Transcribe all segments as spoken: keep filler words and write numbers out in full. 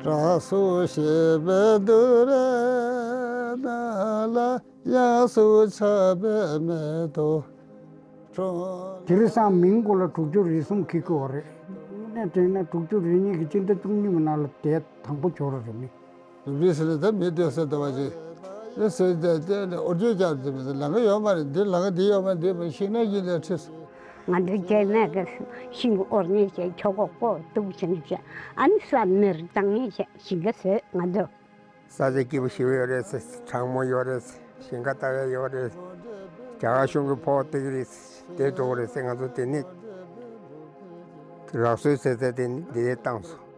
དྲག་སུ་ཞེས་པའི་དུ་རེ་ན་ལ་ཡང་སུ་ཆ་བའི་མེ་ཏོག་ཁྲོ། དེ་རིང་སང་མིང་སྐོར་ལ་དྲུག་ཅུ་རེ་གསུམ་འཁེལ་གི་ཡོད་རེད། དངོས་གནས་དྲན་ན་དྲུག་ཅུ་རེ་གཉིས་ཀྱི་སྤྱི་ཟླ་བཅུ་གཉིས་པའི་ནང་ལ་དེ་དང་པོ་འབྱོར་རེད་མི། རུ་སྦིས་ལ་ད་མི་སྡོད་ས་འདྲ་བ་ཅིག་ཨེ་ཟེར་ཏེ་བལྟས་ནས་འུར་སྒྲ་རྒྱབ་ཏེ་མི་ཚེ་ལམ་ཁ་ཡོད་མ་རེད། འདི་ལམ་ཁ་འདི་ཡོད་མ་རེད། འདི་མི་ཤིང་ནགས་ཀྱི་ལས་ཁྲིད། ང་ཚོ་སྐྱེས་ནས་ཀྱི་ཤིང་འོར་ཉེས་བྱས། ཁྱོ་ག་ཀོ་གཏུབ་ཤིང་བྱས། ཨ་ནི་ས་མེར་བཏང་ཉེས་བྱས། ཞིང་ཁ་བཟོས་ང་ཚོ། ས་ཆ་སྐྱིད་པོ་ཞེ་པོ་ཡོད་རེད་ཟེར། གྲང་མོ་ཡོད་རེད་ཟེར། ཞིང་ཁ་ལྟ་བ་ཡོད་རེད། རྒྱ་གར་གཞུང་གི་ཕོགས་སྟེར་གི་རེད་ཟེར། དེ་འགྲོ་གི་རེད་ཟེར། ང་ཚོ་དེ་ནས་རགས་བཟོས་ཟེར་ཟེར་དེ་ནས་འདི་བཏང་སོང་།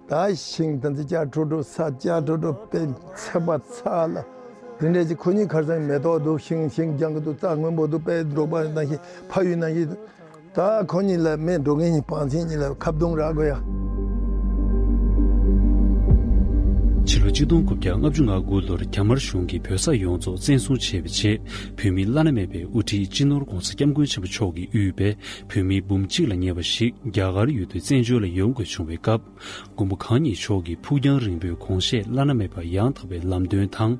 ད་ཤིང་དང་ཅ་ཁྲོ་ཁྲོ་ས་ཅ་ཁྲོ་ཁྲོ་པའི་ཚད་པ་ཚ་ལ། དེ་འདྲ་ཅིག་ཁོ་གཉིས་ཁར་སང་མེ་ཏོག་འདུག་ཤིང་ཤིང་རྒྱང་གི་འདུག་རྩྭ་སྔོན་པོ་འདུག་དཔེ་འབྲོག་པ་ནང་བཞིན་ཕ་ཡུལ་ནང་བཞིན། ད་ཁོ་གཉིས་ལ་མེ་འགྲོ་མཁན་གཉིས་བང་ཆེན་གཉིས་ལ་ཁ་བརྡུང་རག་དགོས་ཡ། ཕྱི་ལོ་ཆིག་སྟོང་དགུ་བརྒྱ་ལྔ་བཅུ་ང་དགུ་ལོར་རྒྱ་དམར་གཞུང་གིས་བོད་ས་ཡོངས་རྫོགས་བཙན་བཟུང་བྱས་པའི་རྗེས། བོད་མི་བླ་ན་མེད་པའི་དབུ་ཁྲིད་སྤྱི་ནོར་༧གོང་ས་༧སྐྱབས་མགོན་ཆེན་པོ་མཆོག་གིས་དབུས་པའི་བོད་མི་འབུམ་གཅིག་ལ་ཉེ་བ་ཞིག་རྒྱ་གར་ཡུལ་དུ་བཙན་བྱོལ་ལ་ཡོང་དགོས་བྱུང་བའི་སྐབས། མགོན་པོ་གང་ཉིད་མཆོག་གི་ཕུགས་རྒྱང་རིང་པོའི་དགོངས་བཞེད་བླ་ན་མེད་པ་ཡང་དག་པའི་ལམ་སྟོན་དང་།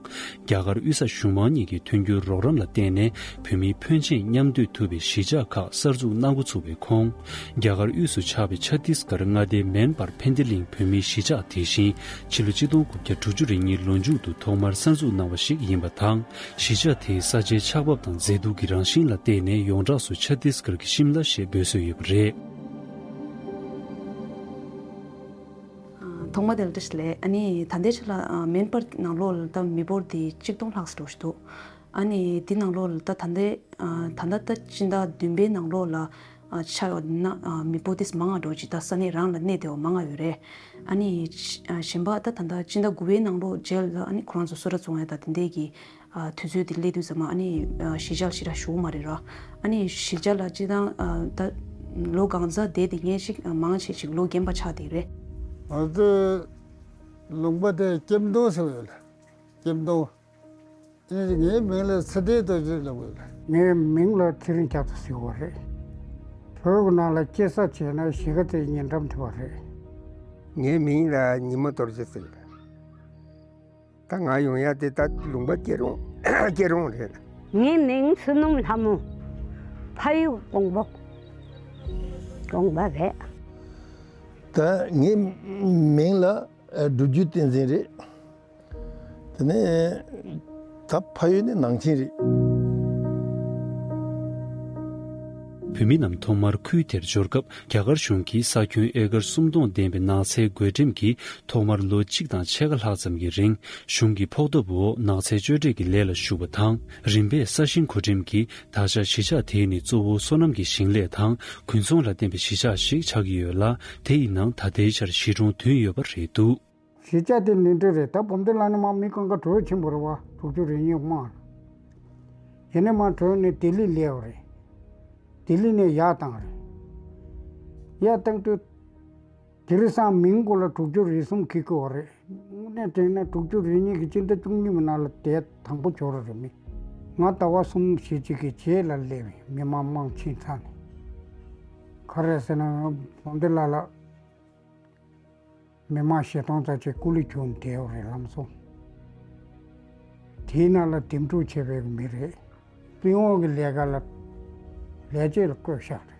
རྒྱ་གར་དབུས་ས་གཞུང་མང་གཉིས་ཀྱི་མཐུན་འགྱུར་རོགས་རམ་ལ་བརྟེན་ནས། བོད་མིའི་ཕོན་ཆེན་མཉམ་སྡོད་ཐུབ་པའི་གཞིས་ཆགས་ཁག་གསར་འཛུགས་གནང་འགོ་ཚུགས་པའི་ཁོངས། རྒྱ་གར་དབུས་སུ་ཆགས་པའི་ཆ་ཏིས་གར་མངའ་སྡེའི་མན་པར་ཕན་བདེ་གླིང་བོད་མིའི་གཞིས་ཆགས་དེ་བཞིན། ཕྱི་ལོ་ཆིག་སྟོང་དགུ་བརྒྱ་དྲུག་ཅུ་རེ་གཉིས་ལོ་མཇུག་ཏུ་ཐོག་མར་གསར་འཛུགས་གནང་བ་ཞིག་ཡིན་པ་དང་། གཞིས་ཆགས་དེའི་ས་ཆའི་ཆགས་བབ་དང་མཛེས་སྡུག་གི་རང་བཞིན་ལ་བརྟེན་ནས། ཡོངས་གྲགས་སུ་ཆ་ཏིས་གར་གྱི་ཤིམ་ལ་ཞེས་འབོད་སྲོལ་ཡོད་པ་རེད། ཐོག་མ་དེ་ལ་བཀྲ་ཤིས་བདེ་ལེགས། ཨ་ནི་ད་ལྟའི་ཆ་ལ་མན་པར་ནང་ལོགས་ལ་ད་མི་འབོར་དེ་གཅིག་སྟོང་ལྷག་ཙམ་འགྲོ་བཞིན་འདུག་ཨ་ནི་དེ་ནང་ལོགས་ལ་ད་ད་ལྟའི་ད་ལྟ་ད་སྤྱི་ཟླ་བདུན་པའི་ནང་ལོགས་ལ་ཆ་ཡོད་ན་མི་འབོར་དེ་མང་ང་འགྲོ་ཅིག་ད་ས་གནས་རང་ལ་གནས་བསྡད་པ་མང་ང་ཡོད་རེད། ཨ་ནི་གཞན་པ་ད་ད་ལྟ་སྤྱི་ཟླ་དགུ་པའི་ནང་ལོགས་རྗེས་ལ་ཨ་ནི་ཁོ་རང་ཚོ་གསོལ་རས་བཙོང་ཡ་ད་དེ་འདྲས་ཀྱི། ཨ། དུས་ཚོད་དེ་སླེབས་དུས་ཙམ་པ་ཨ་ནི་ཨ། གཞིས་ཆགས་ལ་ཞེ་དྲག་ཞུགས་མ་རེད་ར། ཨ་ནི་གཞིས་ཆགས་ལ་སྤྱིར་བཏང་ཨ། ད་ལོ་གང་ཙམ་བསྡད་དེ་ངས་ཅིག་ཨ། མང་ཆེ་ཅིག་ལོ་རྒན་པ་ཆགས་བསྡད་རེད། ང་ཚོའི་ལུང་པ་དེ་ཀེམ་ཏོང་ཟེར་བ་ཡོད་ལ། ཀེམ་ཏོང་། ཨ་ནི་ངའི་མིང་ལ་ཚེ་བརྟན་རྡོ་རྗེ་ལབ་ཡོད་ལ། ངའི་མིང་ལ་ཚེ་རིང་སྐྱབས་མགོན་ཟེར་བ་རེད། བོད་ཀྱི་ནང་ལ་སྐྱེས་ས་བྱས་ན་གཞིས་ཀ་རྩེ་ཉེ་འགྲམ་དེ་བ་རེད། ངའི་མིང་ལ་ཉི་མ་རྡོ་རྗེ་ཟེར་ལ། ད་ང་ཡོང་ཡ་དེ་ད་ལུང་པ་སྐྱིད་གྲོང་སྐྱིད་གྲོང་རེད། ངའི་མིང་བསོད་ནམས་ལྷ་མོ། ཕ་ཡུལ་ཀོང་པོ། ཀོང་པོ་རེད། ད་ངའི་མིང་ལ་སྒྲུབ་བརྒྱུད་བསྟན་འཛིན་རེད། དེ་ནས་ད་ཕ་ཡུལ་ནི་ནང་ཆེན་རེད། བོད་མི་རྣམས་ཐོག་མར་ཁུལ་དེར་འབྱོར་སྐབས། རྒྱ་གར་གཞུང་གིས་ས་ཁྱོན་ཨེ་ཀར་སུམ་སྟོང་ལྡན་པའི་ནགས་ཚལ་བགོ་འགྲེམས་ཀྱིས། ཐོག་མར་ལོ་གཅིག་དང་ཕྱེད་ཀ་ལྷག་ཙམ་གྱི་རིང་། གཞུང་གི་ཕོགས་ཐོབ་འོག་ནགས་ཚལ་གཅོད་འབྲེག་གི་ལས་ལ་ཞུགས་པ་དང་། རིམ་པས་ས་ཞིང་བགོ་འགྲེམས་ཀྱིས། ད་ཆ་གཞིས་ཆགས་དེའི་ནི་གཙོ་བོ་སོ་ནམ་གྱི་ཞིང་ལས་དང་། རྒུན་འཚོང་ལ་བརྟེན་པའི་གཞིས་ཆགས་ཤིག་ཆགས་ཀྱི་ཡོད་ལ། དེ་ཡི་ནང་ད་ལྟའི་ཆར་གཞིས་གྲོང་བདུན་ཡོད་པ་རེད་འདུག་གཞིས་ཆགས་དེ་ནི་འདྲ་རེད། ད་བུམ་སྡེ་ལ་ནི་མ་མི་གང་ག་བྲོས་ཕྱིན་པ་རེད་བ། དྲུག་ཅུ་རེ་གཉིས་མ། ཡིན་ནའི་མ་བྲོས་ནས་ལྡི་ལི་སླེབས་པ་རེད། ལྡི་ལི་ནས་ཡར་བཏང་རེད། ཡར་བཏང་དུས། དེ་རིང་སང་མིང་སྐོར་ལ་དྲུག་ཅུ་རེ་གསུམ་འཁེལ་གི་ཡོད་རེད། དངོས་གནས་དྲན་ན་དྲུག་ཅུ་རེ་གཉིས་ཀྱི་སྤྱི་ཟླ་བཅུ་གཉིས་པའི་ནང་ལ་དེ་དང་པོ་འབྱོར་རེད་མི། ང་ཟླ་བ་གསུམ་བཞི་ཅིག་གི་རྗེས་ལ་སླེབས་ཡིན། མི་མང་མང་ཕྱིན་ཚར་ནས། ག་རེ་ཟེར་ན་བུམ་སྡེ་ལ་ལ། མི་མང་བཞི་སྟོང་ཙམ་ཅིག་སྐུ་ལུས་གྱོན་བསྡད་ཡོད་རེད་ལམ་སང་། དེའི་ནང་ལ་འདེམས་སྒྲུག་བྱས་པའི་མི་རེད། སྤྲིན་འོག་གི་ལས་ཀ་ལ་ལས་བྱེད་ལ་བསྐོས་བཞག་རེད།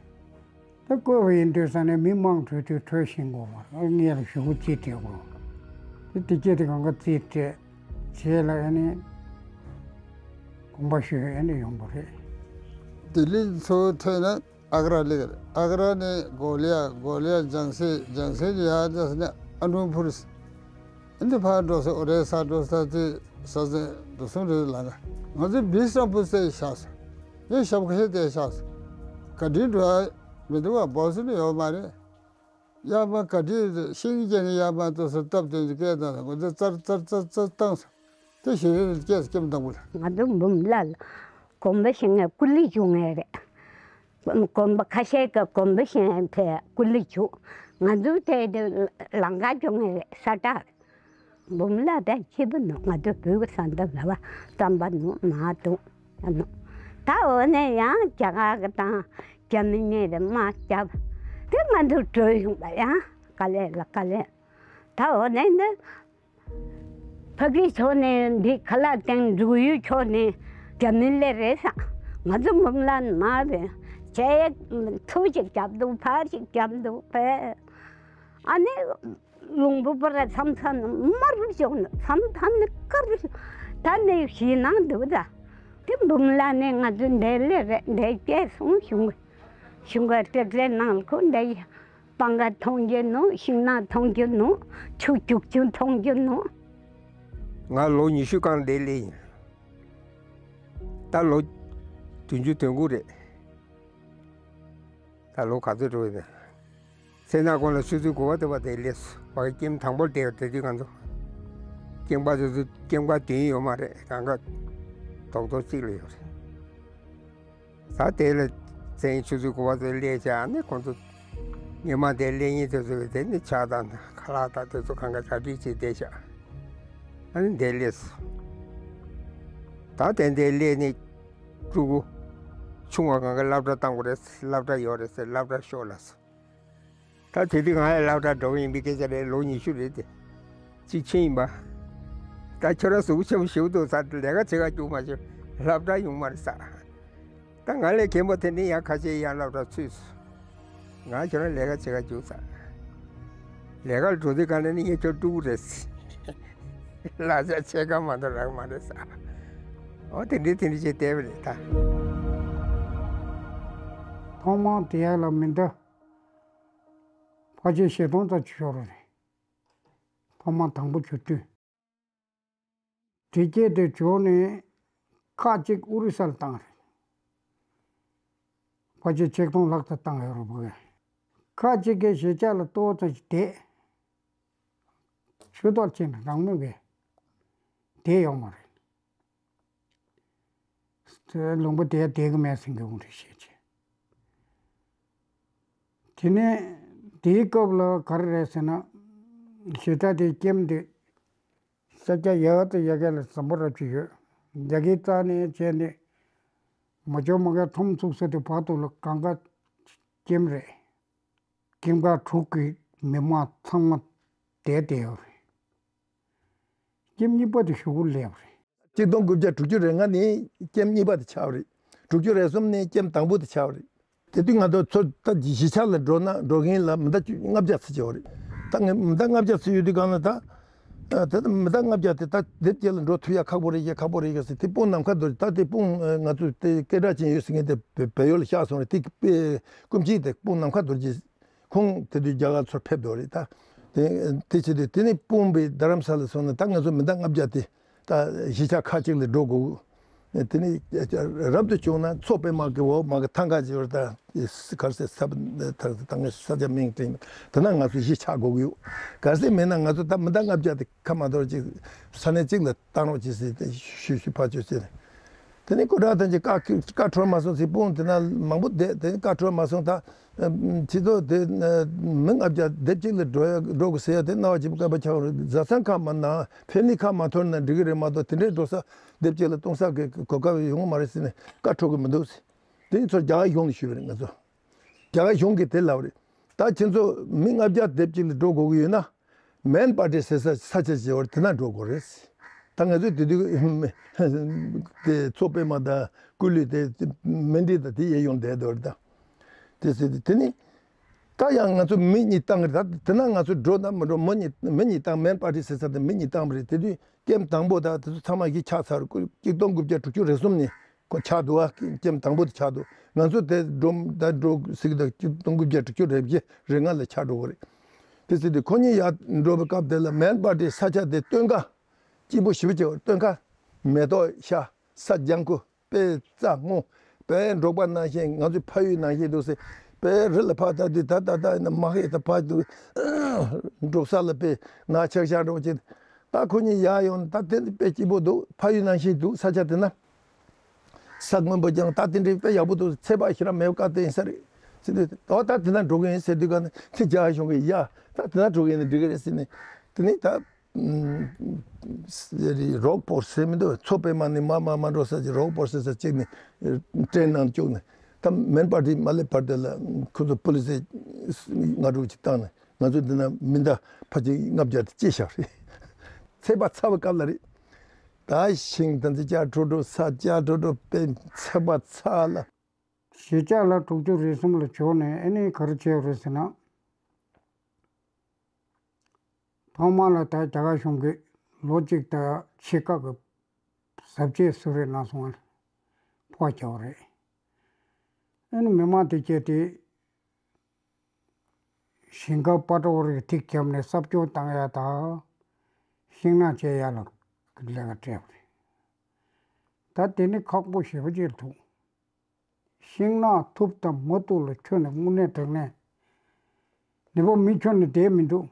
ད་བསྐོས་པ་ཡིན་དུས་ཙ་ནས་མི་མང་བྲོས་དུས་བྲོས་ཤིང་དགོས་པ་ངས་ལ་ཞུ་གུ་ཅི་སྤྲད་དགོས། དེ་དེ་སྐད་དེ་གང་ག་རྩིས་སྤྲད་བྱས་ལ་ཨ་ནི་དགོངས་པ་ཞུས་ཨ་ནི་ཡོང་པ་རེད། ལྡི་ལི་ཚུར་ཐོན་ན། ཨག་ར་སླེབས་རེད། ཨག་ར་ནས་གོ་ལི་ཡ། གོ་ལི་ཡ་ལྗང་སེ། ལྗང་སེ་ནས་ཡར་འདྲ་ཟེར་ནས་ཨ་ནུ་ཕུར། འདི་ཕར་འགྲོ་ས་ཨོ་རེ་ས་འགྲོ་ས་དེ་ས་ཚན་འགྲོ་སོང་རེད་ལ། ང་ཚོ་བིས་རམ་ཕུར་སའི་བཞག་སོང་། ངས་ཞབས་ཁ་ཤས་དེ་བཞག་སོང་། ག་དྲིན་འགྲོ་ཡ་མི་འདུག་བ། སྦོ་སི་ནི་ཡོད་མ་རེད། ཡར་མར་ག་དྲིན་ཤིང་རྒྱག་ནས་ཡར་མར་འགྲོ་ས་སྟབས་བསྟུན་གྱི་སྐད་བཏང་སོང་། ང་ཚོ་ཙར་ཙར་ཙར་ཙར་བཏང་སོང་། དེ་ཞིག་རེད། སྐད་སྐྱེམས་དང་པོ་ལ། ང་ཚོ་འབུམ་ལ་ལ་གོམ་པ་བཞི་ནས་ཀུ་ལི་བཅུ་ལྔ་རེད། གོམ་པ་ཁ་ཤས་ཀྱི་གོམ་པ་བཞི་ནས་ཕེབས་ཀུ་ལི་བཅུ། ང་ཚོ་དེ་དུས་ལམ་ཁ་བཅུ་ལྔ་རེད། ས་བཀྲ་རེད། འབུམ་ལ་དང་ཕྱི་པོ་ནང་ང་ཚོ་བོད་ཀྱི་ས་མཐའ་ལ་བ་རྩམ་པ་ནང་མ་འདུག་ཨ་ནུ། ད་འོ་ནས་ཡང་རྒྱ་གར་གྱི་དང་རྒྱ་མི་གཉིས་དེ་དམག་རྒྱབ། དེ་ང་ཚོ་བྲོས་ཡོང་པ་ཡང་དཀའ་ལས་ལ་དཀའ་ལས། ད་འོ་ནས་འདི་ཕ་གི་ཕྱོགས་ནས་འདི་ཁ་ལག་སྟེང་འབྲུག་ཡུལ་ཕྱོགས་ནས་རྒྱ་མི་སླེབས་རེད་ས། ང་ཚོ་འབུམ་ལ་མ་རེད། ཆེ་ཐུག་ཅིག་རྒྱབ་འདུག་ཕར་ཅིག་རྒྱབ་འདུག་པས། ཨ་ནི་ལུང་པ་པར་མཚམས་མཚམས་དམར་རུ་བྱུང་ནས་མཚམས་མཚམས་ནི་དཀར་རུ། ད་ནི་ཞིག་ནང་འདུག་ད། དེ་འབུམ་ལ་ནས་ང་ཚོ་འདས་ལེ་རེད། འདས་སྐྱེས་སོང་གཞུང་གཞུང་ག་སྤྲེལ་ལེ་ནང་ཁོ་འདས་སྤང་ག་མཐོང་རྒྱུ་ནོ། ཤིང་ནགས་མཐོང་རྒྱུ་ནོ། ཆུ་རྒྱུག་ཆུ་མཐོང་རྒྱུ་ནོ། ང་ལོ་ཉི་ཤུ་སྒང་འདས་ལེ་ཡིན། ད་ལོ་བདུན་ཅུ་དོན་དགུ་རེད། ད་ལོ་ག་ཚོད་འགྲོ་ཡིན། སེམས་ནང་ཁོང་ལ་ཆུ་ཚོད་དགུ་པ་དེ་བ་དེ་སླེབས་སོང་། བ་ཀེམ་དང་པོར་བསྡད་པ་དེ་དུས་ང་ཚོ་ཀེམ་པ་དེ་ཚོ་ཀེམ་ཀ་བདུན་ཡོད་མ་རེད། གང་ག་རྡོག་རྡོག་གཅིག་ལ་ཡོད་རེད། ད་དེ་ལ་བཙན་ཆུ་ཚོད་དགུ་པ་དེ་སླེབས་བྱས། ཨ་ནི་ཁོང་ཚོ་ཉི་མ་དེ་སླེབས་ཉིན་དེ་ཚོ་དེ་ནི་ཇ་དང་ཁ་ལག་དང་དེ་ཚོ་གང་ག་གྲ་སྒྲིག་བྱས་བསྡད་བྱས། ཨ་ནི་དེ་སླེབས་སོང་། ད་དེ་འདྲ་སླེབས་ནས་ཕྲུ་གུ་ཆུང་བ་གང་ག་སློབ་གྲྭ་བཏང་དགོས་རེད། སློབ་གྲྭ་ཡོད་རེད་ཟེར་སློབ་གྲྭ་ཤོག་ལབ་སོང་། ད་དེ་དུས་ང་ཡང་སློབ་གྲྭ་འགྲོ་གི་ཡིན་པའི་སྐད་ཆ་རེད། ལོ་ཉི་ཤུ་རེད་དེ། གཅིག་ཕྱིན་ཡིན་པ། ད་ཁྱོད་རང་གཟུགས་པོ་ཆེན་པོ་ཞེ་པོ་འདུག་ཟེར། ལས་ཀ་བྱེད་ག་རྒྱུགས་མ་བྱུང་། སློབ་གྲྭ་ཡོང་མ་རེད་ཟེར། ད་ང་ལས་རྒན་པ་དེ་ནི་ཡང་ཁ་ཤས་ཡང་སློབ་གྲྭ་ཚུད་སོང་། ང་ཁྱོད་རང་ལས་ཀ་བྱེད་ག་རྒྱུགས་ཟེར། ལས་ཀ་ལ་འགྲོ་དུས་གང་ལ་ནི་ངས་ཁྱོད་དཀྲུག་གི་རེད་ཟེར། ལག་ཆ་ཕྱེད་ཀ་མ་གཏོགས་རག་མ་རེད་ཟེར། འོ་དེ་འདྲའི་དེ་འདྲའི་བྱས་བསྡད་པ་རེད་ད། ཐོག་མར་དེ་ཡག་ལ་མི་འདྲ། ཕལ་ཆེར་བཞི་སྟོང་ཙམ་ཅིག་ཤོར་བ་རེད། ཐོག་མར་དང་པོ་གྱུར་དུས། དེ་སྐད་དེ་བྱུང་ནས་ཁག་ཅིག་ཨོ་རི་ས་ལ་བཏང་རེད། ཕལ་ཆེར་ཆིག་སྟོང་ལྷག་ཙམ་བཏང་ཡོད་རེད་བ། ཁག་ཅིག་གིས་གཞིས་ཆགས་ལ་ལྟོ་ཙམ་ཞིག་བསྡད། ཆུ་ཐོག་ཕྱིན་ནས་རང་མོས་ཀྱིས་བསྡད་ཡོད་མ་རེད། དེ་ལུང་པ་དེར་བསྡད་ཀྱི་མེད་ཟེར་མཁན་རེད་ཤེས་བྱས། དེ་ནས་དེའི་སྐབས་ལ་ག་རེ་རེད་ཟེར་ན། གཞིས་ཆགས་དེའི་ཀེམ་དེ་ས་ཆ་ཡག་དང་ཡག་ག་ལ་འཛམ་བུ་རབ་ཅིག་ཡོད། རྒྱ་གི་རྩ་ནས་བྱས་ནས་མ་འཇོག་མ་ག་ཁྲོམ་ཚུགས་ས་དེ་བར་དུ་ལ་གང་ག་ཀེམ་རེད། ཀེམ་ཁག་དྲུག་གི་མི་མང་ཚང་མ་བསྡད་བསྡད་ཡོད་རེད། ཀེམ་གཉིས་པ་དེ་གཞུག་གུ་སླེབས་རེད། གཅིག་སྟོང་དགུ་བརྒྱ་དྲུག་ཅུ་རེ་ལྔ་ནི་ཀེམ་གཉིས་པ་དེ་ཆགས་པ་རེད། དྲུག་ཅུ་རེ་གསུམ་ནི་ཀེམ་དང་པོ་དེ་ཆགས་པ་རེད། དེ་དུས་ང་ཚོ་ཚོ་ད་གཞིས་ཆགས་ལ་འགྲོ་ན་འགྲོ་མཁན་ལ་མི་ཟླ་ལྔ་བརྒྱ་ཙམ་ཅིག་ཡོད་རེད། ད་ངས་མི་ཟླ་ལྔ་བརྒྱ་ཙམ་ཡོད་དུས་གང་ལ་ད། ད་ད་མི་ཟླ་ལྔ་བརྒྱ་དེ་ད་དེབ་སྐྱེལ་ལ་འགྲོ་ཐུབ་ཡ་ཁག་པོ་རེད་ཡ། ཁག་པོ་རེད་ཡ་ཟེར། དེ་སྤུངས་ནམ་མཁའ་རྡོ་རྗེ། ད་དེ་སྤུངས་ང་ཚོ་དེ་སྐད་གྲགས་ཅན་ཡོད་ཟེར་མཁན་དེ་བལ་ཡུལ་ལ་གཤེགས་སོང་རེད། དེ་དཔེ་སྐུ་མཆེད་དེ་སྤུངས་ནམ་མཁའ་རྡོ་རྗེ། ཁོང་དེ་དུས་རྒྱ་གར་ཚུར་ཕེབས་འདུག་རེད་ད། དེ་དེ་བྱེད་དུས་དེ་ནས་སྤུངས་པའི་རྡ་རམ་ས་ལ་སོང་ནས་ད་ང་ཚོ་མི་ཟླ་ལྔ་བརྒྱ་དེ་ད་གཞིས་ཆགས་ཁག་ཅིག་ལ་འགྲོ་དགོས། དེ་ནས་རབ་ཏུ་བྱུང་ན་མཚོ་པད་མ་གི་འོག་མ་གི་ཐང་ག་ཅིག་ཡོད་རེད་ད། ག་རེ་ཟེར་ས་ད་ངས་ས་ཆ་མིང་དྲན་མེད། དེ་ན་ང་ཚོ་གཞིས་ཆགས་དགོས་ཀྱི་ཡོད། ག་རེ་ཟེར་མེད་ན་ང་ཚོ་ད་མི་ཟླ་ལྔ་བརྒྱ་དེ་ཁ་མ་དོར་ཅིག་ས་གནས་གཅིག་ལ་བཏང་རོགས་གྱིས་ཟེར་ཏེ་ཞུ་ཞུ་ཕར་ཚུར་བྱས་ནས། དེ་ནས་སྐུ་དྲག་དོན་གྱི་བཀའ་བཀའ་འཁྲོལ་མ་སོང་ཚེ་སྤུངས་དེ་ན་མང་པོ་བསྡད། དེ་ནས་བཀའ་འཁྲོལ་མ་སོང་ད། སྤྱི་ཚོགས་དེ་མི་ལྔ་བརྒྱ་དེབ་གཅིག་ལ་འགྲོ་ཡ་འགྲོ་དགོས་ཟེར་ཡ་དེ་རྣ་བ་སྐྱིད་པོ་སྐད་པ་ཆགས་རེད། བཟའ་ཚང་ཁག་མ་ན་ཕན་ནི་ཁག་མ་ཐོར་ན་འགྲིག་གི་རེད་མ་གཏོགས་དེ་འདྲའི་འགྲོ་ས་དེབ་གཅིག་ལ་གཏོང་ས་གི་གོ་སྐབས་ཡོང་གི་མ་རེད་ཟེར་ནས་བཀའ་འཁྲོལ་གི་མི་འདུག་ཟེར། དེ་ནས་ཚུར་རྒྱ་གར་གཞུང་ལ་ཞུས་པ་རེད་ང་ཚོ། རྒྱ་གར་གཞུང་གིས་དེ་ལབ་རེད། ད་ཁྱེད་ཚོ་མི་ལྔ་བརྒྱ་དེབ་གཅིག་ལ་འགྲོ་དགོས་ཀྱི་ཡོད་ན། མེན་པར་ཊི་ཟེར་ས་ས་ཆ་ཅིག་ཡོད་རེད། དེ་ན་འགྲོ་དགོས་རེད། ད་ང་ཚོས་དེ་དུས་དེ་མཚོ་པད་མ་དང་སྐུ་ལུས་དེ་མེན་ཊི་དང་དེ་གཡས་གཡོན་བསྡད་འདུག་རེད་ད། དེ་ཟེར་དུས་དེ་ནི་ད་ཡང་ང་ཚོ་མི་གཉིས་བཏང་གི་རེད། ད་དེ་ན་ང་ཚོ་འགྲོ་ན་མི་འགྲོ། མི་གཉིས་མི་གཉིས་བཏང་། མེན་པར་ཊི་ཟེར་ས་དེ་མི་གཉིས་བཏང་བ་རེད། དེ་དུས་ཀེམ་དང་པོ་དང་དེ་ཚོ་ཚང་མ་གཞིས་ཆགས་ཚར། གཅིག་སྟོང་དགུ་བརྒྱ་དྲུག་ཅུ་རེ་གསུམ་ནས་ཁོ་ཆགས་འདུག་ཨ། ཀེམ་དང་པོ་དེ་ཆགས་འདུག་ང་ཚོ་དེ་འགྲོ་ད་འགྲོ་ཟེར་གི་ད་གཅིག་སྟོང་དགུ་བརྒྱ་དྲུག་ཅུ་རེ་བཞི་རེ་ལྔ་ལ་ཆགས་འགྲོ་གི་རེད། དེ་ཟེར་དུས་ཁོ་གཉིས་ཡར་འགྲོ་བའི་སྐབས་དེ་ལ་མེན་པར་ཊི་ས་ཆ་དེ་སྟོན་ཁ་སྐྱིད་པོ་ཞེ་པོ་ཅིག་ཡོད། སྟོན་ཁ་མེ་ཏོག་ཤ་ས་ལྗང་ཁུ་དཔེ་རྩྭ་སྔོ། དཔེ་འབྲོག་པ་ནང་བཞིན་ང་ཚོའི་ཕ་ཡུལ་ནང་བཞིན་འདུག་ཟེར། དཔེ་རི་ལ་ཕར་ལྟ་དུས་ད་ད་ད་ཡིན་ན་མ་ཧེ་ད་ཕར་འདུག་འབྲོག་ས་ལ་དཔེ་ནག་ཆག་ཆག་འགྲོ་བ་ཅིག་ད་ཁོ་གཉིས་ཡར་ཡོང་ད་དེ་དཔེ་སྐྱིད་པོ་འདུག་ཕ་ཡུལ་ནང་བཞིན་འདུག་ས་ཆ་དེ་ན། ས་སྔོན་པོ་ཀྱང་ད་དེ་འདྲའི་དཔེ་ཡག་པོ་འདུག་ཚད་པ་ཞེ་དྲག་མེད་པ་བཀའ་བསྟན་ས་རེད་ཟེར་དུས། ཨོ་ད་དེ་ན་འགྲོ་གི་ཡིན་ཟེར་དུས་ག་ནས་ཚེ་རྒྱ་གཞུང་གིས་ཡ་ད་དེ་ན་འགྲོ་གི་ཡིན་ན་འགྲིག་གི་རེད་ཟེར་ནས། དེ་ནས་ད་རོག་པོར་ཟེར་མི་འདུག་མཚོ་པད་མ་ནས་མར་མར་མར་འགྲོ་ས་ཅིག་རོག་པོར་ཟེར་ས་ཅིག་ནས་ཊེན་ནང་བཅུག་ནས་ད་མེན་པར་ཊི་མ་སླེབས་བར་དེ་ལ་ཁོ་ཚོ་པུ་ལི་སི་ལྔ་དྲུག་ཅིག་བཏང་ནས། ང་ཚོ་འདི་ན་མི་འདའ་ཕལ་ཆེར་ལྔ་བརྒྱ་དེ་ཅི་ཤག་རེད། ཚད་པ་ཚ་བའི་སྐབས་ལ་རེད། ད་ཤིང་དང་ཚི་ཅ་ཀྲོ་ཀྲོ་ས་ཅ་ཀྲོ་ཀྲོ་པེ་ཚད་པ་ཚ་ལ། གཞིས་ཆགས་ལ་དྲུག་ཅུ་རེ་གསུམ་ལ་བྱོན་ནས་ཨ་ནི་ག་རེ་བྱས་ཡོད་རེད་ཟེར་ན། ཐོག་མ་ལ་ད་རྒྱ་གར་གཞུང་གིས་ལོ་གཅིག་དང་ཕྱེད་ཀ་གི་གཟབ་རྒྱས་གསོལ་རས་གནང་སོང་བ་ཕོག་རྒྱག་པ་རེད། ཨ་ནི་མི་མང་དེ་སྐྱེས་ཏེ་ཞིང་ཁ་པ་ཏྲ་བོ་རིགས་ཐིག་བརྒྱབ་ནས་གསབ་སྐྱོང་བཏང་ཡ་དང་ཤིང་ནགས་བཅད་ཡ་ལ་ལས་ཀ་སྤྲད་པ་རེད། ད་དེ་ནི་ཁག་པོ་ཞེ་པོ་ཅིག་འདུག་ཤིང་ནགས་ཐུབ་དང་མ་ཐུབ་ལ་ཁྱོན་ནས་དངོས་གནས་དྲང་གནས་ནད་པ་མི་ཁྱོན་ནས་བསྡད་མི་འདུག་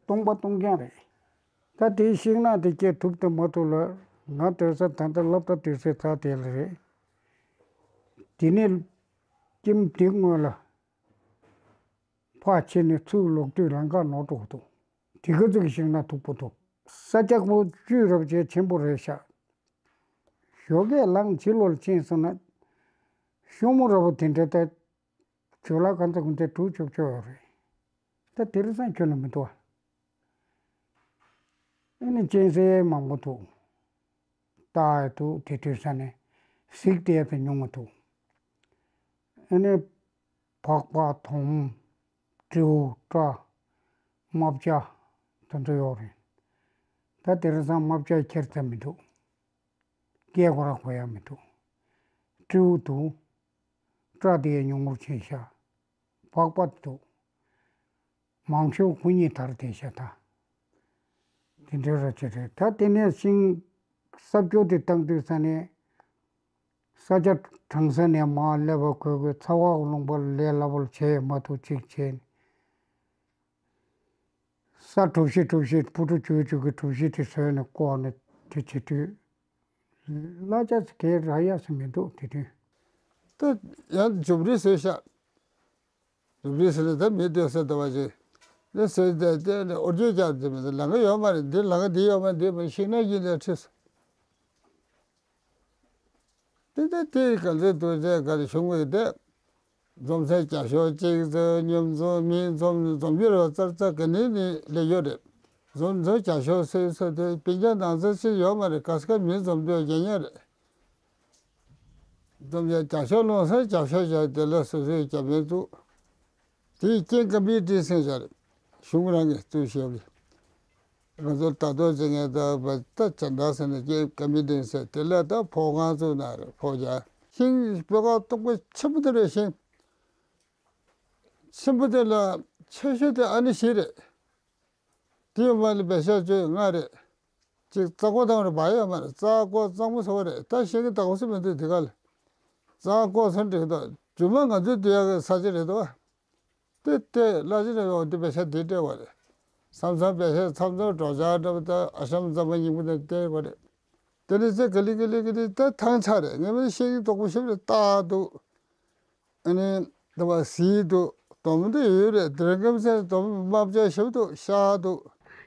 སྟོང་པ་སྟོང་རྐྱང་རེད། ད་དེའི་ཤིང་ནགས་དེ་སྐྱེ་ཐུབ་དང་མ་ཐུབ་ལ་ང་སྡོད་ས་ད་ལྟ་སློབ་གྲྭ་སྡོད་སའི་ས་དེ་ལ་རེད། དེ་ནས་ཁྱིམ་དེ་སྔོན་ལ་ཕར་ཕྱིན་ནས་ཚུར་ལོག་དུས་ལམ་ཁ་ནོར་འགྲོ་གི་འདུག་དེ་ག་ཚོད་ཀྱི་ཤིང་ནགས་མཐུག་པོ་འདུག་ས་རྒྱག་པོ་བཅུད་རབས་ཆེ་ཆེན་པོ་རེད་ཤག་ཞོགས་ཀས་ལངས་ཕྱི་ལོགས་ཕྱིན་སོང་ན། ཤོག་མོ་ར་བ་དེ་འདྲ་ད་ཇོ་ལགས་གང་ཚ་གུན་ཚ་སྒྲུག་ཆོག་ཆོག་ཡོད་རེད། ད་དེ་རིང་སང་ཁྱོན་ནས་མི་འདུག་ཨ། ཨ་ནི་གཅན་གཟན་མང་པོ་འདུག་སྟག་ཡང་འདུག་དེ་དུས་ས་ནས་གཟིག་དེ་ཡང་ད་ཉུང་ངུ་འདུག་ཨ་ནི་སྦག་སྦག་དོམ། སྤྲེའུ། སྤྲ། རྨ་བྱ། དེ་ཚོ་ཡོད་རེད། ད་དེ་རིང་སང་རྨ་བྱ་ཁྱེར་ཐབས་མི་འདུག་སྐད་ཁོ་རང་གོ་ཡ་མི་འདུག་སྤྲེའུ་འདུག་སྤྲ་དེ་ཡང་ཉུང་ངུར་ཕྱིན་ཤག་སྦག་སྦག་འདུག་མང་ཤོས་ཁོ་གཉིས་དར་བསྡད་ཤག་ད་དེ་འདྲའི་ར་ཅིག་རེད། ད་དེ་ནས་ཤིང་གསབ་སྐྱོར་དེ་བཏང་དུས་ས་ནས་ས་ཆ་གྲང་ས་ནས་མར་སླེབས་པ་དགོས་དགོས་ཚ་བ་རླུང་བ་ལས་སླ་པོ་ལ་བྱས་མ་ཐུབ་ཅིག་བྱས། ས་གྲུ་བཞི་གྲུ་བཞི་སྤུ་གྲུ་བཅུ་བཅུ་གི་གྲུ་བཞི་དེ་བཟོས་ནས་བཀོག་ནས་དེ་བྱེད་དུས། གླ་ཆ་གས་རག་ཡ་ཟེར་མི་འདུག་དེ་དུས། ད་ཡང་ཇུབ་རི་བཟོས་ཤག་ཇུབ་རི་ཟེར་ནས་ད་མི་སྡོད་ས་འདྲ་བ་ཅིག་ལ་བཟོས་ཏེ་དེ་ནས་འོ་བརྒྱལ་རྒྱག་དེ་མི་འདུག་ལམ་ཁ་ཡོད་མ་རེད། འདི་ལམ་ཁ་འདི་ཡོད་མ་རེད། འདི་མ་ཤིང་ནགས་ཀྱི་ལས་ཁྲིད་སོང་། དེ་ལྟ་དེ་ག་ཚོད་དུ་རེད་ག་རེ་བྱུང་བས་དེ། འཛོམས་སའི་རྒྱབ་ཤོག་གཅིག་ཚོ་མཉམ་འཛོམས་མི་འཛོམས་འཛོམས་རྒྱུ་རེད་བ། ཙར་ཙར་ག་ནས་ནི་སླེབས་ཡོད་རེད། འཛོམས་འཛོམས་རྒྱབ་ཤོག་སོ་སོ་དེ་སྤུན་ཀྱག་ནང་ཚན་ཅིག་ཡོད་མ་རེད། ག་ས་ག་མི་འཛོམས་དུས་རྒྱ་ཉག་རེད། འཛོམས་ཡ་རྒྱབ་ཤོག་ལོང་སའི་རྒྱབ་ཤོག་བཞག་དེ་ལ་སོ་སོའི་རྒྱབ་ཡན་བཙུགས། དེའི་རྐྱེན་ཀ་མི་ཊིང་ཟེར་བཞག་རེད། གཞུང་རང་གིས་བཙུགས་བཞག་པ་རེད། ང་ཚོ་ད་དུང་བྱེད་མཁན་ད་བ་ད་ཇན་ཌ་ཟེར་ནས་ཀེ་ཀ་མི་ཊིང་ཟེར་དེ་ལ་ད་ཕོ་ཁང་བཙུགས་གནང་རེད། ཕོ་རྒྱག་ཤིང་སྤོས་ཁ་སྟུག་པོ་ཆེན་པོ་དེ་རེད། ཤིང་ཆེན་པོ་དེ་ལ་ཆེ་ཤོས་དེ་ཨ་ནི་བཞི་རེད། དེའི་མ་ལ་བེ་ཤ་བཅོས་ལྔ་རེད། གཅིག་རྩྭ་ཀོ་དང་རེ་བ་ཡོད་མ་རེད། རྩྭ་ཀོ་གཙང་མོ་བཟོ་བ་རེད། ད་ཤིང་གི་ད་གོ་སི་མི་འདུག་དེ་ག་ལ་རྩྭ་ཀོ་སོན་འགྲིག་དོ་རྒྱུ་མ་ང་ཚོའི་དུས་ཡག་གི་ས་ཆ་རེད་དོ། དེ་ལྟས་གླ་ཆེན་རེད་བ། དེ་བེ་ཤ་དེ་སྤྲད་བ་རེད། མཚམས་མཚམས་བེ་ཤ་མཚམས་མཚམས་གྲོ་ཆ་འདྲ་བ་དང་ཨ་ཤམ་རྫ་མ་སྙིང་པོ་དེ་སྤྲད་བ་རེད། དེ་ནས་ཚེ་ག་ལི་ག་ལི་ག་ལི་ད་ཐང་ཆ་རེད། ངས་མི་ཤེས་ཀྱི་དོག་པོ་ཞིབ་རེད་ལྟ་འདུག་ཨ་ནི་ད་བ་སི་འདུག་དོམ་དེ་ཡོད་རེད། དེ་རིང་ཁམས་ཚན་དོམ་དམར་པོ་ཞིབ་འདུག་ཤ་འདུག་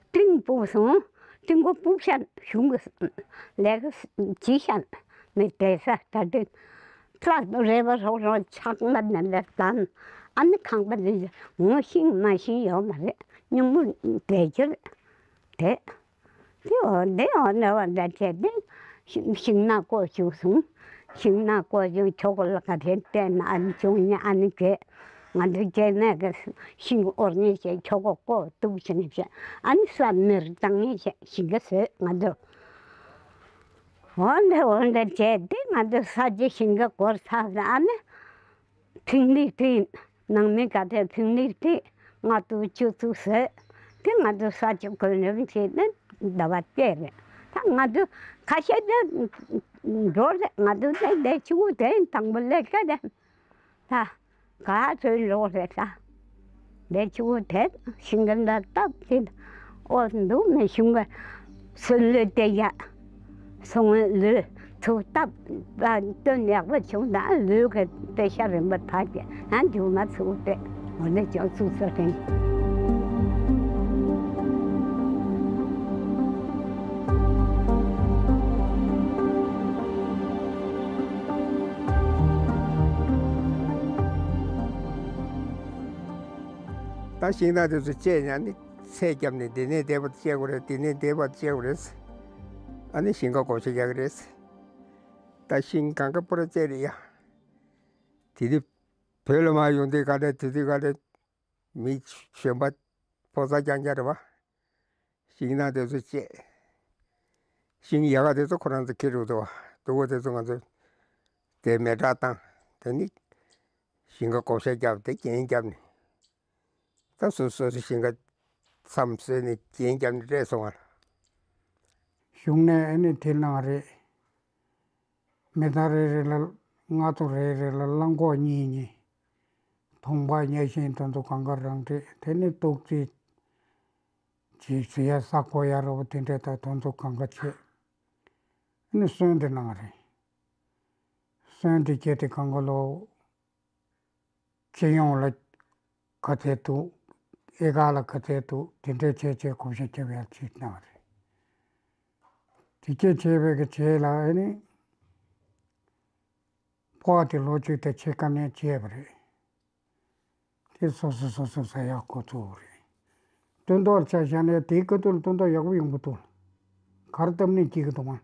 སྤྲིན་སྤུབས་སོང་། སྤྲིན་ཀོ་སྤུབས་ཤག་གཞུང་གི་ལས་ཀ་བྱེད་ཤག་མི་བསྡད་ས་ད་དེ། ལྷ་རས་པ་རོགས་རོགས་ཕྱག་ལ་ནས་ལས་བཏང་། ཨ་ནི་ཁང་པ་འདི་ངོ་ཤེས་མ་ཤེས་ཡོད་མ་རེད། སྙུང་མོ་བསྡད་རྒྱུ་རེད་དེ། དེ་འོ་དེ་འོ་ནས་འོ་འདྲ་བྱས་ཏེ་ཤིང་ཤིང་ནགས་བརྐོས་བཅུག་སོང་། ཤིང་ནགས་བརྐོས་བཅུག་ཁྱོ་ག་ལ་ག་དེ་བལྟས་ན་ཨ་ནི་བྱུང་ནས་ཨ་ནི་བྱས། ང་ཚོ་སྐྱེས་ནས་ཀྱི་ཤིང་དབོར་ངེས་བྱས་ཁྱོ་ག་བརྐོས་གཏུབ་བྱས་ནས་བྱས་ཨ་ནི་ས་མེར་བཏང་ངེས་བྱས་ཤིང་ག་བཟོས་ང་ཚོ། འོ་འདྲ་འོ་འདྲ་བྱས་ཏེ་ང་ཚོ་ས་ཆ་ཤིང་ག་བསྐོར་ཚར་ཟེར་ཨ་ནི། ཕིང་ལི་ཏི། ནང་མི་ག་ཚད་ཕིང་ལི་ཏི་ལྔ་བཅུ་བཅུ་བཅུ་ཟེར། དེ་ང་ཚོ་ས་ཆ་གོན་རིམ་བྱས་ནས་ཟླ་བ་བརྒྱད་རེད། ད་ང་ཚོ་ཁ་ཤས་དེ་འགྲོ་རེད། ང་ཚོ་དེ་ལས་ཆུ་བོ་དེ་དང་པོ་ལས་ཀ་རེད། ད་ག་ཚོད་འགྲོ་རེད་ད། ལས་ཆུ་བོ་དེ་ཤིང་གི་འདྲ་སྟབས་དེ། ཨོ་འདུག་མི་ཤུང་གི་སོན་ལོས་དེ་ཡ། སོང་ལོས་ཐུག་སྟབས་སྟོན་ཡག་པོ་བྱུང་ད་ལོས་གི་དཔེ་ཤ་རིམ་པ་ཐག་གི་ཨ་འཇུ་མ་ཚུགས་ཏེ་འོ་ནས་ཀྱང་ཚུགས་ས་རེད། ད་ཤིང་ནགས་དེ་ཚོ་བཅད་ནས་ནི་ཚད་བརྒྱབ་ནས་འདི་ནས་འདེབས་པ་བཅད་དགོས་རེད། འདི་ནས་འདེབས་པ་བཅད་དགོས་རེད། ཨ་ནི་ཞིང་ཁ་བགོ་བཤའ་རྒྱག་གི་རེད། ད་ཤིང་གང་ག་པུ་ར་བཅད་རེད་ཡ། དེ་དུས་བོད་ལ་མར་ཡོང་དུས་ག་འདྲ། དེ་དུས་ག་འདྲ། མི་གཞོན་པ་ཕོ་གསར་རྐྱང་རྐྱང་རེད་པ། ཤིང་ནགས་དེ་ཚོ་བཅད། ཤིང་ཡལ་ག་དེ་ཚོ་ཁོ་རང་ཚོ་ཁྱེར་འགྲོ་འདུག་པ། སྡུག་པོ་དེ་ཚོ་ང་ཚོ་དེ་མེ་སྲེག་བཏང་། དེ་ནི་ཞིང་ཁ་བགོ་བཤའ་བརྒྱབ། དེ་རྐྱེན་བརྒྱབ་ནས། ད་སོ་སོ་སོ་སོའི་ཞིང་ཁ་མཚམས་བཟོས་ནས་རྐྱེན་བརྒྱབ་ནས་སྤྲད་སོང་བ། གཞུང་ནས་ཨ་ནི་དེ་གནང་རེད། མི་ཐང་རེ་རེ་ལ་མངགས་ཐོ་རེ་རེ་ལ་གླང་གོག་གཉིས་གཉིས། དུང་པ་གཉའ་ཤིང་དེ་ཚོ་གང་ག་རང་སྤྲད། དེ་ནས་ཏོག་ཙི་ཅིག་བཟོ་ཡ་ས་བརྐོ་ཡ་ར་བ་དེ་འདྲ་དང་དེ་ཚོ་གང་ག་བྱས། ཨ་ནི་སོན་དེ་གནང་རེད། སོན་དེ་བྱས་ཏེ་གང་ག་ལོ། སྤྱི་ཡོངས་ལ་ག་ཚད་འདུག། ཨེ་ཀར་ལ་ག་ཚད་འདུག། དེ་འདྲའི་བྱས་བྱས་བགོ་བཤའ་རྒྱབ་ཡག་ཅིག་གནང་བ་རེད། དེ་སྐད་བྱས་པའི་གི་རྗེས་ལ་ཨ་ནི་སྤོགས་དེ་ལོ་གཅིག་དང་ཕྱེད་ཀ་ནས་བྱས་པ་རེད། དེ་སོ་སོ་སོ་སོ་ཟ་ཡག་འགོ་ཚུགས་པ་རེད། སྟོན་ཐོག་ཆ་བཞག་ནས་དེའི་སྐབས་དུས་ལ་སྟོན་ཐོག་ཡག་པོ་ཡོང་གི་འདུག། ག་རེ་བཏབ་ནས་སྐྱེ་གི་འདུག་ཨང་།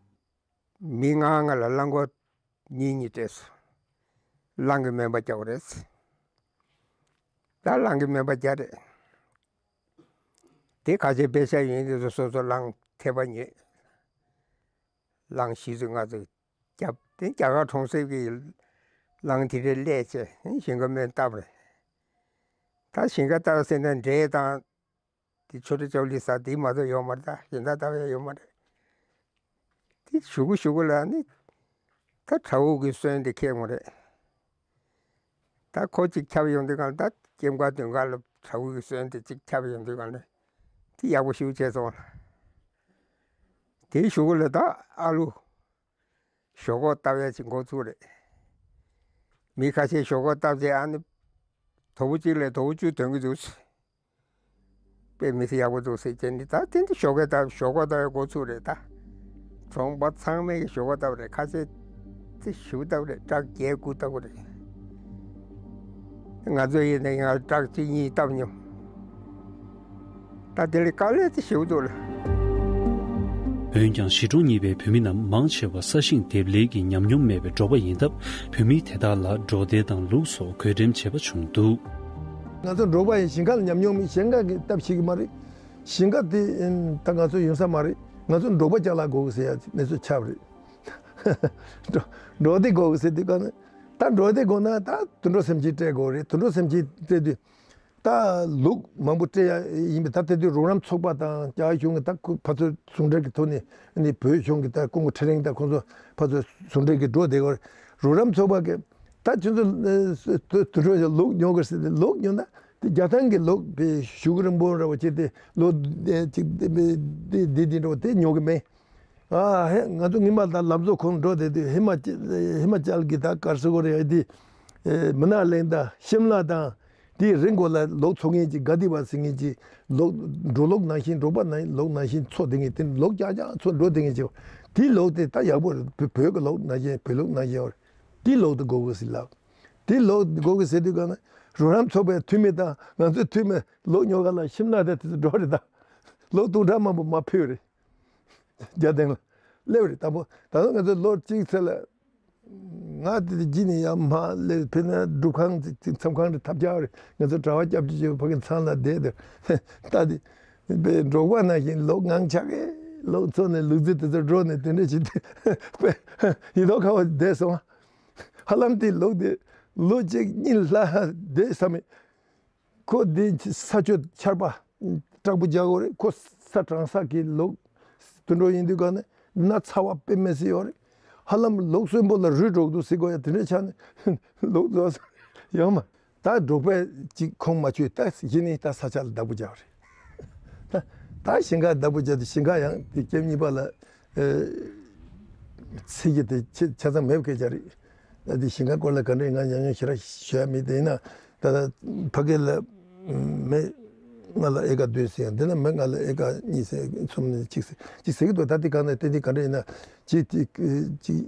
མི་ལྔ་ལྔ་ལ་གླང་གོག་གཉིས་གཉིས་སྤྲད་སོང་། གླང་གི་སྨན་པ་རྒྱག་པ་རེད། ད་གླང་གི་སྨན་པ་རྒྱག་རེད། དེ་ཁ་ཤས་པེ་ཤ་ཡིན་དུས་སོ་སོ་གླང་ཐེ་བ་ཉོས། གླང་བཞི་བཅུ་ལྔ་བཅུ་བརྒྱབ། དེ་རྒྱ་གར་གྲོང་གསེབ་ཀྱི་གླང་དེ་འདྲ་བླས་བྱས་ཞིང་ཁ་སྨན་བཏབ་རེད། ད་ཞིང་ཁ་བཏབ་ཟེར་ན་འབྲས་དང་། དེ་ཆོ་འཕྲུལ་ཅོག་ལི་ཟ་དེ་མ་གཏོགས་ཡོད་མ་རེད། ད་གཞན་དག་ལྟ་བ་ཡོད་མ་རེད། དེ་གཞུག་གུ་གཞུག་གུ་ལ་ནི་ད་བྲག་ཕུག་གི་སོན་དེ་ཁེལ་ངོ་རེད། ད་ཁོ་གཅིག་ཁྱབ་ཡོང་དུས་གང་ལ། ད་སྐྱེམས་ཁ་འདོན་ག་ལ་བྲག་ཕུག་གི་སོན་དེ་གཅིག་ཁྱབ་ཡོང་དུས་གང་ལ་དེ་ཡག་པོ་ཞེ་པོ་བྱས་སོང་ལ། དེའི་གཞུག་གུ་ལ་ད་ཨ་ལུ། ཞོག་ཁོག་བཏབ་ཡ་ཅིག་འགོ་ཚུགས་རེད། མི་ཁ་ཤས་ཞོག་ཁོག་བཏབ་རྗེས་ཨ་ནི་དོ་པོ་གཅིག་ལས་དོ་པོ་བཅུ་ཐོན་གི་འདུག། དཔེ་མི་སྲིད་ཡག་པོ་འདུག་ཟེར་བྱས་ནས། ད་དེ་འདི་ཞོག་ཁོག་བཏབ། ཞོག་ཁོག་བཏབ་ཡ་འགོ་ཚུགས་རེད་ད། གྲོང་པ་ཚང་མས་ཀྱི་ཞོག་ཁོག་བཏབ་རེད། ཁ་ཤས་དེ་ཞུ་བཏབ་རེད། ཊག་བརྒྱད་དགུ་བཏབ་གི་རེད། ང་ཚོ་ཡིན་ན་ཡང་ཊག་གཅིག་གཉིས་བཏབ་མྱོང་། ད་དེ་ལས་དཀའ་ལས་དེ་ཞེ་པོ་འདུག་ལ། འོན་ཀྱང་གཞིས་གྲོང་གཉིས་པའི་བོད་མི་རྣམས་མང་ཆེ་བ་ས་ཞིང་འདེབས་ལས་ཀྱི་ཉམས་མྱོང་མེད་པའི་འབྲོག་པ་ཡིན་སྟབས། བོད་མི་དེ་དག་ལ་འབྲོག་སྡེ་དང་ལུག་སོགས་བགོ་འགྲེམས་བྱེད་པ་བྱུང་འདུག། ང་ཚོ་འབྲོག་པ་ཡིན། ཞིང་ཁ་ལ་ཉམས་མྱོང་མེད། ཞིང་ཁ་གི་སྟབས་ཤེས་ཀྱི་མ་རེད། ཞིང་ཁ་དེ་ད་ང་ཚོ་ཡོང་ས་མ་རེད། ང་ཚོ་འབྲོག་པ་ཅ་ལག་དགོས་ཀྱི་ཟེར་ཡ་གནས་ཚུལ་ཆགས་པ་རེད། འབྲོག་འབྲོག་སྡེ་དགོས་ཀྱི་ཟེར་དུས་ག་ནས། ད་འབྲོག་སྡེ་དགོས་ན་ད་དུད་འགྲོ་སེམས་ཅན་སྤྲད་དགོས་རེད། དུད་འགྲོ་སེམས་ཅན་སྤྲད་དུས། ད་ལུག་མང་པོ་སྤྲད་ཡ་ཡིན་པས། ད་དེ་དུས་རོགས་རམ་ཚོགས་པ་དང་རྒྱ་གཞུང་གི་ད་ཁོ་ཕར་ཚུར་ཟུང་འབྲེལ་གྱི་ཐོག་ནས་ནི། བོད་གཞུང་གི་ད་ཀུན་གོ་ཁྲི་རིང་དང་ཁོང་ཚོ་ཕར་ཚུར་ཟུང་འབྲེལ་གྱི་འགྲོ་བསྡད་ཡོད་རེད། རོགས་རམ་ཚོགས་པ་གིས་ད་ཁྱོད་ཚོ་ཨ་དུ་དུད་འགྲོ་ལུག་ཉོ་དགོས་ཟེར་ཏེ། ལུག་ཉོ་ན་དེ་རྒྱ་ཐང་གི་ལུག་དེ་གཞུག་རིང་པོ་འདྲ་བོ་བྱས་ཏེ། ལོ་ཨ་གཅིག་དེ་དེ་དེ་འདྲ་བོ་དེ་ཉོ་གི་མེད། ཨ་ཧེ། ང་ཚོ་སྔོན་མ་ད་ལམ་བཟོ་ཁང་འགྲོ་བསྡད་དུས། ཧི་མ་ཧི་མ་ཅལ་གྱི་ད་ག་རེ་ཟེར་དགོས་རེད། ཨ་དེ་ཨེ་མུ་ནཱ་གླིང་དང་ཤིམ་ལ་དང་དེའི་རི་མགོ་ལ་ལུག་འཚོ་མཁན་ཅིག། ག་དི་བ་ཟེར་མཁན་ཅིག། ལུག་འབྲོག་ལུག་ནང་བཞིན། འབྲོག་པ་ནང་ལུག་ནང་བཞིན་འཚོ་བསྡད་མཁན་དེ། ལུག་རྐྱང་རྐྱང་འཚོ་འགྲོ་བསྡད་མཁན་ཅིག། དེའི་ལུག་དེ་ད་ཡག་པོ་རེད། བོད་བོད་ཀྱི་ལུག་ནང་བཞིན། བོད་ལུག་ནང་བཞིན་ཡོད་རེད། དེའི་ལུག་དེ་དགོས་ཀྱི་ཟེར་ལབ། དེའི་ལུག་དེ་དགོས་ཀྱི་ཟེར་དུས་ག་ནས་རོགས་རམ་ཚོགས་པའི་འཐུས་མི་དང་ང་ཚོའི་འཐུས་མི་ལུག་ཉོ་ག་ལ་ཤིམ་ལ་དེ་དེ་ཚོ་འགྲོ་རེད། ད་ལུག་སྟོང་ཕྲག་མང་པོ་མར་ཕུད་རེད། རྒྱ་སྟེང་ལ་སླེབས་རེད། དང་པོ་ད་ལོ་ང་ཚོ་ལོ་གཅིག་ཚེ་ལ། ང་དེ་དེ་བརྗིད་ནས་ཡར་མར་སླེབས། ཕེབས་ན་སྒྲུབ་ཁང་ཅིག་ཅིག་མཚམས་ཁང་རེ་ཐབས་ཆག་རེད། ང་ཚོ་གྲྭ་པ་སྐྱབས་བཅོལ་བྱས་ཕ་གི་ཚང་ལ་བསྡད་དེ། ད་དེ་པའི་འབྲོག་པ་ནང་བཞིན་ལུག་ངང་ཆག་གི་ལུག་འཚོ་ནས་ལུག་རྫི་དེ་ཚོ་འགྲོ་ནས་དེ་འདྲ་བྱེད་དེ། པའི་ཡིན་མདོག་ཁ་པོ་བསྡད་སོང་། ཧ་ལམ་དེ་ལུག་དེ་ལོ་གཅིག་གཉིས་ལྷག་བསྡད་ས་མེད། ཁོ་དེ་ས་ཆ་ཆར་པ་དྲག་པོ་རྒྱག་དགོས་རེད། ཁོ་ས་གྲང་ས་གི་ལུག་དུད་འགྲོ་ཡིན་དུས་ག་ནས་ན་ཚ་བ་དཔེ་མི་སྲིད་ཡོད་རེད། ཧ་ལམ་ལུག་གསོན་པོ་ལ་རུས་འགྲོ་གི་འདུག་ཟེར་དགོས་ཡ་དེ་འདྲ་ཆགས་ནས་ལུག་རྫོགས་སོང་། ཡོང་མ། ད་འབྲོག་པས་ཅིག་ཁོང་མ་ཆོད། ད་གཞི་ནས་ད་ས་ཆ་ལ་བདག་པོ་རྒྱག་རེད། ད་ད་ཞིང་ཁ་བདག་པོ་རྒྱག་དུས་ཞིང་ཁ་ཡང་དེ་སྐྱེམས་གཉིས་པ་ལ་ཨེ་ཚིག་གི་དེ་ཆ་ཆ་ཚང་མེད་པ་སྐད་ཆ་རེད། ད་དེ་ཞིང་ཁ་སྐོར་ལ་ག་འདྲ་ང་ཉམས་མྱོང་ཞེ་དྲག་ཞུ་ཡ་མེད། དེ་ཡིན་ན་ད་ད་ཕ་གི་ལ་མེ་ ང་ལ་ཨེ་ཀ་བདུན་ཟེར་ཡང་འདི་ན་མི་ང་ལ་ཨེ་ཀ་གཉིས་ཟེར་གསུམ་ནས་གཅིག་ཟེར་གཅིག་ཟེར་གི་འདུག་ད་དེ་གང་ནས་བསྟན་འཛིན་ག་འདྲ་ཡིན་ན་གཅིག་གཅིག་གཅིག་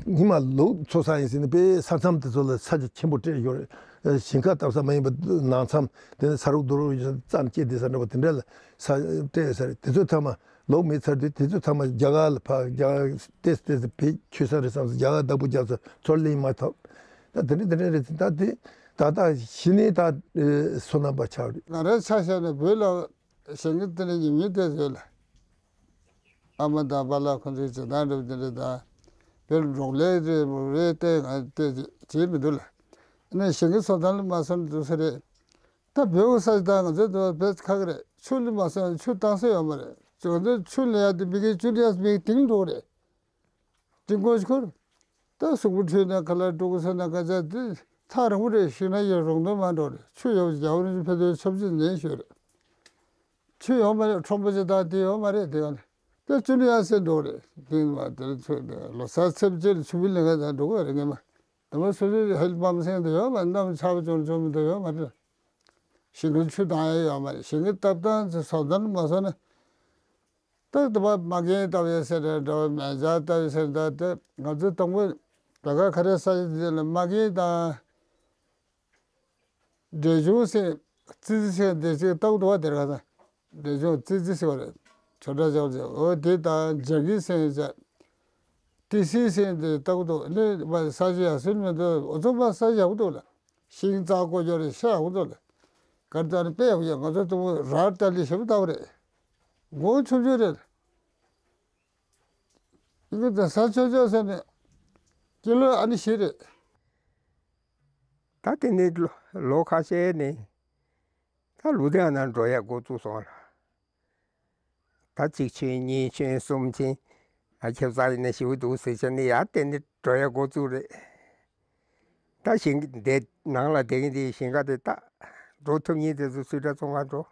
ཉི་མ་ལུག་འཚོ་ས་ཡིན་ཟེར་ནས་དཔེ་ས་མཚམས་དེ་ཚོ་ལ་ས་ཆ་ཆེན་པོ་སྤྲད་ཡོད་རེད། ཞིང་ཁ་བཏབ་ས་མ་ཡིན་པ་ནགས་མཚམས་དེ་ནས་ས་རུག་རྡོ་རུག་ཡོད་ས་རྩམ་སྐྱེས་བསྡད་ས་འདྲ་པོ་དེ་འདྲ་ལ་ས་སྤྲད་ཡོད་ས་རེད། དེ་ཚོ་ཐ་མ་ལུག་མེད་ཚར་དུས་དེ་ཚོ་ཚང་མ་རྒྱ་གར་ལ་ཕར་རྒྱ་གར་ཏེས་ཏེས་བེད་ཆོད་ས་རེད་བསམ་སོང་། རྒྱ་གར་བདག་པོ་རྒྱག་ཚར་ཚུར་ལེན་མ་ཐུབ། ད་དེ་འདྲ་དེ་འདྲ་རེད་ཟེར། ད་དེ་ད་ལྟ་གཞི་ནས་ད་སོ་ནམ་པ་ཆགས་རེད། ང་རའི་ཆ་བཞག་ན་བོད་ལ་གཞན་གྱི་དེ་འདྲ་ཉམས་མྱོང་དེ་ཡོད་ལ། ཨ་མ་དང་པཱ་ལགས་ཁོང་ཚོའི་བྱེད་སྟངས་འདྲ་པོ་དེ་འདྲ་དང་། བོད་འབྲོག་ལས་རེད་མོ་རེད་དེ་ང་དེ་བྱེད་མི་འདུག་ལ། ཨ་ནི་གཞན་གྱི་སོ་ནམ་ལ་མ་སོན་འདུག་ས་རེད། ད་བོད་ས་ཆ་ད་ང་ཚོའི་དུ་བེད་ཁག་རེད། ཆུ་ལི་མ་སོང་ཆུ་བཏང་ས་ཡོད་མ་རེད། ཅོག་ཙེ་ཆུ་ལེན་ཡ་དེ་མི་གི་ཆུ་ལེན་ཡ་མི་གི་དེང་འགྲོ་རེད། དེང་གོ་ཤི་ཁོར། ད་གཟུགས་པོ་འཁྲུད་ན་ཁ་ལག་འགྲོ་གི་ས་ན་ཁ་ཆ་དེ་ཐག་རིང་པོ་རེད། ཤིང་ན་ཡོད་རོང་དུ་མ་འགྲོ་རེད། ཆུ་ཡོད་རྒྱ་བོ་རིན་ཆུ་ཕེ་དོའི་ཆབ་ཆུ་ནན་ཤོད་རེད། ཆུ་ཡོད་མ་རེད། ཁྲོམ་པ་ཅི་ད་དེ་ཡོད་མ་རེད། དེ་ག་ནས་དེ་ཆུ་ལེན་ཡ་སེ་འགྲོ་རེད། དེང་མ་དེར་ཆུ་ལོ་ས་ཚེབ་ཅེར་ཆུ་བི་ལེན་ག་ད་འགྲོ་གི་རེད་ངེས་མ། དེ་མ་སོ་སོའི་ཧེལ་པམ་སེང་དུ་ཡོད་མ་གནམ་ཆར་པ་ཅུང་ཅུང་མི་དུ་ཡོད་མ་རེད། ཞིང་ཁར་ཆུ་བཏང་ཡ་ཡོད་མ་རེད། ཞིང་ཁའི་ཐབ་ཐང་ཚོ་བཟོ་ལྟར་མ་བཟོ་ན། ཏག་ཏག་པ་མ་རྒན་ལྟ་བུ་ཡ་ཟེར་རེད་འདྲ་བ་མེ་བྱ་ལྟ་བུ་ཟེར་འདྲ་དེ་ང་ཚོ་དང་པོ་ད་ག་ཁ་རེ་ས་ཡི་དེ་ལ་མ་རྒན་དང་འབྲས་ཆུང་ཟེར་ཙི་ཙི་ཟེར་འདི་ཅིག་ལྟ་བུ་འདུག་བ། དེར་ག་ས་འབྲས་ཆུང་ཙི་ཙི་ཟེར་བ་རེད། ཆོ་འདྲ་ཅག་ཅག་འོ་དེ་དང་འཇའ་གི་ཟེར་ཅག་ཏི་སི་ཟེར་འདི་ལྟ་བུ་འདུག་ནི་མ་ས་ཆ་ཡ་སུན་མི་འདུག་འོ་ཚོ་མ་ས་ཆ་ཡག་པོ་འདུག་ལ། ཤིང་རྩ་བཀོག་རྒྱུ་རེད། ཤ་ཡག་པོ་འདུག་ལ། གར་ལྟ་ནི་དཔེ་ཡག་པོ་ཡོད། ང་ཚོ་དུ་བོ་རར་ལྟ་ལི་ཞེ་པོ་ལྟ་བུ་རེད། མགོ་ཆུང་ཆུང་རེད། ཡིན་གྱི་ད་ས་ཆོས་ཆོས་ཟེར་ནས་སྤྱི་ལོ་ཨ་ནི་ཞིག་རེད། ད་དེ་ནས་ལོ་ལོ་ཁ་ཤས་ནས་ད་ལུ་དེ་ཨ་ན་འགྲོ་ཡ་འགོ་བཙུགས་སོང་ལ། ད་གཅིག་ཕྱིན་གཉིས་ཕྱིན་གསུམ་ཕྱིན། ཨ་ཁྱེད་ས་ཡིན་ན་ཞིག་འདུག་ཟེར་བྱས་ནས་ཡ་དེ་ནས་འགྲོ་ཡ་འགོ་བཙུགས་རེད། ད་ཞིང་འདི་ནང་ལ་བསྡད་མཁན་དེ་ཞིང་ཁ་དེ་ད་འགྲོ་ཐུབ་མཁན་དེ་ཚོ་སུ་འདྲ་བཙོང་ག་འགྲོ།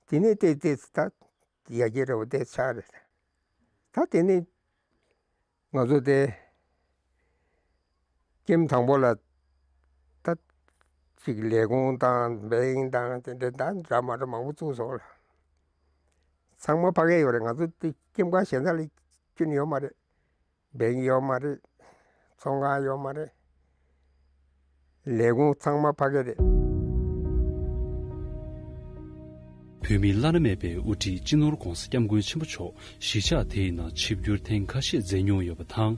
དེ་ནས་ཏེ་ཏེ་ད་ཡ་གྱལ་ར་བ་ཏེ་ཆགས་རེད། ད་དེ་ནས་ང་ཚོ་དེ་ཀེམ་དང་པོ་ལ་ད་ཅིག་ལས་ཁུངས་དང་བེང་དང་དེ་འདྲ་ད་འདྲ་མ་འདྲ་མང་པོ་བཙུགས་སོང་ལ། ཚང་མ་ཕ་གི་ཡོད་རེད། ང་ཚོ་དེ་ཀེམ་ཁང་གཞན་དག་ལ་སྐྱོན་ཡོད་མ་རེད། བེང་ཡོད་མ་རེད། ཚོང་ཁང་ཡོད་མ་རེད། ལས་ཁུངས་ཚང་མ་ཕ་གི་རེད། བོད་མིའི་བླ་ན་མེད་པའི་དབུ་ཁྲིད་སྤྱི་ནོར་༧གོང་ས་༧སྐྱབས་མགོན་ཆེན་པོ་མཆོག་གཞིས་ཆགས་དེའི་ནང་ཆིབས་བསྒྱུར་ཐེངས་ཁ་ཤས་མཛད་མྱོང་ཡོད་པ་དང་།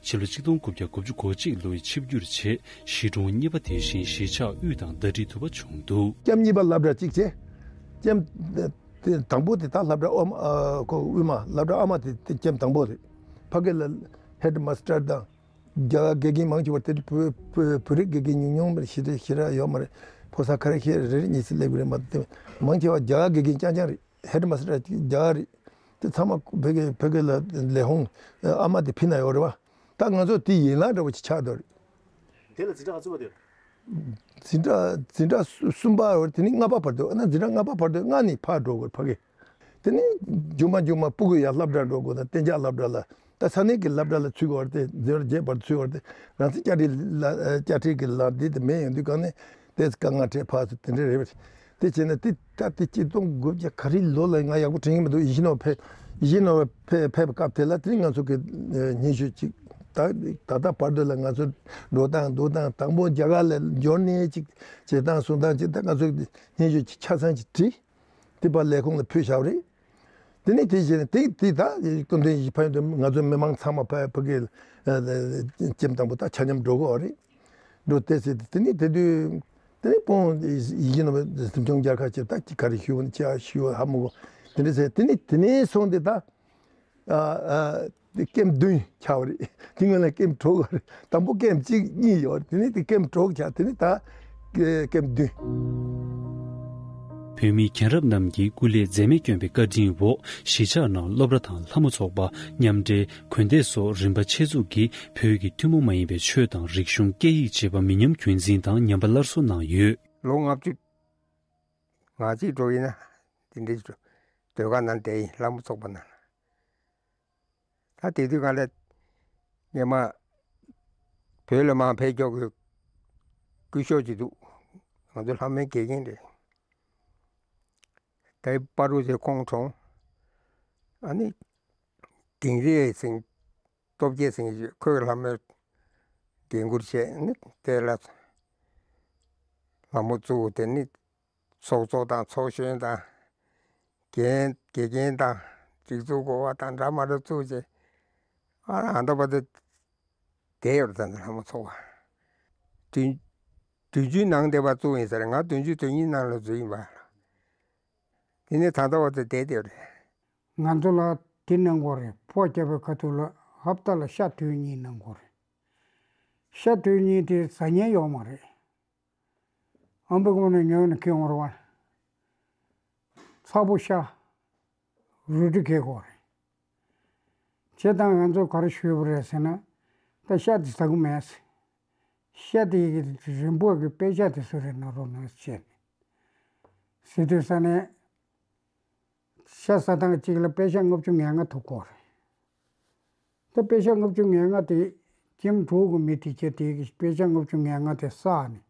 ཕྱི་ལོ་ཆིག་སྟོང་དགུ་བརྒྱ་དགུ་བཅུ་གོ་གཅིག་ལོའི་ཆིབས་བསྒྱུར་རྗེས་གཞིས་གྲོང་གཉིས་པ་དེ་བཞིན་གཞིས་ཆགས་དབུས་དང་ཟླ་སྒྲིལ་ཐུབ་པ་བྱུང་འདུག། ཀེམ་གཉིས་པ་སློབ་གྲྭ་གཅིག་བྱས། ཀེམ་དེ་དང་པོ་དེ་ད་སློབ་གྲྭ་ཨོ་མ་ཨ་ཁོ་དབུས་མ་སློབ་གྲྭ་ཨ་མ་དེ་དེ་ཀེམ་དང་པོ་རེད། ཕ་གི་ལ་ཧེ་ཌི་མ་སི་ཊར་དང་རྒྱ་གར་དགེ་རྒན་མང་ཆེ་བ་དེ་བོད་བོད་བོད་རིགས་དགེ་རྒན་ཉུང་ཉུང་རེད། ཞེ་དྲག་ཞེ་དྲག་ཡོད་མ་རེད། ཕོ་གསར་ཁ་རེ་ཤེས་རེ་རེ་གཉིས་ཙམ་སླེབས་ཀྱི་རེད་མ་གཏོགས། དེ་མང་ཆེ་བ་རྒྱ་གར་དགེ་རྒན་རྐྱང་རྐྱང་རེད། ཧེ་ཌི་མ་སི་ཊར་རྒྱ་གར་རེད། དེ་ཚང་མ་བོད་སྐད་བོད་སྐད་ལ་ལས་ཁུངས་ཨ་མ་དེ་ཕྱི་ན་ཡོད་རེད་བ། ད་ང་ཚོ་དེ་ཡན་ལག་འདྲ་བོ་ཞིག་ཆགས་འདུག་རེད། དེ་ལ་འཛིན་གྲྭ་ག་ཚོད་པ་དེ། འཛིན་གྲྭ་འཛིན་གྲྭ་གསུམ་པ་ཡོད་རེད། དེ་ནི་ལྔ་པ་བར་དུ། ཨ་ན་འཛིན་གྲྭ་ལྔ་པ་བར་དུ་ལྔ་ནས་ཕར་འགྲོ་དགོས་ཕ་གི། དེ་ནི་མཇུག་མ་མཇུག་མ་སྤུ་གུ་ཡར་སློབ་གྲྭ་འགྲོ་དགོས་དང་གཏན་འཇགས་སློབ་གྲྭ་ལ། ད་ས་གནས་ཀྱི་སློབ་གྲྭ་ལ་ཚུད་དགོས་རེད་དེ། འཛིན་གྲྭ་བརྒྱད་བར་དུ་ཚུད་དགོས་རེད་དེ། རང་བཙན་བསྐྱར་སྒྲིག་ལ་བསྐྱར་སྒྲིག་གི་ལམ་འདི་དེ་མེད་ཡོང་དུས་གང་ནས་དེ་དཀའ་ངལ་འཕྲད་ཕར་ཚུར་དེ་འདྲ་རེད་པ། དེ་བྱས་ན་དེ་ད་དེ་ཆིག་སྟོང་དགུ་བརྒྱ་ག་རེ་ལོ་ལ་ང་ཡག་པོ་དྲན་གྱི་མི་འདུག། ཡིད་བཞིན་ནོར་བུ་ཕེབས་ཡིད་བཞིན་ནོར་བུ་ཕེབས་ཕེབས་པའི་སྐབས་དེ་ལ་དེ་ནི་ང་ཚོ་གི་སྙན་ཞུ་ཅིག་ད་ད་ལྟ་བར་དུ་ལ་ང་ཚོ་འགྲོ་སྟངས་འདུག་སྟངས་དང་པོ་རྒྱ་གར་ལ་འབྱོར་ནས་ཅིག་བྱེད་སྟངས་སོང་སྟངས་ཅིག་ད་ང་ཚོ་སྙན་ཞུ་ཅིག་ཆ་ཚང་ཅིག་བྲིས། དེ་པར་ལས་ཁུངས་ལ་ཕུལ་བཞག་པ་རེད། དེ་ནས་དེ་བཞིན་དེ་དེ་ད་སྐུ་མདུན་ཡིད་ཕན་ཡོན་དུ་ང་ཚོ་མི་མང་ཚང་མ་ཕ་ཕ་གི་ལྕེམ་དང་པོ་ད་ཆ་མཉམ་འགྲོ་གི་ཡོད་རེད། འགྲོ་དེ་ཟེར་དེ་ནས་དེ་དུས་དེ་ནས་དཔོན་ཡིད་བཞིན་ནོར་བུ་འཛིན་སྐྱོང་རྒྱལ་ཁབ་ཀྱི་ད་ཅི་ག་རེ་ཞུ་ཅི་ཞུ་ཧ་མ་གོ། དེ་འདྲ་ཟེར་དེ་ནས་དེ་ནས་སོང་སྟེ་ད་ཨ་ཨ་ཀེམ་བདུན་ཆགས་པ་རེད། དེ་སྔོན་ལ་ཀེམ་དྲུག་ཡོད་རེད། དང་པོ་ཀེམ་གཅིག་གཉིས་ཡོད་རེད། དེ་ནས་དེ་ཀེམ་དྲུག་ཆགས། དེ་ནས་ད་ཀེམ་བདུན། བོད་མི་རྒན་རབས་རྣམས་ཀྱིས་སྐུ་ལས་འཛད་མེད་བསྐྱོན་པའི་བཀའ་དྲིན་འོག་གཞིས་ཆགས་ནང་སློབ་གྲྭ་དང་ལྷ་མོ་ཚོགས་པ། མཉམ་འབྲེལ། དགོན་སྡེ་སོགས་རིམ་པ་ཆེད་འཛུགས་ཀྱིས་བོད་ཀྱི་ཐུན་མོང་མ་ཡིན་པའི་ཆོས་དང་རིག་གཞུང་། སྐད་ཡིག་བཅས་པ་མི་ཉམས་རྒྱུན་འཛིན་དང་ཉམས་པ་སླར་གསོ་གནང་ཡོད། ལོ་ལྔ་བཅུ་ང་གཅིག་འགྲོ་ཡིན་ན་དེ་འདྲའི་ཟློས་གར་ནང་བསྡད་ཡིན། ལྷ་མོ་ཚོགས་པ་ནང་། ད་དེ་དུས་གང་ལ་ངས་མ་བོད་ལ་མར་ཕེབས་ཀྱོག་གི་སྐུ་ཞབས་ཅིག་འདུག། ང་ཚོ་ལྷ་མོའི་དགེ་རྒན་རེད། ད་པ་རུ་ཅེ་ཁོང་གྲོངས། ཨ་ནི་དིང་རི་སེང་། སྟོབས་རྒྱལ་སེང་གེ་ཁོས་ལྷ་མོའི་འགན་ཁུར་བྱས་ནི་དེ་ལ་ལྷ་མོ་བཙུགས། དེ་ནི་ཚོགས་གཙོ་དང་ཚོགས་གཞོན་དང་། རྒན་དགེ་རྒན་དང་སྒྲིག་འཛུགས་འགོ་བ་དང་འདྲ་མ་འདྲ་བཙུགས་བྱས། ཨ་ཨ་འདྲ་བ་དེ་བསྡད་ཡོད་རེད། ད་ལྷ་མོ་ཚོགས་པ་བདུན་བདུན་ཅུའི་ནང་བསྡད་པ་བཙུགས་ཡིན་ཟེར། ང་བདུན་ཅུ་དོན་གཉིས་ནང་ལ་འཛུལ་ཡིན་པ། དེ་ནས་ད་ལྟ་བར་དུ་བསྡད་བསྡད་རེད། ང་ཚོ་ལ་དེ་གནང་དགོས་རེད། ཕོ་སྐྱ་པའི་ཁ་ཐུག་ལ་ཧབ་ཏ་ལ་ཤ་དུས་གཉིས་གནང་དགོས་རེད། ཤ་དུས་གཉིས་དེ་ཟ་མཁན་ཡོད་མ་རེད། ཨམ་བུ་ཀུན་ནས་ཉོས་ནས་ཁྱེར་འོང་རེད་བ། ཚ་པོ་ཤ་རུལ་དྲི་ཁྱེར་དགོས་རེད། བྱས་ཙང་ང་ཚོས་ག་རེ་ཞུས་པ་རེད་ཟེར་ན། ད་ཤ་དེ་ཟ་གི་མེད། ཤ་དེ་ཡི་རིན་པོ་གི་དཔེ་ཤ་དེ་སུ་རེད་ན་རོགས་གནང་བྱས་ནས་ཟེར་དུས་ས་ནས། ཤ་ཟ་ཐེངས་གཅིག་ལ་པེ་ཤ་ལྔ་བཅུ་ང་ལྔ་ཐོབ་ཀྱི་ཡོད་རེད། ད་པེ་ཤ་ལྔ་བཅུ་ང་ལྔ་དེ་ཁྱིམ་དྲུག་གི་མི་དེ་བྱས་དེ་གི་པེ་ཤ་ལྔ་བཅུ་ང་ལྔ་དེ་བསགས་ནས་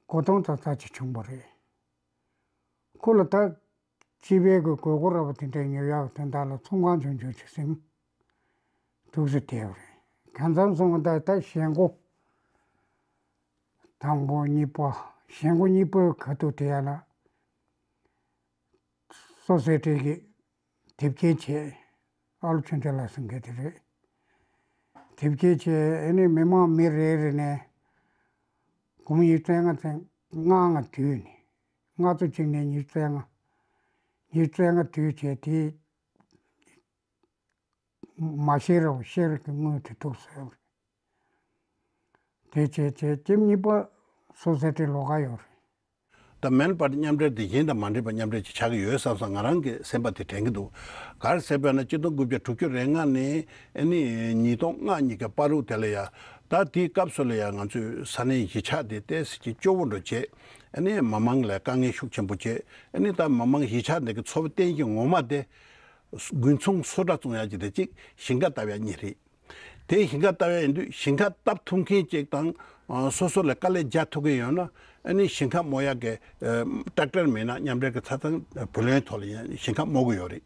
སྒོར་སྟོང་ཙམ་ཙམ་ཅིག་བྱུང་བ་རེད། ཁོ་ལ་ད་སྤྱི་པའི་གི་དགོས་མཁོ་རག་པ་དེ་འདྲ་ཉོ་ཡག་དོན་དག་ལ་ཚོང་ཁང་ཆུང་ཆུང་ཅིག་ཟིན། ཐུགས་སུ་བདེ་བ་རེད། གང་འཚམ་སོང་བ་ད་ད་ཞེན་ཁོག་དང་པོ་གཉིས་པ། ཞེན་ཁོག་གཉིས་པའི་ཁ་ཐུག་དེ་ཡ་ལ་སོ་སོའི་གྲས་ཀྱི་དེབ་སྐྱེལ་བྱས། ཨ་ལོ་ཆུང་ཆུང་ལགས་ཟེར་མཁན་དེ་རེད། དེབ་སྐྱེལ་བྱས། ཨ་ནི་མི་མང་མི་རེ་རེ་ནས་སྒོར་མོ་ཉི་ཤུ་རྩ་ལྔ་ཙམ་ལྔ་ལྔ་བསྡུས་ནས། ལྔ་བཅུ་གཅིག་ནས་ཉི་ཤུ་རྩ་ལྔ། ཉི་ཤུ་རྩ་ལྔ་བསྡུས་བྱས་དེ། མ་ཤེས་རབ་ཤེས་རིག་གི་དངུལ་དེ་འདུག་ཟེར་བ་རེད། དེ་བྱས་བྱས་ཁྱིམ་གཉིས་པ་སོ་སོའི་གྲས་ལོགས་ཀ་ཡོད་རེད། ད་མེན་པར་མཉམ་འབྲེལ་དེ་གཞན་དང་མ་འདྲེས་པ་མཉམ་འབྲེལ་ཅིག་ཆགས་ཀྱི་ཡོད་བསམ་བསམ་ང་རང་གི་སེམས་པ་དེ་དྲན་གྱི་འདུག་ག་རེ་ཟེར་བས་ན་གཅིག་སྟོང་དགུ་བརྒྱ་དྲུག་ཅུ་རེ་ལྔ་ནས་ཨ་ནི་ཉིས་སྟོང་ལྔ་གཉིས་ཀྱི་བར་དུ་དེ་ལ་ཡ། ད་དེའི་སྐབས་སུ་ལ་ཡ་ང་ཚོའི་ས་གནས་གཞིས་ཆགས་དེ་ཏོག་ཙམ་ཅིག་སྐྱོ་བོ་འགྲོ་བྱས། ཨ་ནི་མི་མང་ལ་དཀའ་ངལ་ཤུགས་ཆེན་པོ་བྱས། ཨ་ནི་ད་མི་མང་གཞིས་ཆགས་འདི་གི་འཚོ་བ་བརྟན་གཞི་ངོ་མ་དེ་དགུན་ཚོང་སོ་ཊ་བཙོང་ཡག་ཅིག་དང་གཅིག་ཞིང་ཁ་བཏབ་ཡག་གཉིས་རེད། དེ་ཞིང་ཁ་བཏབ་ཡག་ཡིན་དུས་ཞིང་ཁ་བཏབ་ཐུབ་མཁན་ཅིག་དང་། ཨ། སོ་སོ་ལ་དཀའ་ལས་རྒྱག་ཐུབ་མཁན་ཡོད་ན། ཨ་ནི་ཞིང་ཁ་རྨོ་ཡག་གི་ཨ་ཊེག་ཊར་མེད་ན་མཉམ་འབྲེལ་གྱི་ཆ་ཚང་བུ་ལོན་ཐོག་ལ་ཡང་ཞིང་ཁ་རྨོ་གི་ཡོད་རེད།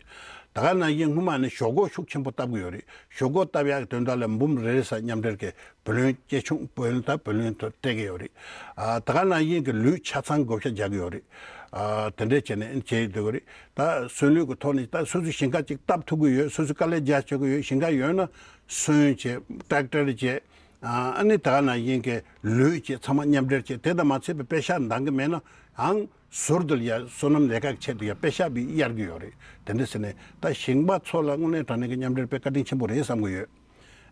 ད་ག་ནང་བཞིན་སྔོན་མ་ནས་ཞོག་ཁོག་ཤུགས་ཆེན་པོ་བཏབ་གི་ཡོད་རེད། ཞོག་ཁོག་བཏབ་ཡག་གི་དོན་དག་ལ་འབུམ་རེ་རེ་ས་མཉམ་འབྲེལ་གྱི་བུ་ལོན་སྐྱེད་ཆུང་བུ་ལོན་ད་བུ་ལོན་ཐོག་སྤྲད་ཀྱི་ཡོད་རེད། ཨ། ད་ག་ནང་བཞིན་གྱི་ལུད་ཆ་ཚང་བགོ་བཤའ་རྒྱག་གི་ཡོད་རེད། ཨ། དེ་འདྲས་བྱས་ནས་བྱས་ཡོད་རེད། ད་སོན་ལུད་ཀྱི་ཐོག་ནས་ད་སོ་སོའི་ཞིང་ཁ་ཅིག་བཏབ་ཐུབ་ཀྱི་ཡོད། སོ་སོའི་དཀའ་ལས་རྒྱག་ཆོག་གི་ཡོད། ཞིང་ཁ་ཡོད་ན་སོན་བྱས། ཊེག་ཊར་བྱས། ཨ་ནི་ད་ག་ནང་བཞིན་གྱི་ལུད་བྱས། ཚང་མ་མཉམ་འབྲེལ་བྱས། དེ་དང་མ་ཚད་པའི་པེ་ཤག་འདང་གི་མེད་ན་ཡང་ཟུར་དུ་ཡ་སོ་ནམ་ལས་ཀ་གི་ཆེད་དུ་ཡ་པེ་ཤག་བི་གཡར་གྱི་ཡོད་རེད། དེ་འདྲ་ཟེར་ནས་ད་ཞིང་པ་ཚོ་ལ་དངོས་གནས་དྲང་གནས་ཀྱི་མཉམ་འབྲེལ་དཔེ་བཀའ་དྲིན་ཆེན་པོ་རེད་བསམ་གྱི་ཡོད།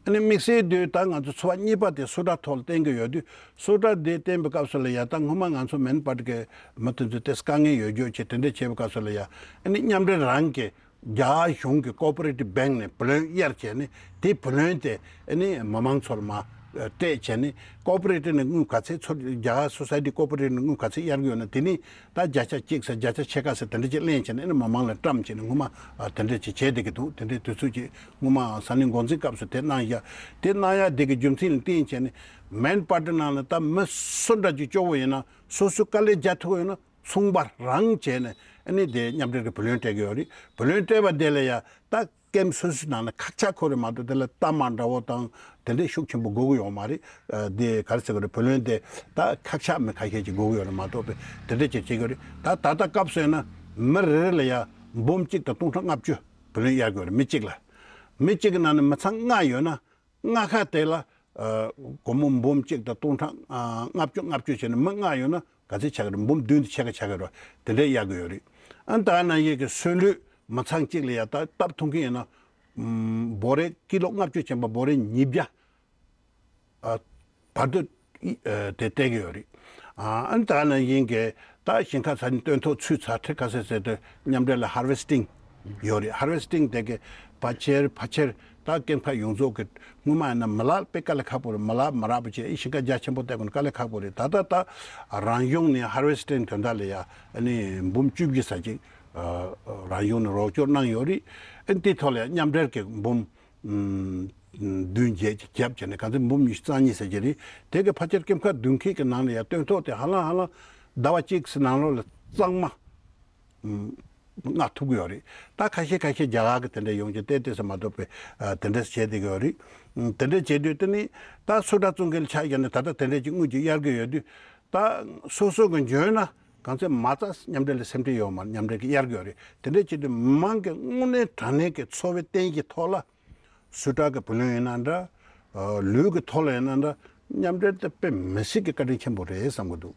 ཨ་ནི་དམིགས་བསལ་དུ་ད་ང་ཚོ་ཚོ་བ་གཉིས་པ་དེ་སོ་ཊ་ཐོག་ལ་བརྟེན་གྱི་ཡོད་དུས། སོ་ཊ་དེ་བརྟེན་པའི་སྐབས་སུ་ལ་ཡ་ད་སྔོན་མ་ང་ཚོ་མེན་པར་གྱི་མི་དེ་ཚོ་ཏོག་ཙམ་དཀའ་ངལ་ཡོད་རྒྱུ་བྱས། དེ་འདྲ་བྱས་པའི་སྐབས་སུ་ལ་ཡ་ཨ་ནི་མཉམ་འབྲེལ་རང་གི་རྒྱ་གར་གཞུང་གི་ཀོ་པ་རེ་ཊིབ་བེང་ནས་བུ་ལོན་གཡར་བྱས་ནས། དེ་བུ་ལོན་དེ་ཨ་ནི་མི་མང་ཚོར་མར་སྤྲད་བྱས་ནས། ཀོ་པ་རེ་ཊིབ་ནས་དངུལ་ག་ཚད་ཚོར། རྒྱ་གར་སོ་སའི་ཊི་ཀོ་པ་རེ་ཊིབ་ནས་དངུལ་ག་ཚད་གཡར་གྱི་ཡོད་ན། དེ་ནི་ད་བརྒྱ་ཆ་གཅིག་ཟེར། བརྒྱ་ཆ་ཕྱེད་ཀ་ཟེར། དེ་འདྲ་ཅིག་ལེན་བྱས་ནས་ཨ་ནི་མི་མང་ལ་བཀྲམ་བྱས་ནས་སྔོན་མ་དེ་འདྲ་ཅིག་བྱས་བསྡད་ཀྱི་འདུག་དེ་འདྲའི་དུས་ཚོད་ཅིག་སྔོན་མ་ས་གནས་འགོ་འཛིན་སྐབས་སུ་དེ་གནང་ཡ། དེ་གནང་ཡ་དེ་གི་རྒྱུ་མཚན་ལ་བརྟེན་བྱས་ནས་མེན་པར་ཊི་ནང་ལ་ད་མི་སུ་འདྲ་ཅིག་སྐྱོ་བོ་ཡིན་ན། སོ་སོའི་དཀའ་ལས་རྒྱག་ཐུབ་ཡོད་ན། ཚོང་པ་རང་བྱས་ནས་ཨ་ནི་དེ་མཉམ་འབྲེལ་གྱི་བུ་ལོན་སྤྲད་ཀྱི་ཡོད་རེད། བུ་ལོན་སྤྲད་པ་དེ་ལ་ཡ་ད་ཀེམ་སོ་སོའི་ནང་ན་ཁག་ཆག་ཁོ་རེ་མ་གཏོགས། དེ་ལ་གཏའ་མ་འདྲ་བོ་དང་དེ་འདྲའི་ཤུགས་ཆེན་པོ་དགོས་ཀྱི་ཡོད་མ་རེད། ཨ། དེ་ག་རེ་ཟེར་དགོས་རེད། བུ་ལོན་དེ་ད་ཁག་ཆག་མི་ཁ་ཤས་ཅིག་དགོས་ཀྱི་ཡོད་རེད་མ་གཏོགས། དེ་འདྲ་ཅིག་བྱེད་ཀྱི་ཡོད་རེད། ད་ད་ལྟ་སྐབས་སུ་ཡིན་ན་མི་རེ་རེ་ལ་ཡ་འབུམ་གཅིག་དང་སྟོང་ཕྲག་ལྔ་བཅུ་བུ་ལོན་གཡར་དགོས་རེད། མི་གཅིག་ལ། མི་གཅིག་གི་ནང་ནས་མི་ཚང་ལྔ་ཡོད་ན། ལྔ་ཁ་དེ་ལ་ཨ་སྒོར་མོ་འབུམ་གཅིག་དང་སྟོང་ཕྲག་ཨ་ལྔ་བཅུ་ལྔ་བཅུ་བྱས་ནས་མི་ལྔ་ཡོད་ན་ག་ཚད་ཆགས་ཀྱི་རེད། འབུམ་བདུན་དེ་ཕྱེད་ཀ་ཆགས་ཀྱི་རེད། དེ་འདྲའི་གཡར་གྱི་ཡོད་རེད། ཨ་ནི་ད་ག་ནང་བཞིན་གྱི་སོན་ལུད་མི་ཚང་གཅིག་ལ་ཡ་ད་བཏབ་ཐུབ་མཁན་ཡིན་ན། ཨམ། འབོ་རས་ཀི་ལོ་ལྔ་བཅུ་ཅན་པ་འབོ་རས་ཉིས་བརྒྱ་ཨ་བར་དུ་ཨ་དེ་སྤྲད་ཀྱི་ཡོད་རེད། ཨ་ནི་ད་ག་ནང་བཞིན་གྱི་ད་ཞིང་ཁ་ས་ནས་སྟོན་ཐོག་ཚུད་ཚར་ཁྲི་ཁ་སེ་ཟེར་དུས་མཉམ་འབྲེལ་ལ་ཧར་ཝེ་སི་ཊིང་ཡོད་རེད། ཧར་ཝེ་སི་ཊིང་དེ་གི་ཕལ་ཆེར་ཕལ་ཆེར་ད་སྐྱེམས་ཁ་ཡོངས་རྫོགས་ཀྱི་སྔོན་མ་ཡིན་ན་མི་ལག་དཔེ་དཀའ་ལས་ཁག་པོ་རེད། མི་ལག་མ་རག་པ་བྱས། ཨི་ཞིང་ཁ་རྒྱ་ཆེན་པོ་བཏབ་དགོས་ན་དཀའ་ལས་ཁག་པོ་རེད། ད་ལྟ་ད་རང་གཞུང་ནས་ཧར་ཝེ་སི་ཊིང་དོན་དག་ལ་ཡ་ཨ་ནི་འབུམ་བཅུ་བཞི་ཙམ་ཅིག་ཨ་རང་གཞུང་ནས་རོགས་སྐྱོར་གནང་ཡོད་རེད། ཨ་ནི་དེའི་ཐོག་ལ་ཡ་མཉམ་འབྲེལ་གྱི་འབུམ་ཨམ་བདུན་བརྒྱད་ཅིག་བརྒྱབ་བྱས་ནས་ག་ཚོད་འབུམ་ཉི་ཤུ་རྩ་གཉིས་ཟེར་གྱི་རེད། དེ་གི་ཕལ་ཆེར་སྐྱེམས་ཁ་བདུན་ཁྱེར་གྱི་ནང་ལ་ཡ་སྟོན་ཐོག་དེ་ཧ་ལམ་ཧ་ལམ་ཟླ་བ་གཅིག་གི་ནང་ལོགས་ལ་གཙང་མ་ མངགས་ཐུབ་ཀྱི་ཡོད་རེད། ད་ཁ་ཤས་ཁ་ཤས་རྒྱ་གར་གྱི་དེ་འདྲ་ཡོང་གི་ཏོག་ཏོག་ཙམ་མ་གཏོགས་པའི་ཨ་དེ་འདྲ་བྱས་བསྡད་ཀྱི་ཡོད་རེད། ཨ་དེ་འདྲ་བྱས་དུས་དེ་ནི་ད་སུ་ཊར་བཙོང་མཁན་ལ་ཆ་བཞག་ན་ད་ལྟ་དེ་འདྲ་ཅིག་དངུལ་ཅིག་གཡར་གྱི་ཡོད་དུས། ད་སོ་སོ་གི་འཇོན་ན་གང་ཚེ་མ་རྩ་མཉམ་འབྲེལ་ལ་སེམས་ཁྲལ་ཡོད་མ་རེད། མཉམ་འབྲེལ་གྱིས་གཡར་གྱི་ཡོད་རེད། དེ་འདྲ་བྱེད་དུས་མི་མང་གི་དངོས་གནས་དྲང་གནས་ཀྱི་འཚོ་བའི་རྟེན་གྱི་ཐོག་ལ། སུ་ཊར་གྱི་བུ་ལོན་ཡིན་ན་འདྲ། ཨ་ལུད་ཀྱི་ཐོག་ལ་ཡིན་ན་འདྲ། མཉམ་འབྲེལ་དེ་དཔེ་མི་སྲིད་ཀྱི་བཀའ་དྲིན་ཆེན་པོ་རེད་བསམ་གྱི་འདུག་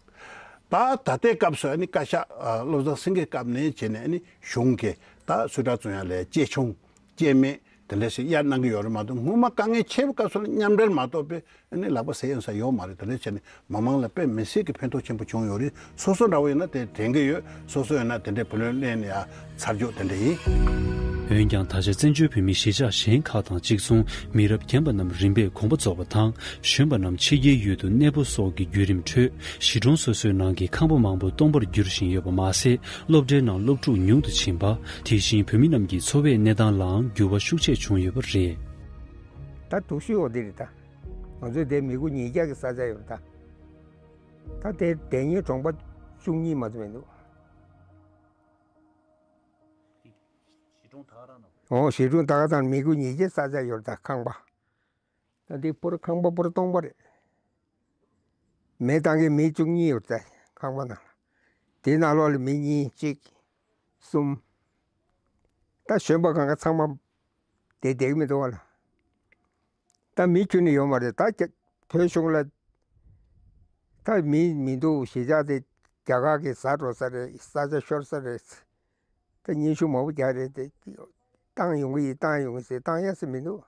ད་ད་ལྟའི་སྐབས་སུ་ཨ་ནི་བཀའ་ཤག་ཨ་བློ་བཟང་སེང་གེའི་སྐབས་ནས་བྱས་ནས་ཨ་ནི་གཞུང་གིས་ད་སུ་ཊར་བཙོང་ཡ་ལ་གཅེས་ཆུང་གཅེས་མེད་དེ་འདྲ་ཞིག་གཡར་གནང་གི་ཡོད་རེད་མ་གཏོགས། སྔོན་མ་དཀའ་ངལ་ཆེ་བའི་སྐབས་སུ་ལ་མཉམ་འབྲེལ་མ་གཏོགས་པའི་ཨ་ནི་ལག་པ་ཟས་ཡོང་ས་ཡོད་མ་རེད། དེ་འདྲ་བྱས་ནས་མི་མང་ལ་དཔེ་མི་སྲིད་ཀྱི་ཕན་ཐོགས་ཆེན་པོ་བྱུང་ཡོད་རེད། སོ་སོ་འདྲ་བོ་ཡིན་ན་དེ་དྲན་གྱི་ཡོད། སོ་སོ་ཡིན་ན་དེ་འདྲའི་བུ་ལོན་ལེན་ནས་ཡ་ཚར་འཇོག་དེ་འདྲ་ཡིན། འོན་ཀྱང་ད་ཆ་བཙན་བྱོལ་བོད་མིའི་གཞིས་ཆགས་གཞན་ཁག་དང་གཅིག་མཚུངས། མི་རབས་རྒན་པ་རྣམས་རིམ་པས་དགོངས་པ་རྫོགས་པ་དང་། གཞོན་པ་རྣམས་ཕྱི་རྒྱལ་ཡུལ་དུ་གནས་སྤོ་སོགས་ཀྱི་བརྒྱུད་རིམ་ཁྲོད། གཞིས་གྲོང་སོ་སོའི་ནང་གི་ཁང་པ་མང་པོ་སྟོང་པར་འགྱུར་བཞིན་ཡོད་པ་མ་ཟད། སློབ་གྲྭའི་ནང་སློབ་ཕྲུག་ཉུང་དུ་ཕྱིན་པ། དེ་བཞིན་བོད་མི་རྣམས་ཀྱི་འཚོ་བའི་གནས་སྟངས་ལའང་འགྱུར་བ་ཤུགས་ཆེ་བྱུང་ཡོད་པ་རེད། ད་དུག་ཤོས་འོ་དེ་རེད་ད། ང་ཚོའི་དེ་མི་དགུ་ཉིས་བརྒྱ་གི་ས་ཆ་ཡོད་རེད་ད། ད་དེ་དེ་ཉིད་གྲོང་པ་བཅུ་གཉིས་མ་ཚོ་མི་འདུག་གཞིས་གྲོང་ད་ག་རང་ནང་། ཨོ་གཞིས་གྲོང་ད་ག་རང་མི་དགུ་ཉིས་བརྒྱའི་ས་ཆ་ཡོད་རེད་ད། ཁང་པ། ད་འདི་པུ་ར་ཁང་པ་པུ་ར་སྟོང་པ་རེད། མི་བཏང་མཁན་མི་བཅུ་གཉིས་ཡོད་རེད་ད་ཁང་པ་ནང་ལ། དེའི་ནང་ལོགས་ལ་མི་གཉིས་གཅིག་གསུམ། ད་གཞོན་པ་གང་ག་ཚང་མ་བསྡད་བསྡད་ཀྱི་མི་འདུག་བ་ལ། ད་མི་ཁྱོན་ནས་ཡོད་མ་རེད་ད། རྒྱ་བོད་གཞུང་ལ་ད་མི་མི་འདུག་གཞིས་ཆགས་དེ་རྒྱ་གར་གྱིས་ཟ་འགྲོ་ས་རེད། ས་ཆ་ཤོར་ས་རེད། ད་སྙན་ཞུ་མང་པོ་རྒྱག་རེད་དེ། བཏང་ཡོང་གི་ཡིན་བཏང་ཡོང་གི་ཟེར་བཏང་ཡ་ཟེར་མི་འདུག་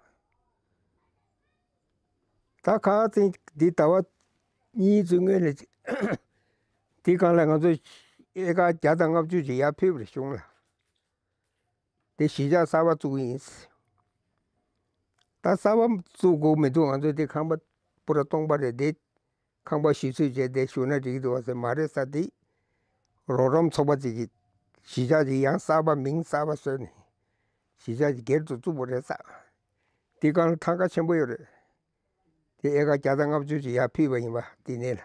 ད་ཁ་སང་འདི་ཟླ་བ་གཉིས་ཙམ་སྔོན་ལ་འདི་སྒང་ལ་ང་ཚོ་ཨེ་ཀར་བརྒྱ་དང་ལྔ་བཅུ་ཅིག་ཡར་ཕུལ་བ་རེད་གཞུང་ལ། དེ་གཞིས་ཆགས་གསར་པ་བཙུགས་ཀྱི་ཡིན། ད་གསར་པ་བཙུགས་དགོས་མི་འདུག་ང་ཚོ་དེ་ཁང་པ་པུ་ར་སྟོང་པ་རེད་དེ། ཁང་པ་ཞིག་ཚུད་བྱས་དེ་བཞུགས་ན་འགྲིག་གི་འདུག་བ་ཟེར་མ་རེད་ས། དེ་རོགས་རམ་ཚོགས་པ་ཅིག་གིས་གཞིས་ཆགས་ཅིག་ཡང་གསར་པ་མིང་གསར་པ་བཟོས་ནས་གཞིས་ཆགས་ཅིག་སྒེར་དུ་བཙུགས་པ་རེད་ས། དེ་སྒང་ལ་ཐང་ག་ཆེན་པོ་ཡོད་རེད། དེ་ཨེ་ཀར་བརྒྱ་དང་ལྔ་བཅུ་ཅིག་ཡར་ཕུལ་བ་ཡིན་པ་དེ་ནས་ལ།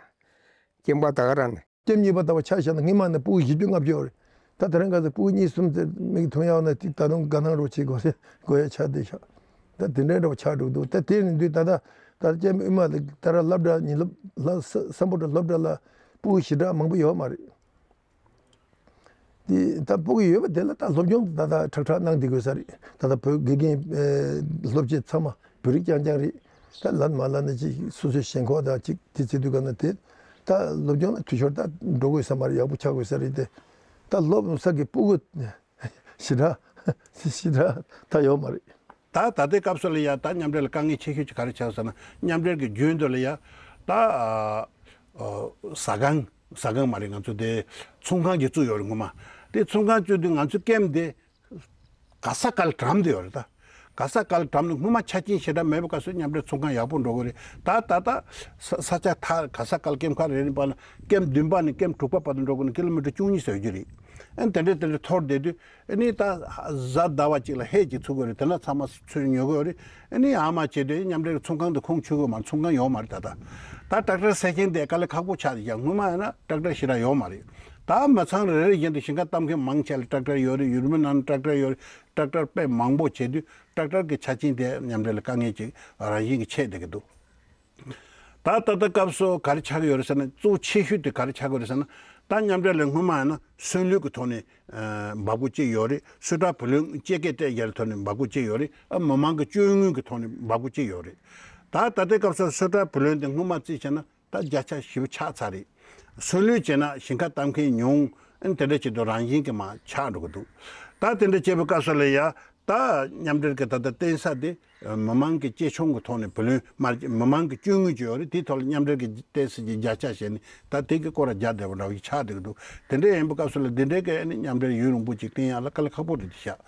སྐྱེམས་པ་ད་ག་རང་ནས། སྐྱེམས་གཉིས་པ་ལྟ་བུ་ཆ་བཞག་ན་སྔོན་མ་ནས་སྤུ་གུ་བཞི་བཅུ་ལྔ་བཅུ་ཡོད་རེད། ད་དེ་རིང་ཁ་སང་སྤུ་གུ་གཉིས་གསུམ་ཙམ་མིག་མཐོང་ཡག་ན་ཅིག་ད་དུང་དགའ་སྣང་རོགས་བྱེད་དགོས་ཟེར་དགོས་ཡ་ཆགས་བསྡད་ཤག་ད་དེ་འདྲའི་འདྲ་བོ་ཆགས་འགྲོ་གི་འདུག་ད་དེ་ནས་དུས་ད་ལྟ་ད་སྐྱེམས་དབུས་མ་ལ་ད་ར་སློབ་གྲྭ་ཉིན་སློབ་ལ་ས་སམ་བྷོ་ཊ་སློབ་གྲྭ་ལ་སྤུ་གུ་ཞེ་དྲག་མང་པོ་ཡོད་མ་རེད། དེ་ད་སྤུ་གུ་ཡོད་པ་དེ་ལ་ད་སློབ་སྦྱོང་ད་ད་ཁྲག་ཁྲག་གནང་བསྡད་དགོས་ས་རེད། ད་ད་བོད་དགེ་རྒན་ཨེ་སློབ་ཆེན་ཚང་མ་བོད་རིགས་རྐྱང་རྐྱང་རེད། ད་ལབ་མ་ལབ་ན་ཅིག་སོ་སོའི་ཞེན་ཁོག་དང་ཅིག་དེ་བྱེད་དུས་ག་ན་དེ་ད་སློབ་སྦྱོང་ལ་འཐུས་ཤོར་ད་འགྲོ་དགོས་ས་མ་རེད། ཡག་པོ་ཆགས་དགོས་ས་རེད་དེ། ད་སློབ་ས་གི་སྤུ་གུ་ཞེ་དྲག་ཞེ་དྲག་ད་ཡོད་མ་རེད། ད་ད་ལྟའི་སྐབས་སུ་ལ་ཡ་ད་མཉམ་འབྲེལ་ལ་དཀའ་ངལ་ཆེ་ཤོས་ཅིག་ག་རེ་ཆགས་ཟེར་ན། མཉམ་འབྲེལ་གྱི་རྒྱུན་དུ་ལ་ཡ་ད་ཨ་ཨ་ཟ་ཁང་ཟ་ཁང་མ་རེད། ང་ཚོ་དེ་ཚོང་ཁང་ཅིག་བཙུགས་ཡོད་རེད་སྔོན་མ། དེ་ཚོང་ཁང་བཙུགས་དུས་ང་ཚོ་སྐྱེམས་དེ་ག་ས་ག་ལ་གྲམ་དུ་ཡོད་རེད་ད། ག་ས་ག་ལ་གྲམ་དུ་སྔོན་མ་ཆ་རྐྱེན་ཞེ་དྲག་མེད་པའི་སྐབས་སུ་མཉམ་འབྲེལ་ཚོང་ཁང་ཡག་པོ་འགྲོ་གི་རེད། ད་ད་ལྟ་ས་ས་ཆ་ཐག་ག་ས་ག་ལ་སྐྱེམས་ཁང་རེ་རེ་བར་ལ་སྐྱེམས་བདུན་པ་ནས་སྐྱེམས་དྲུག་པ་བར་དུ་འགྲོ་དགོས་ན་ཀི་ལོ་མི་ཊར་བཅུ་གཉིས་ཙམ་ཡོད་རྒྱུ་རེད། ཨ་ནི་དེ་འདྲས་དེ་འདྲས་འཐོར་བསྡད་དུས། ཨ་ནི་ད་གཟའ་ཟླ་བ་གཅིག་ལ་ཧེ་གཅིག་ཚུགས་དགོས་རེད། དེ་ན་ཚང་མ་ཚུར་ཉོ་དགོས་རེད། ཨ་ནི་ཨ་མ་བྱས་དུས་མཉམ་འབྲེལ་ཚོང་ཁང་དུ་ཁོང་ཆུད་དགོས་མ་རེད། ཚོང་ཁང་ཡོད་མ་རེད་ད་ལྟ། ད་ཊེག་ཊར་ཟེར་མཁན་དེ་དཀའ་ལས་ཁག་པོ་ཆགས་ཡ། སྔོན་མ་ཡིན་ན་ཊེག་ཊར་ཞེ་དྲག་ཡོད་མ་རེད། ད་མི་ཚང་རེ་རེ་བཞིན་དུ་ཞིང་ཁ་བཏབ་མཁན་མང་ཆེ་ལ་ཊེག་ཊར་ཡོད་རེད། ཡུལ་མི་ནང་ཊེག་ཊར་ཡོད་རེད། ཊེག་ཊར་དཔེ་མང་པོ་བྱས་དུས་ཊེག་ཊར་གྱི་ཆ་རྐྱེན་དེ་མཉམ་འབྲེལ་ལ་དཀའ་ངལ་ཅིག་རང་བཞིན་གྱིས་ཆེ་བསྡད་ཀྱི་འདུག་ད་ད་ལྟ་སྐབས་སུ་ག་རེ་ཆགས་ཀྱི་ཡོད་རེད་ཟེར་ན། གཙོ་བོ་ཆེ་ཤོས་དེ་ག་རེ་ཆགས་ཀྱི་ཡོད་རེད་ཟེར་ན། ད་མཉམ་འབྲེལ་ལ་སྔོན་མ་ཡིན་ན་སོན་ལུས་ཀྱི་ཐོག་ནས་འབབ་སྒོ་གཅིག་ཡོད་རེད། སུ་ཊར་བུ་ལོན་སྐྱེད་ཀའི་སྤྲད་རྒྱུའི་ཐོག་ནས་འབབ་སྒོ་གཅིག་ཡོད་རེད། ཨ་མི་མང་གི་སྤྱོད་དངུལ་གྱི་ཐོག་ནས་འབབ་སྒོ་གཅིག་ཡོད་རེད། ད་ད་ལྟའི་སྐབས་སུ་སུ་ཊར་བུ་ལོན་དེ་སྔོན་མ་རྩིས་བྱས་ན་ད་བརྒྱ་ཆ་བཞི་བཅུ་ཆགས་ཚར་རེད། སོན་ལུས་བྱས་ན་ཞིང་ཁ་བཏབ་མཁན་ཉུང་། ཨ་ནི་དེ་འདྲ་བྱེད་དུས་རང་བཞིན་གྱིས་མར་ཆག་འགྲོ་གི་འདུག་ད་དེ་འདྲ་བྱས་པའི་སྐབས་སུ་ལ་ཡ། ད་མཉམ་འབྲེལ་གྱི་ད་ལྟ་བརྟེན་ས་དེ་མི་མང་གི་གཅེས་ཆུང་གི་ཐོག་ནས་བུ་ལོན་མར་མི་མང་གི་སྤྱོད་དངུལ་ཅིག་ཡོད་རེད། དེའི་ཐོག་ལ་མཉམ་འབྲེལ་གྱི་བརྟེན་ས་ཀྱི་བརྒྱ་ཆ་བྱས་ནས་ད་དེ་གི་སྐོར་ལ་རྒྱ་བསྡད་པ་འདྲ་བོ་ཞིག་ཆགས་བསྡད་ཀྱི་འདུག་དེ་འདྲ་ཡིན་པའི་སྐབས་སུ་ལ་འདི་འདྲའི་གི་ཨ་ནི་མཉམ་འབྲེལ་ཡུན་རིང་པོ་ཅིག་བརྟན་ཡག་ལ་དཀའ་ལས་ཁག་པོ་རེད་དེ་ཤག་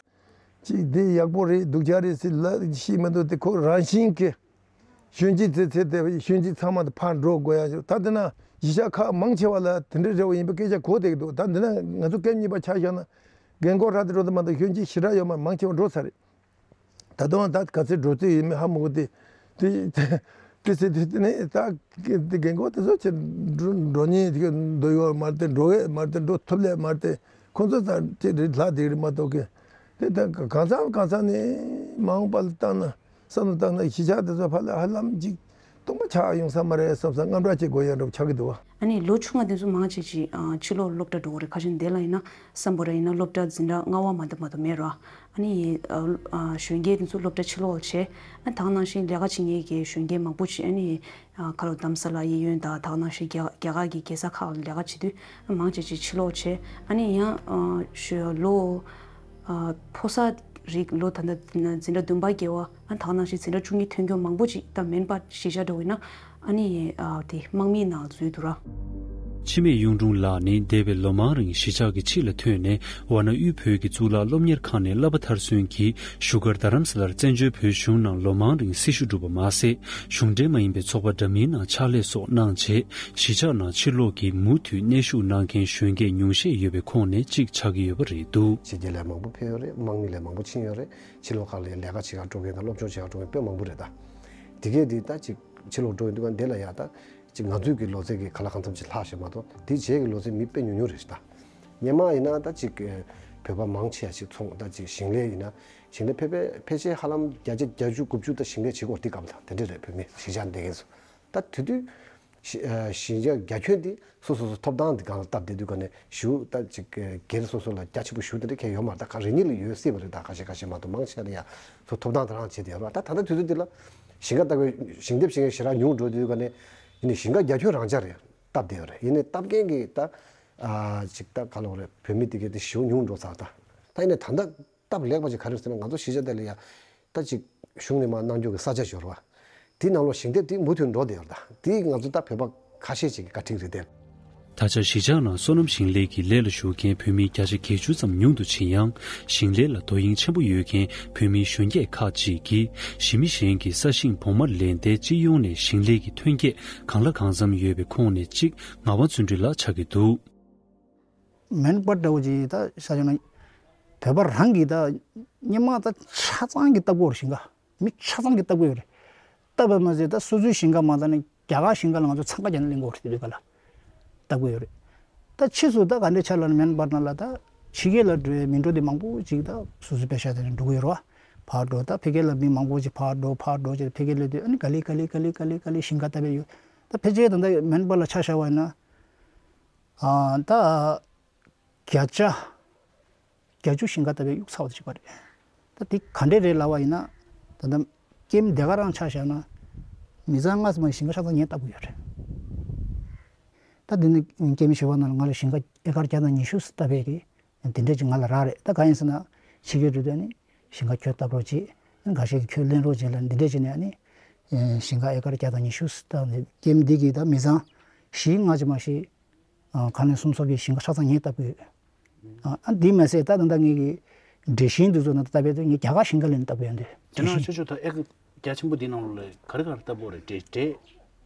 ཅིག་དེ་ཡག་པོ་རེད། སྡུག་ཅག་རེད་ཟེར་ལབ་ཤེས་མི་འདུག་དེ་ཁོ་རང་བཞིན་གྱི་གཞོན་སྐྱེས་ཚེ་ཚེ་དེ་གཞོན་སྐྱེས་ཚང་མ་དེ་ཕར་འགྲོ་དགོས་ཡ་ཞིག་ད་དེ་ན་གཞིས་ཆགས་ཁག་མང་ཆེ་བ་ལ་དེ་འདྲའི་རེ་བ་ཡིན་པའི་སྐད་ཆ་གོ་བསྡད་ཀྱི་འདུག་ད་འདི་ན་ང་ཚོ་སྐད་གཉིས་པ་ཆ་བཞག་ན་རྒན་འཁོགས་ར་དེ་འགྲོ་དུ་མ་གཏོགས་གཞོན་སྐྱེས་ཞེ་དྲག་ཡོད་མ་རེད། མང་ཆེ་བ་འགྲོ་ཚར་རེད། ད་དུང་ད་ག་ཚོད་འགྲོ་རྩིས་ཡོད་མེད་ཧ་མ་གོ། དེ་དེ་དེ་ཚེ་དེ་དེ་ནས་ད་དེ་རྒན་འཁོགས་དེ་ཚོ་ཆེ་འགྲོ་འགྲོ་ཉེན་དེ་འདུག་ཡོད་མ་རེད་དེ། འགྲོ་ཡས་མ་རེད་དེ། འགྲོ་ཐུབ་ལས་མ་རེད་དེ། ཁོང་ཚོ་ཚ་དེ་རེད་ལྷ་དེ་རེད་མ་གཏོགས་ཀི། དེ་ད་གང་ཚང་གང་ཚང་ནས་མ་འོངས་པ་ལ་བཏང་ན་བསམ་བློ་བཏང་ན་གཞིས་ཆགས་དེ་ཚོ་ཕར་ལ་ཧ་ལམ་ཅིག་སྟོང་པ་ཆགས་ཡོང་ས་མ་རེད་བསམ་ས་དངངས་སྐྲག་ཅིག་དགོས་ཡ་འདྲ་པོ་ཆགས་ཀྱི་འདུག་བ། ཨ་ནི་ལོ་ཆུང་བ་དེ་ཚོ་མང་ཆེ་ཆེ་ཕྱི་ལོགས་སློབ་གྲྭ་འགྲོ་གི་རེད། ཁ་ཤས་འདི་ལ་ཡིན་ན་སམ་བྷོ་ཊ་ཡིན་ན་སློབ་གྲྭ་འཛིན་གྲྭ་ལྔ་པ་མ་གཏོགས་མ་གཏོགས་མེད་ར། ཨ་ནི་གཞོན་སྐྱེས་དེ་ཚོ་སློབ་གྲྭ་ཕྱི་ལོགས་བྱས། ཨ་ད་ག་ནང་བཞིན་ལས་ཀ་བྱེད་མཁན་གྱི་གཞོན་སྐྱེས་མང་པོ་ཅིག་ཨ་ནི་ཁ་ལོ་དྷ་རམ་ས་ལ་གཡས་གཡོན་དང་ད་ག་ནང་བཞིན་རྒྱ་རྒྱ་གར་གྱི་རྒྱལ་ས་ཁག་ལ་ལས་ཀ་བྱེད་དུས་མང་ཆེ་ཆེ་ཕྱི་ལོགས་བྱས། ཨ་ནི་ཡང་ཞོ་ལོ་ཕོ་གསར་རིགས་ལོ་ད་ལྟ་འཛིན་གྲྭ་བདུན་པ་བརྒྱད་པ་ཨ་ད་ག་ནང་བཞིན་འཛིན་གྲྭ་བཅུ་གཉིས་ཐོན་མཁན་མང་པོ་ཅིག་ད་མེན་པ་གཞིས་ཆགས་འགྲོ་ཡིན་ན་ཨ་ནི་དེ་དམག་མིའི་ནང་འཛུལ་འདུག་ར། འཆི་མེད་གཡུང་དྲུང་ལགས་ནི་འདས་པའི་ལོ་མང་རིང་གཞིས་ཆགས་ཀྱི་ཕྱི་ལ་ཐོན་ནས་ཝཱ་ཎ་དབུས་བོད་ཀྱི་གཙུག་ལག་སློབ་གཉེར་ཁང་ནས་བསླབ་པ་མཐར་སོན་གྱིས་བཞུགས་སྒར་རྡ་རམ་ས་ལར་བཙན་བྱོལ་བོད་གཞུང་ནང་ལོ་མང་རིང་སྲི་ཞུ་བསྒྲུབས་པ་མ་ཟད། གཞུང་འབྲེལ་མ་ཡིན་པའི་ཚོགས་པ་འདྲ་མིན་ནང་ཕྱག་ལས་སོགས་གནང་རྗེས་གཞིས་ཆགས་ནང་ཕྱིར་ལོག་གིས་མུ་མཐུད་གནས་བཞུགས་གནང་མཁན་གཞོན་སྐྱེས་ཉུང་ཤས་ཡོད་པའི་ཁོངས་ནས་གཅིག་ཆགས་ཀྱི་ཡོད་པ་རེད་འདུག་ཕྱི་རྒྱལ་ལ་མང་པོ་ཕེབས་ཡོད་རེད། དམག་མི་ལ་མང་པོ་ཕྱིན་ཡོད་རེད། ཕྱི་ལོགས་ཁག་ལ་ལས་ཀ་བྱེད་གར་འགྲོ་མཁན་དང་སློབ་སྦྱོང་བྱེད་གར་འགྲོ་མཁན་དཔེ་མང་པོ་རེད་ད། དེ་གས་དེ་ད་ཅིག་ཕྱི་ལོགས་འགྲོ་ཡོང་དུས་ག་འདི་ལ་ཡ་ད་ཅིག་ང་ཚོའི་གི་ལོ་ཚད་ཀྱི་ག་ལ་གང་འཚམ་ཅིག་ལྷག་ཤེས་མ་གཏོགས་དེ་རྗེས་ཀྱི་ལོ་ཚད་མི་དཔེ་ཉུང་ཉུང་རེད་ཤག་ད། སྔོན་མ་ཡིན་ན་ད་ཅིག་བོད་པ་མང་ཆེ་བ་ཞིག་ཚོང་ད་ཅིག་ཞིང་ལས་ཡིན་ན་ཞིང་ལས་ཕལ་ཕལ་ཕལ་ཆེར་ཧ་ལམ་བརྒྱ་ཆ་བརྒྱད་ཅུ་དགུ་བཅུ་ད་ཞིང་ལས་བྱེད་དགོས་དེ་སྐབས་ལ་དེ་འདྲ་རེད། བོད་མི་གཞིས་ཆགས་བསྡད་མཁན་ཚོ་ད་དེ་དུས་ཞི་ཞིང་ཆ་རྒྱ་ཁྱོན་དེ་སོ་སོ་སོ་ཐོབ་ཐང་དེ་སྒང་ལ་སྟབས་བདེ་དུས་ག་ནས་ཞུ་ད་ཅིག་སྒེར་སོ་སོ་ལ་རྒྱ་ཆེན་པོ་ཞུ་དེ་འདྲ་ཁྱད་ཡོད་མ་རེད། ད་ག་རེ་གཉིས་ལ་ཡོད་སྲིད་པ་རེད། ད་ཁ་ཤས་ཁ་ཤས་མ་གཏོགས་མང་ཆེ་བ་ཡང་ཚོ་ཐོབ་ཐང་དེ་རང་བྱེད་དེ་ཡོད་རེད། ད་ད་ལྟ་དུས་ཚོད་འདི་ལ་ཞིང་ཁ་ལྟ་བུའི་ཞིང་འདེབས་བྱེད་མཁན་ཞེ་དྲག་ཉུང་འགྲོ་དུས་ག་ནས་ཡིན་ནའི་ཞིང་ཁ་རྒྱ་ཁྱོན་རང་འཇགས་རེད། སྟབས་བདེ་བ་རེད། ཡིན་ནའི་སྟབས་རྒན་གྱི་ད་ཨ་ཅིག་ད་ག་ལོག་རེད། བོད་མི་དེ་གས་དེ་ཞེ་པོ་ཉུང་འགྲོ་ཚར། ད་ད་ཡིན་ནའི་ད་ལྟ་སྟབས་ལེགས་པ་ཅིག་ག་རེ་ཟེར་ན་ང་ཚོ་གཞིས་ཆགས་དེ་ལ་ཡ་ད་ཅིག་གཞུང་ནས་མར་གནང་རྒྱུ་གི་ས་ཆ་འབྱོར་བ་དེ་ནང་ལོགས་ཞིང་འདེབས་དེ་མུ་མཐུད་འགྲོ་བསྡད་ཡོད་རེད། ད་དེ་ང་ཚོ་ད་བོད་པ་ཁ་ཤས་ཅིག་གི་བཀའ་དྲིན་རེད་དེ། ད་ཆ་གཞིས་ཆགས་ནང་སོ་ནམ་ཞིང་ལས་ཀྱི་ལས་ལ་ཞུགས་མཁན་བོད་མི་བརྒྱ་ཆ་བརྒྱད་ཅུ་ཙམ་ཉུང་དུ་ཕྱིན་ཡང་ཞིང་ལས་ལ་དོ་དབྱིངས་ཆེན་པོ་ཡོད་མཁན་བོད་མི་གཞོན་སྐྱེས་ཁག་ཅིག་གིས་གཞིས་མི་གཞན་གྱི་ས་ཞིང་བོགས་མར་ལེན་ཏེ་སྤྱི་ཡོངས་ནས་ཞིང་ལས་ཀྱི་ཐོན་སྐྱེད་གང་ལ་གང་འཚམ་ཡོད་པའི་ཁོངས་ནས་གཅིག་ངག་དབང་བརྩོན་འགྲུས་ལགས་ཆགས་ཀྱི་འདུག་མེན་པར་འདྲ་བོ་ཅིག་ད་ཤ་ཞོན་ན་བོད་པ་རང་གིས་ད་སྔོན་མ་ད་ཆ་ཚང་གི་ལྟ་དགོས་རེད། ཞིང་ཁ་མི་ཆ་ཚང་གི་ལྟ་དགོས་ཡོད་རེད། ལྟ་བས་མ་ཟད་ད་སོ་སོའི་ཞིང་ཁ་མ་ལྟ་ནས་རྒྱ་གར་ཞིང་ཁ་ལ་ང་ཚོ་འཚང་ཁ་རྒྱག་ནས་ལེན་དགོས་རེད། དེ་དུས་ག་ལ་ལྟ་དགོས་ཡོད་རེད། ད་ཕྱིས་སུ་ད་ག་འདྲའི་ཆ་ལ་མེན་པར་ན་ལ་ད་ཕྱི་རྒྱལ་ལ་འགྲོ་མི་འགྲོ་དེ་མང་པོ་ཅིག་ད་སོ་སོའི་པེ་ཤ་དེ་ནས་འགྲོ་གི་ཡོད་རེད་བ། ཕར་འགྲོ་ད་ཕ་གི་ལ་མི་མང་པོ་ཅིག་ཕར་འགྲོ་ཕར་འགྲོ་ཅེས་ཕ་གི་ལ་དུས་ཨ་ནི་ག་ལེ་ག་ལེ་ག་ལེ་ག་ལེ་ག་ལེ་ཞིང་ཁ་ལྟ་བས་ཡོད། ད་ཕལ་ཆེར་ད་ལྟ་མེན་པར་ལ་ཆ་བཞག་པ་ཡིན་ན། ཨ་ད་བརྒྱ་ཆ་བརྒྱད་ཅུ་ཞིང་ཁ་ལྟ་བས་གཡུག་ཚར་བ་དེ་ཅིག་པ་རེད། ད་དེ་ག་འདྲས་རེད་ལབ་པ་ཡིན་ན། ད་ལྟ་ཀེམ་དེ་ག་རང་ཆ་བཞག་ན་མི་ཚང་ལྔ་ཙམ་ཞིང་ཁ་ཆ་ཚང་ཉན་ལྟ་གི་ཡོད་རེད། ད་འདི་ནི་ཀེམ་ཞི་བ་ནང་ལ་ང་ལ་ཞིང་ཁ་ཨེ་ཀར་བརྒྱ་དང་ཉི་ཤུ་ཙམ་ལྟ་བས་རེད། འདི་འདྲས་ཅིག་ང་ལ་རག་རེད། ད་གང་ཡིན་ཟེར་ན་ཕྱི་རྒྱལ་འགྲོ་དུས་ནི་ཞིང་ཁ་ཁྱོད་བཏབ་རོགས་གྱིས། འགའ་ཤས་ཀྱིས་ཁྱོད་ལེན་རོགས་གྱིས་ལ་འདི་འདྲས་བྱས་ནས་ཨ་ནི་ཞིང་ཁ་ཨེ་ཀར་བརྒྱ་དང་ཉི་ཤུ་ཙམ་བཏབ་ནས་ཀེམ་འདི་གིས་ད་མི་ཚང་བཞི་ལྔ་ཅིག་མ་གཞི་གང་ནས་གསུམ་ཚོགས་ཀྱི་ཞིང་ཁ་ཆ་ཚང་ངས་བཏབ་ཀྱི་ཡོད། ཨ་འདི་མ་ཟད་ད་ད་ལྟ་ངེད་ཀྱི་འབྲས་ཞིང་འདི་ཚོ་ནང་བཏབ་པའི་ངས་རྒྱ་གར་ཞིང་ཁ་ལེན་བཏབ་ཀྱི་ཡོད་འདུག་དེ་ན་ཁྱོད་ཚོ་ད་ཨེ་ཀར་རྒྱ་ཆེན་པོ་འདི་ནང་ལོགས་ལ་ག་རེ་ག་རེ་བཏབ་དགོས་རེད། འབྲས་འབྲས།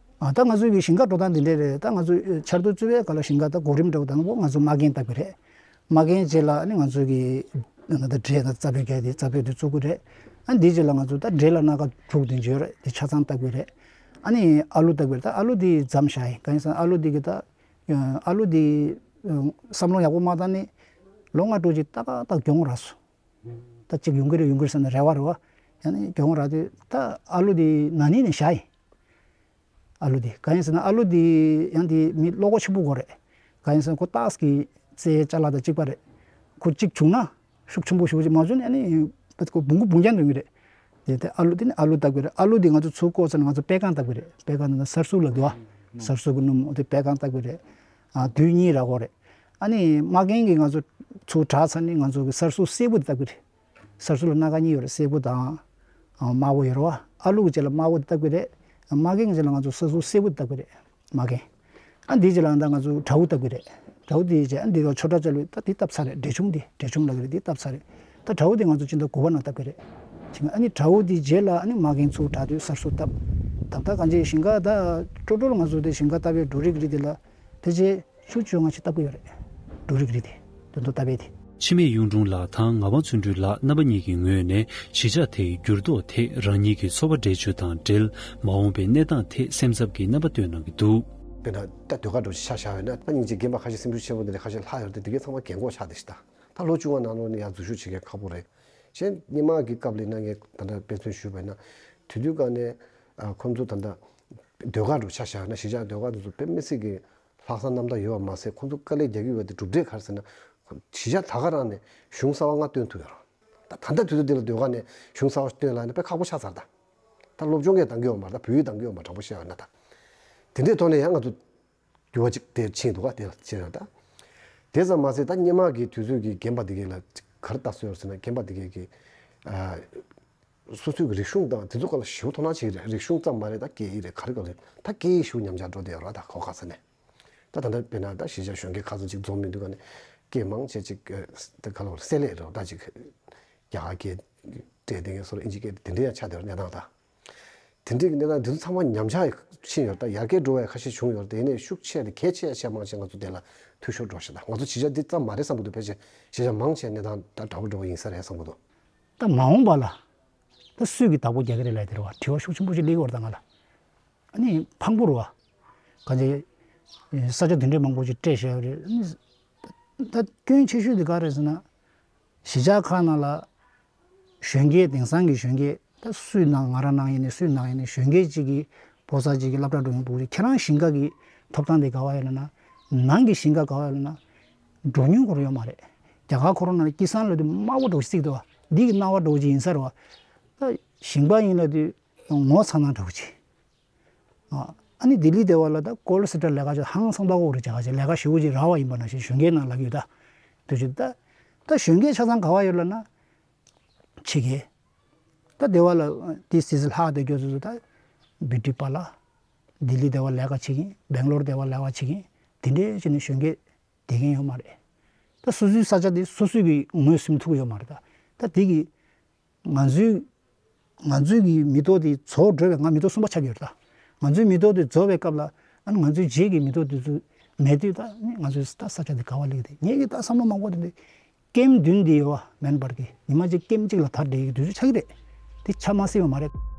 ཨ་ད་ང་ཚོའི་གི་ཞིང་ཁ་འགྲོ་སྟངས་འདི་འདྲས་རེད། ད་ང་ཚོ་ཆར་དུས་བཙུགས་པའི་སྐབས་ལ་ཞིང་ཁ་ད་གོ་རིམ་འདྲ་བོ་དང་པོ་ང་ཚོ་མ་རྒན་བཏབ་ཀྱི་རེད། མ་རྒན་རྗེས་ལ་ཨ་ནི་ང་ཚོ་གི་ད་འབྲས་ད་རྩྭ་ཕོད་རྒྱག་དེ་རྩྭ་ཕོད་དེ་བཙུགས་ཀྱི་རེད། ཨ་འདིའི་རྗེས་ལ་ང་ཚོ་ད་འབྲས་ལ་སྣ་ཁ་དྲུག་དེ་འཇོལ་རེད། དེ་ཆ་ཚང་བཏབ་ཀྱི་རེད། ཨ་ནི་ཨ་ལུ་བཏབ་ཀྱི་རེད། ད་ཨ་ལུ་དེ་མཚམས་བཞག་ཡིན། གང་ཡིན་ཟེར་ན་ཨ་ལུ་དེ་གི་ད་ཨ་ལུ་དེ་བསམ་བློ་ཡག་པོ་མ་བཏང་ནི་ལོ་ལྔ་དྲུག་ཅིག་ཏག་ཏག་ཏག་གྱོང་རག་སོང་། ད་གཅིག་ཡོང་གི་རེད་ཡོང་གི་རེད་ཟེར་ནས་རེ་བ་རེ་བ་ཡང་ནི་གྱོང་རག་དུས་ད་ཨ་ལུ་དེ་ན་ནིང་ནས་བཞག་ཡིན། ཨ་ལུ་དེ་གང་ཡིན་ཟེར་ན་ཨ་ལུ་དེ་ཡང་དེ་མི་བློ་ཁོག་ཆེན་པོ་དགོས་རེད། གང་ཡིན་ཟེར་ན་ཁོ་ཏག་གི་རྩའི་ཅ་ལག་དང་གཅིག་པ་རེད། ཁོ་གཅིག་བྱུང་ན་ཤུགས་ཆེན་པོ་ཞེ་པོ་ཅིག་མ་བྱུང་ན་ཨ་ནི་ཁོ་བུང་གུ་བུང་རྒྱན་འདོན་གི་རེད། དེ་དེ་ཨ་ལུ་དེ་ནི་ཨ་ལུ་བཏབ་གི་རེད། ཨ་ལུ་དེ་ང་ཚོ་ཚུར་བཀོལ་ཚར་ནས་ང་ཚོ་པད་ཁང་བཏབ་གི་རེད། པད་ཁང་དེ་ན་སར་སུ་ལབ་འདུག་ཨ། སར་སུ་གི་སྣུམ་དེ་པད་ཁང་བཏབ་གི་རེད། ཨ་དུས་གཉིས་རག་གི་རེད། ཨ་ནི་མ་རྒན་གྱིས་ང་ཚོ་ཚུར་དྲག་ཚར་ནས་ང་ཚོ་གི་སར་སུ་སེར་པོ་དེ་བཏབ་གི་རེད། སར་སུ་ལ་སྣ་ཁ་གཉིས་ཡོད་རེད། སེར་པོ་དང་དམར་པོ་ཡོད་རེད་བ། ཨ་ལུ་གི་རྗེས་ལ་དམར་པོ་དེ་བཏབ་གི་རེད། མ་རྒན་གྱི་རྗེས་ལ་ང་ཚོ་སར་སུ་སེར་པོ་དེ་བཏབ་གི་རེད། མ་རྒན། ཨ་འདིའི་རྗེས་ལ་ད་ང་ཚོ་དགྲ་བོ་བཏབ་གི་རེད། དགྲ་བོ་དེའི་རྗེས་ཨ་འདི་ལ་ཆོ་འབྲས་ཅ་ལུ་ད་འདི་བཏབ་ཚར་རེད། འབྲས་ཆུང་འདི་འབྲས་ཆུང་ལབ་གི་རེད། འདི་བཏབ་ཚར་རེད། ད་དགྲ་བོ་དེ་ང་ཚོ་སྤྱི་ཟླ་དགུ་པ་ནང་བཏབ་གི་རེད། ཅིག་ཨ་ནི་དགྲ་བོ་དེའི་རྗེས་ལ་ཨ་ནི་མ་རྒན་ཚུར་དྲག་དུས་སར་སུ་བཏབ། བཏབ་ད་གང་ཅི་ཞིང་ཁ་ད་ཀྲོ་ཀྲོ་ལ་ང་ཚོ་དེ་ཞིང་ཁ་བཏབ་པའི་འབྲུ་རིགས་རིགས་དེ་ལ་ཕལ་ཆེར་ཆུ་བཅོ་ལྔ་ཞིག་བཏབ་ཀྱི་ཡོད་རེད། འབྲུ་རིགས་རིགས་དེ་དོན་དུ་བཏབ་པས་དེ། འཆི་མེད་གཡུང་དྲུང་ལགས་དང་ངག་དབང་བརྩོན་འགྲུས་ལགས་རྣམ་པ་གཉིས་ཀྱི་ངོས་ནས་གཞིས་ཆགས་དེའི་འགྱུར་ལྡོག་ཐད་རང་ཉིད་ཀྱི་ཚོར་བ་འགྲེལ་བརྗོད་དང་འབྲེལ་མ་འོངས་པའི་གནས་སྟངས་ཐད་སེམས་འཚབ་ཀྱི་རྣམ་པ་སྟོན་གནང་གི་འདུག་དཔེར་ན་ད་ཟློས་གར་འདྲ་བོ་ཞིག་ཆ་བཞག་ཡོད་ན། ད་སྙིང་རྗེ་རྒན་པ་ཁ་ཤས་སེམས་ཤུགས་ཆེན་པོ་འདི་འདྲ་ཁ་ཤས་ལྷག་ཡོད་རེད་དེ། དེ་གའི་ཚང་མ་རྒན་གོག་ཆགས་བསྡད་ཤག་ད། ད་ལོ་བཅུ་ང་ནང་ལོགས་ནས་ཡར་འཛུལ་ཞུགས་བྱེད་མཁན་ཁག་པོ་རེད། གཞན་སྔོན་མ་གི་སྐབས་ལ་ཡིན་ན་ངས་ད་ལྟ་དཔེ་མཚོན་ཞུས་པ་ཡིན་ན། དེ་དུས་སྒང་ནས་ཨ་ཁོང་ཚོ་ད་ལྟ་ཟློས་གར་འདྲ་བོ་ཆ་བཞག་ཡོད་ན། གཞིས་ཆགས་ཟློས་གར་འདི་ཚོ་དཔེ་མི་སྲིད་ཀྱི་ལྷག་བསམ་རྣམ་དག་ཡོད་པ་མ་ཟད། ཁོང་ཚོ་དཀའ་ལས་རྒྱག་གི་ཡོད་པ་དེ་གྲུབ་འབྲས་ག་རེ་ཟེར་ན། གཞིས་ཆགས་ད་ག་རང་ནས་གཞུང་གསར་པ་ལྔ་བཏོན་ཐུབ་ཡོད་རེད། ད་ད་ལྟ་དུས་ཚོད་འདི་ལ་ཟློས་གར་ནས་གཞུང་གསར་པ་བཏོན་ལབ་ན་དཔེ་ཁག་པོ་ཆགས་ཚར་ད། ད་སློབ་སྦྱོང་གིས་འདང་གི་ཡོད་མ་རེད། ད་བོད་ཡིག་འདང་གི་ཡོད་མ་རེད། དྲང་པོ་བཤད་པ་ཡིན་ན། ད་དེ་འདྲའི་ཐོག་ནས་ཡང་ང་ཚོ་འགྱུར་བ་ཅིག་དེ་ཕྱིན་འདུག་ག་དེ་ཕྱིན་ཡོད་ད། དེ་ཙམ་མ་ཟད། ད་སྔོན་མ་གི་དུས་ཚོད་ཀྱི་རྒན་པ་དེ་གས་ལ་ག་རེ་ལྟ་སྲོལ་ཡོད་ཟེར་ན། རྒན་པ་དེ་གས་ཀྱིས་ཨ་སོ་སོའི་གི་རིག་གཞུང་དང་དེ་ཚོ་སྒང་ལ་ཞེ་པོ་དོ་སྣང་བྱེད་ཀྱི་རེད། རིག་གཞུང་ཙམ་མ་རེད། ད་སྐད་ཡིག་རེད། ག་རེ་ག་རེ་རེད། ད་སྐད་ཡིག་ཞེ་པོ་ཉམས་ཆག་འགྲོ་བསྡད་ཡོད་རེད། ད་གོ་ག་ས་ནས། ད་ད་ལྟ་དཔེར་ན་ད་གཞིས་ཆགས་གཞོན་སྐྱེས་ཁ་ཚོན་ཅིག་འཛོམས་ཡོང་དུས་སྒང་ནས་སྐད་མང་ཆེ་ཅིག་ད་ག་ལ་བར་བསྲེས་ལྷད་རེད་པ། ད་ཅིག་རྒྱ་གར་སྐད་སྤྲད་བསྡད་མཁན་སོགས། ཨིན་ཇི་སྐད་དེ་འདྲ་ཡང་ཆགས་བསྡད་ཡོད་རེད། གནས་སྟངས་ད། དེ་འདྲའི་གནས་སྟངས་འདི་ཚོ་ཚང་མ་ཉམས་ཆག་ཕྱིན་ཡོད་རེད། ད་ཡར་རྒྱས་འགྲོ་བའི་ཁ་ཤས་བྱུང་ཡོད་རེད། དེ་ནས་ཤུགས་ཆེ་དེ་གལ་ཆེ་ཆེ་མང་ཆེ་ང་ཚོ་དེ་ལ་འཐུས་ཤོར་འགྲོ་ཤག་ད་ང་ཚོ་གཞིས་ཆགས་འདི་ཙམ་མ་རེད་བསམ་གྱི་འདུག་ཕལ་ཆེར་གཞིས་ཆགས་མང་ཆེ་གནས་སྟངས་ད་འདྲ་པོ་འདྲ་པོ་ཡིན་ས་རེད་བསམ་གྱི་འདུག་ད་མ་འོངས་པ་ལ་ད་སུས་ཀྱིས་བདག་པོ་རྒྱག་གི་རེད་ལབ་དེ་རེད་པ། དྲི་བ་ཤུགས་ཆེན་པོ་ཞིག་སླེབས་ཀྱི་ཡོད་རེད་ད་ང་ལ། ཨ་ནི་ཕངས་པོ་རེད་པ། གང་ཅི་ས་ཆ་དེ་འདྲའི་མང་པོ་ཞིག་སྤྲད་བཞག་ཡོད་རེད། ཨ་ནི་ད་སྐྱོན་ཆེ་ཤོས་དེ་ག་རེད་ཟེར་ན། གཞིས་ཆགས་ཁག་ནང་ལ་གཞོན་སྐྱེས། དེང་སང་གི་གཞོན་སྐྱེས་ད་སུའི་ནང་། ང་རང་ནང་ཡིན་ནའི་སུའི་ནང་ཡིན་ནའི། གཞོན་སྐྱེས་གཅིག་གིས་ཕོ་གསར་གཅིག་གི་སློབ་གྲྭ་འགྲོ་མཁན་ཕྲུ་གུ་ཅིག་ཁྱེད་རང་ཞིང་ཁ་གི་ཐོབ་ཐང་དེ་ག་པར་ཡོད་ལབ་ན། ནང་གི་ཞིང་ཁ་ག་པར་ཡོད་ལབ་ན། འགྲོ་མྱོང་ཁོ་རང་ཡོད་མ་རེད། རྒྱ་གར་ཁོ་རང་ནང་ལ་སྐྱིད་སང་ལབ་དུས་དམར་པོ་འདྲ་པོ་ཞིག་བརྩིགས་འདུག་པ། འདི་གི་སྣང་བ་འདྲ་པོ་ཅིག་ཡིན་ས་རེད་པ། ད་ཞིང་པ་ཡིན་ལབ་དུས་ངོ་ཚ་སྣང་འདྲ་པོ་ཅིག་ཨ་ནི་ལྡི་ལི་དེ་པ་ལ་ད་ཀོལ་སེན་ཊར་ལས་ཀ་བྱེད། ཧང་སང་ད་ཀོ་རེ་བྱ་བྱེད། ལས་ཀ་ཞེ་པོ་ཅིག་རག་པ་ཡིན་པ་ནང་བཞིན་གཞོན་སྐྱེས་ནང་ལབ་ཀྱི་ཡོད་ད། དུས་ཚོད་ད། ད་གཞོན་སྐྱེས་ཆ་ཚང་ག་པར་ཡོད་ལབ་ན། ཕྱི་རྒྱལ། ད་དེ་པ་ལ་དེ་སི་སི་ལྷག་དེ་ཁྱོད་ཚོ་ད་བི་ཊི་པ་ལ། ལྡི་ལི་དེ་པ་ལས་ཀ་བྱེད་མཁན། སྦེང་ལོར་དེ་པ་ལས་ཀ་བྱེད་མཁན། དེ་འདྲའི་བྱས་ནས་གཞོན་སྐྱེས་བསྡད་མཁན་ཡོད་མ་རེད། ད་སོ་སོའི་ས་ཆ་དེ་སོ་སོས་ཀྱིས་ངོས་ཟིན་ཐུབ་ཀྱི་ཡོད་མ་རེད་ད། ད་དེ་གི་ང་ཚོའི་ང་ཚོའི་གི་མི་ཐོག་དེ་རྫོགས་འགྲོ་བའི། ང་མི་ཐོག་གསུམ་པ་ཆགས་ཀྱི་ཡོད་རེད་ད། ང་ཚོའི་མི་ཐོག་དེ་རྫོགས་པའི་སྐབས་ལ། ཨ་ནི་ང་ཚོའི་རྗེས་ཀྱི་མི་ཐོག་དེ་ཚོ་མེད་དུས། ད་ནི་ང་ཚོའི་ད་ས་ཆ་དེ་ག་པར་སླེབས་ཀྱི་རེད། ངེད་ཀྱི་ད་བསམ་བློ་མང་པོ་དེ་འདྲ་ཀེམ་བདུན་དེ་ཡོད་པ། མེན་པར་གྱི་ཉི་མ་གཅིག་ཀེམ་གཅིག་ལ་དར་བསྡད་ཀྱི་དུས་ཚོད་ཆགས་ཀྱི་རེད། དེ་ཆ་མ་སྲིད་པ་མ་རེད།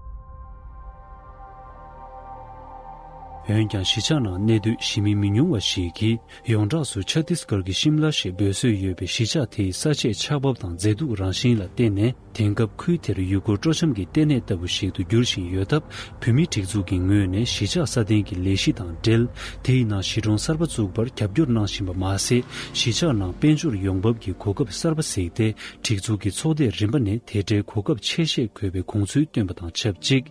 འོན་ཀྱང་གཞིས་ཆགས་ནང་གནས་སྡོད་གཞིས་མི་མི་ཉུང་བ་ཞིག་གིས། ཡོངས་གྲགས་སུ་ཆ་ཏིས་གར་གྱི་ཤིམ་ལ་ཞེས་འབོད་སྲོལ་ཡོད་པའི་གཞིས་ཆགས་དེའི་ས་ཆའི་ཆགས་བབ་དང་མཛེས་སྡུག་རང་བཞིན་ལ་བརྟེན་ནས། དེང་སྐབས་ཁུལ་དེར་ཡུལ་སྐོར་སྤྲོ་འཆམ་གྱི་ལྟེ་གནས་ལྟ་བུ་ཞིག་ཏུ་འགྱུར་བཞིན་ཡོད་སྟབས། བོད་མིའི་སྒྲིག་འཛུགས་ཀྱི་ངོས་ནས་གཞིས་ཆགས་སྲ་བརྟན་གྱི་ལས་གཞི་དང་འབྲེལ། དེའི་ནང་གཞིས་གྲོང་གསར་པ་བཙུགས་པར་རྒྱབ་སྐྱོར་གནང་བཞིན་པ་མ་ཟད། གཞིས་ཆགས་ནང་དཔལ་འབྱོར་ཡོང་འབབ་ཀྱི་གོ་སྐབས་གསར་པ་གཟིགས་ཏེ། སྒྲིག་འཛུགས་ཀྱི་ཚོགས་སྡེ་རིམ་པ་ནས་དེ་འདྲའི་གོ་སྐབས་ཆེ་ཤོས་དགོས་པའི་དགོངས་ཚུལ་བཏོན་པ་དང་ཆབས་ཅིག་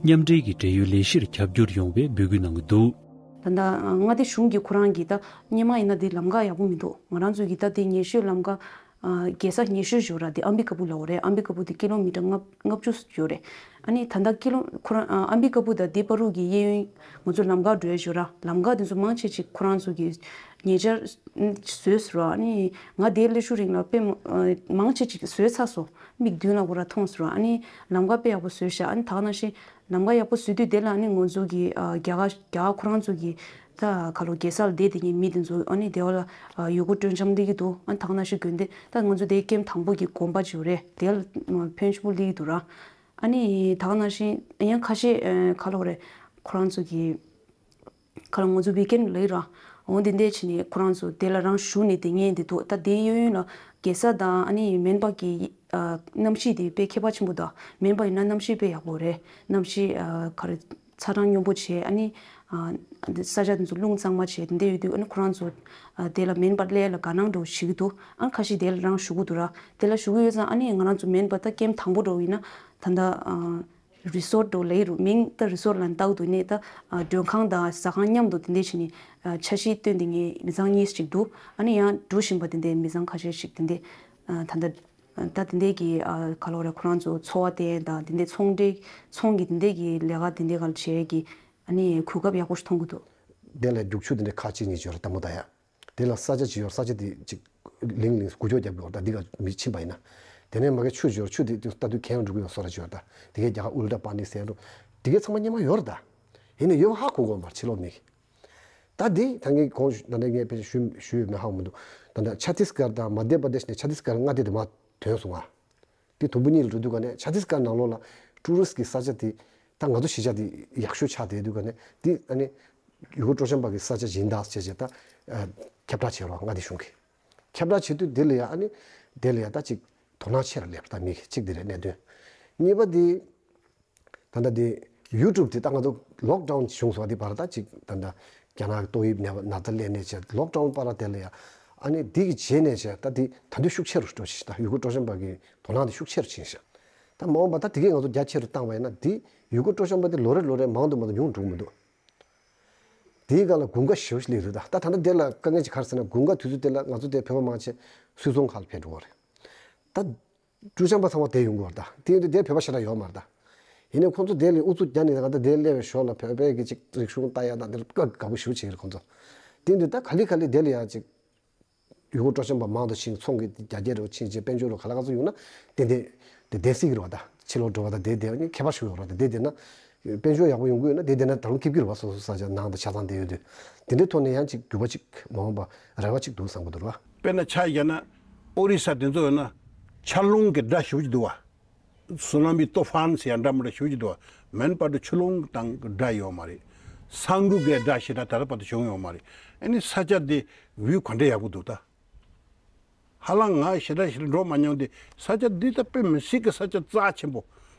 མཉམ་འབྲེལ་གྱི་འབྲེལ་ཡོད་ལས་གཞིར་རྒྱབ་སྐྱོར་ཡོང་བའི་འབོད་སྐུལ་གནང་གི་འདུག་ད་ལྟ་མངའ་སྡེ་གཞུང་གིས་ཁོ་རང་གིས་ད་སྔོན་མ་ཡིན་ན་དེ་ལམ་ཁ་ཡག་པོ་མི་འདུག་ང་རང་ཚོའི་གི་ད་དེ་ཉེ་ཤོས་ལམ་ཁ། ཨ་རྒྱལ་ས་ཉེ་ཤོས་ཡོད་ར། དེ་ཨམ་བི་ཀ་པུར་ལབ་དགོས་རེད། ཨམ་བི་ཀ་པུར་དེ་ཀི་ལོ་མི་ཊར་ལྔ་ལྔ་བཅུ་ཡོད་རེད། ཨ་ནི་ད་ལྟ་ཀི་ལོ་ཁོ་རང་ཨ་ཨམ་བི་ཀ་པུར་དང་དེ་བར་དུ་གི་གཡས་གཡོན་ང་ཚོ་ལམ་ཁ་འགྲོ་ཡ་ཡོད་ར། ལམ་ཁ་དེ་ཚོ་མང་ཆེ་ཅིག་ཁོ་རང་ཚོ་གིས་ཉེ་ཆར་བཟོས་ཟེར་བ། ཨ་ནི་ང་དེ་སླེབས་ཤུལ་རིང་ལ་དཔེ་མ་ཨ་མང་ཆེ་ཅིག་བཟོས་ཚར་སོང་། མིག་མདུན་ལ་ཁོ་རང་མཐོང་ཟེར་བ། ཨ་ནི་ལམ་ཁ་དཔེ་ཡག་པོ་བཟོས་ཤག་ཨ་ནི་ད་ག་ནང་བཞིན་ལམ་ཁ་ཡག་པོ་བཟོས་དུས་དེ་ལ་ཨ་ནི་ང་ཚོ་གི་ཨ་རྒྱ་གར་རྒྱ་གར་ཁོ་རང་ཚོ་གི་ད་ག་ལོ་རྒྱལ་ས་ལ་བསྡད་དེ་ཉིན་མི་དེ་ཚོ་ཨ་ནི་དེ་བ་ལ་ཨ་ཡུལ་སྐོར་སྤྲོ་འཆམ་སླེབས་ཀྱི་འདུག་ཨ་ནི་ད་ག་ནང་བཞིན་དགོན་སྡེ་ད་ང་ཚོ་དེ་ཀེམ་དང་པོ་གི་དགོན་པ་ཅིག་ཡོད་རེད། དེ་ལ་ཕན་ཆེན་པོ་སླེབས་ཀྱི་འདུག་ར། ཨ་ནི་ད་ག་ནང་བཞིན་ཡང་ཁ་ཤས་ཨ་ག་ལོ་རེད། ཁོ་རང་ཚོ་གི་ཁ་ལ་ང་ཚོ་ཝིག་ཨེན་ལ་ཡོད་ར། འོ་དེ་འདྲས་བྱས་ནས་ཁོ་རང་ཚོ་དེ་ལ་རང་བཞུགས་ནས་བསྡད་མཁན་དེ་འདུག་ད་དེའི་གཡས་གཡོན་ལ་རྒྱལ་ས་དང་ཨ་ནི་མོན་པ་གི་ཨ་གནམ་གཤིས་དེ་དཔེ་ཁྱད་པར་ཆེན་པོ་འདུག་མོན་པ་ཡིན་ན་གནམ་གཤིས་དཔེ་ཡག་པོ་རེད། གནམ་གཤིས་ཨ་ག་རེ་ཚ་གྲང་སྙོམས་པོ་བྱས། ཨ་ནི་ཨ་ས་ཆ་དེ་ཚོ་རླུང་གཙང་མ་བྱས་དེ་འདྲས་ཡོད་དུས། ཨ་ནི་ཁོ་རང་ཚོ་ཨ་དེ་ལ་མོན་པ་སླེབས་ལ་དགའ་སྣང་འདྲ་བོ་བྱེད་ཀྱི་འདུག་ཨ་ནི་ཁ་ཤས་དེ་ལ་རང་བཞུགས་ཀྱི་འདུག་ར། དེ་ལ་བཞུགས་ཀྱི་ཡོད་ཙང་ཨ་ནི་ང་རང་ཚོ་མོན་པ་ད་ཀེམ་དང་པོ་འདྲ་བོ་ཡིན་ན་ད་ལྟ་ཨ། རི་སོར་ཊི་འདྲ་བོ་ལབ་ཀྱི་འདུག་མིང་ད་རི་སོར་ཊི་ལབ་ནས་བཏགས་འདུག་ནས་ད་ཨ་མགྲོན་ཁང་དང་ཟ་ཁང་མཉམ་དུ་དེ་འདྲས་བྱས་ནས་ཨ་འཆར་གཞི་བཏོན་བསྡད་མཁན་མི་ཚང་གཉིས་ཤིག་འདུག་ཨ་ནི་ཡང་འགྲོ་བཞིན་པ་དེ་འདྲས་མི་ཚང་ཁ་ཤས་ཤིག་དེ་འདྲས་ཨ་ད་ལྟ་ད་དེ་འདྲས་ཀྱི་ཨ་ག་ལབ་དགོས་རེད། ཁོ་རང་ཚོ་འཚོ་བ་སྟེར་དང་དེ་འདྲས་ཚོང་འབྲེལ་ཚོང་གི་དེ་འདྲས་ཀྱི་ལས་ཀ་དེ་འདྲས་ག་ལ་བྱེད་ཀྱི་ཨ་ནི་གོ་སྐབས་ཡག་པོ་ཞིག་མཐོང་གི་འདུག་དེ་ལ་རྒྱུག་ཆུ་དེ་འདྲས་ཁག་གཅིག་གཉིས་ཅིག་ཡོད་རེད། ལྟད་མོ་ལྟ་ཡ། དེ་ལ་ས་ཆ་ཅིག་ཡོད། ས་ཆ་དེ་ཅིག་ལིང་ལིང་འགུལ་སྐྱོད་རྒྱབ་ཀྱི་ཡོད་རེད། ད་འདི་ག་མི་ཕྱིན་པ་ཡིན་ན། དེ་ནས་མ་གི་ཆུ་ཅིག་ཡོད། ཆུ་དེ་ལྟ་དུས་གྱེན་ལ་འགྲོ་གི་ཡོད་བཟོ་འདྲ་ཅིག་ཡོད་རེད། ད་དེ་གའི་རྒྱ་གར་ཨུལ་ཊ་པ་ནི་ཟེར་འགྲོ། དེ་གའི་ཚང་མ་སྔོན་མ་ཡོད་རེད་ད། ཡིན་ནའི་ཡོད་པ་ཧ་གོ་གི་ཡོད་མ་རེད། ཕྱི་ལོགས་མི་གིས། ད་འདི་ད་ངས་གོང་ཞུ་ད་ནས་ངས་ཕལ་ཆེར་ཞུ་ཞུས་ཡོད་མེད་ཧ་གོ་མི་འདུག་ད་ལྟ་ཆ་ཏིས་གར་དང་མ་དྷྱ་པྲ་དེཤ་ནས་ཆ་ཏིས་གར་མངའ་སྡེ་དེ་མར་ཐོན་སོང་ང་། དེ་དུམ་བུ་གཉིས་ལ་འགྲོ་དུས་ག་ནས་ཆ་ཏིས་གར་ནང་ལོགས་ལ་ཊུ་རི་སི་ཊི་གི་ས་ཆ་དེ་ད་ང་ཚོ་གཞིས་ཆགས་དེ་ཡག་ཤོས་ཆགས་བསྡད་དུས་ག་ནས་དེ་ཨ་ནི་ ཡུ་གུར་སྤྲོ་འཆམ་པ་གི་ས་ཆ་སྦྱིན་བདག་བྱས་བྱས་ད་ཁྱབ་བསྒྲགས་བྱས་རོགས་མངའ་སྡེ་གཞུང་གིས། ཁྱབ་བསྒྲགས་བྱེད་དུས་དེ་ལ་ཡ་ཨ་ནི་དེ་ལ་ཡ་ད་ཅིག་དོ་སྣང་ཆེ་རུ་སླེབས་ད་མི་གཅིག་དེ་རེད་གནད་དོན། གཉིས་པ་དེ་ད་ལྟ་དེ་ཡུ་ཊུབ་དེ་ད་ང་ཚོ་ལོག་ཌའུན་བྱུང་སོང་བ་དེ་བར་ད་ཅིག་ད་ལྟ་རྒྱ་ནག་གི་ཏོག་དབྱིབས་ནད་པ་ན་ཚ་སླེབས་ནས་བྱས་ལོག་ཌའུན་བར་དེ་ལ་ཡ་ཨ་ནི་དེ་གི་རྗེས་ནས་བྱས་ད་དེ་ད་དུང་ཤུགས་ཆེ་རུ་འགྲོ་ཞིག་ད་ཡུ་གུར་སྤྲོ་འཆམ་པ་གི་དོ་སྣང་དེ་ཤུགས་ཆེ་རུ་ཕྱིན་ཤག་ད་མ་འོངས་པ་ད་དེ་གས་ང་ཚོ་རྒྱ་ཆེ་རུ་བཏང་བ་ཡིན་ན་དེ་ཡུ་གུར་སྤྲོ་འཆམ་པ་དེ་ལོ་རེ་ལོ་རེ་མང་དུ་མང་དུ་ཉུང་འགྲོ་གི་མི་འདུག་དེའི་སྒང་ལ་དགུན་ཁ་ཞེ་པོ་ཞིག་སླེབས་རེད་ད། ད་ད་ལྟ་དེ་ལ་དཀའ་ངལ་ཅིག་ག་རེ་ཟེར་ན་དགུན་ཁ་དུས་ཚོད་དེ་ལ་ང་ཚོ་དེ་བོད་པ་མང་ཆེ་སུད་ཚོང་ཁག་ལ་ཕེབས་འགྲོ་གི་རེད། ད་སྤྲོ་འཆམ་པ་ཚང་མ་དེ་ཡོང་གི་རེད་ད། དེ་ཡིན་དུས་དེ་བོད་པ་ཞེ་དྲག་ཡོད་མ་རེད་ད། ཡིན་ནའི་ཁོང་ཚོ་དེ་ལ་ཨུ་ཚུགས་རྒྱག་ནས་ད་ད་དེ་སླེབས་པའི་ཞོར་ལ་བོད་པའི་གི་ཅིག་རིག་གཞུང་ལྟ་ཡ་ད་དེ་ལ་དགའ་དགའ་པོ་ཞེ་པོ་བྱེད་ཀྱི་རེད་ཁོང་ཚོ། དེ་ཡིན་དུས་ད་ག་ལེ་ག་ལེ་དེ་ལ་ཡ་ཅིག་ཡུ་གུར་སྤྲོ་འཆམ་པ་མང་དུ་ཕྱིན་ཚོང་གི་རྒྱ་སྐྱེད་རེ་བ་ཕྱིན་རྗེས་དཔལ་འབྱོར་རུ་ག་ལ་ག་ཚོད་ཡོང་ན་དེ་དེ་དེ་བསྡད་སྲིད་ཀྱི་རེད་བ་ད། ཕྱི་ལོགས་འགྲོ་བ་ད་དེ་དེ་ནི་ཁྱད་པར་ཞིག་ཡོད་རེད་ད། དེ་དེ་ན་དཔལ་འབྱོར་ཡག་པོ་ཡོང་གི་ཡོད་ན་དེ་དེ་ན་ད་རུང་སྐྱིད་ཀྱི་རེད་བ། སོ་སོ་ས་ཆ་ནང་དང་ཆ་ཚང་དེ་ཡོད་དུས་དེ་འདྲའི་ཐོག་ནས་ཡང་ཅིག་འགྱུར་བ་ཅིག་མ་འོངས་པ་རེ་བ་ཅིག་འདུག་བསམ་གི་འདུག་རེད་བ། དཔེར་ན་ཆ་བཞག་ན་ཨོ་རི་ས་དེ་ཚོ་ཡོད་ན་ཆར་རླུང་གི་སྒྲ་ཞེ་པོ་ཅིག་འདུག་བ། སུ་ན་མི་ཏོ་ཧྥན་ཟེར་ཡ་འདྲ་མི་འདྲ་ཞེ་པོ་ཅིག་འདུག་བ། མེན་པར་དུ་ཆུ་རླུང་དང་སྒྲ་ཡོད་མ་རེད། ས་འགུལ་གྱི་སྒྲ་ཞེ་དྲག་ད་ལྟ་བར་དུ་བྱུང་ཡོད་མ་རེད། ཨ་ནི་ས་ཆ་དེ་བིའུ་ག་འདྲ་ཡག་པོ་འདུག་ད། ཧ་ལམ་ང་ཞེ་དྲག་ཞིག་འགྲོ་མ་མྱོང་སྟེ་ས་ཆ་འདི་ད་དཔེ་མི་སྲིད་ཀྱི་ས་ཆ་རྩ་ཆེན་པོ།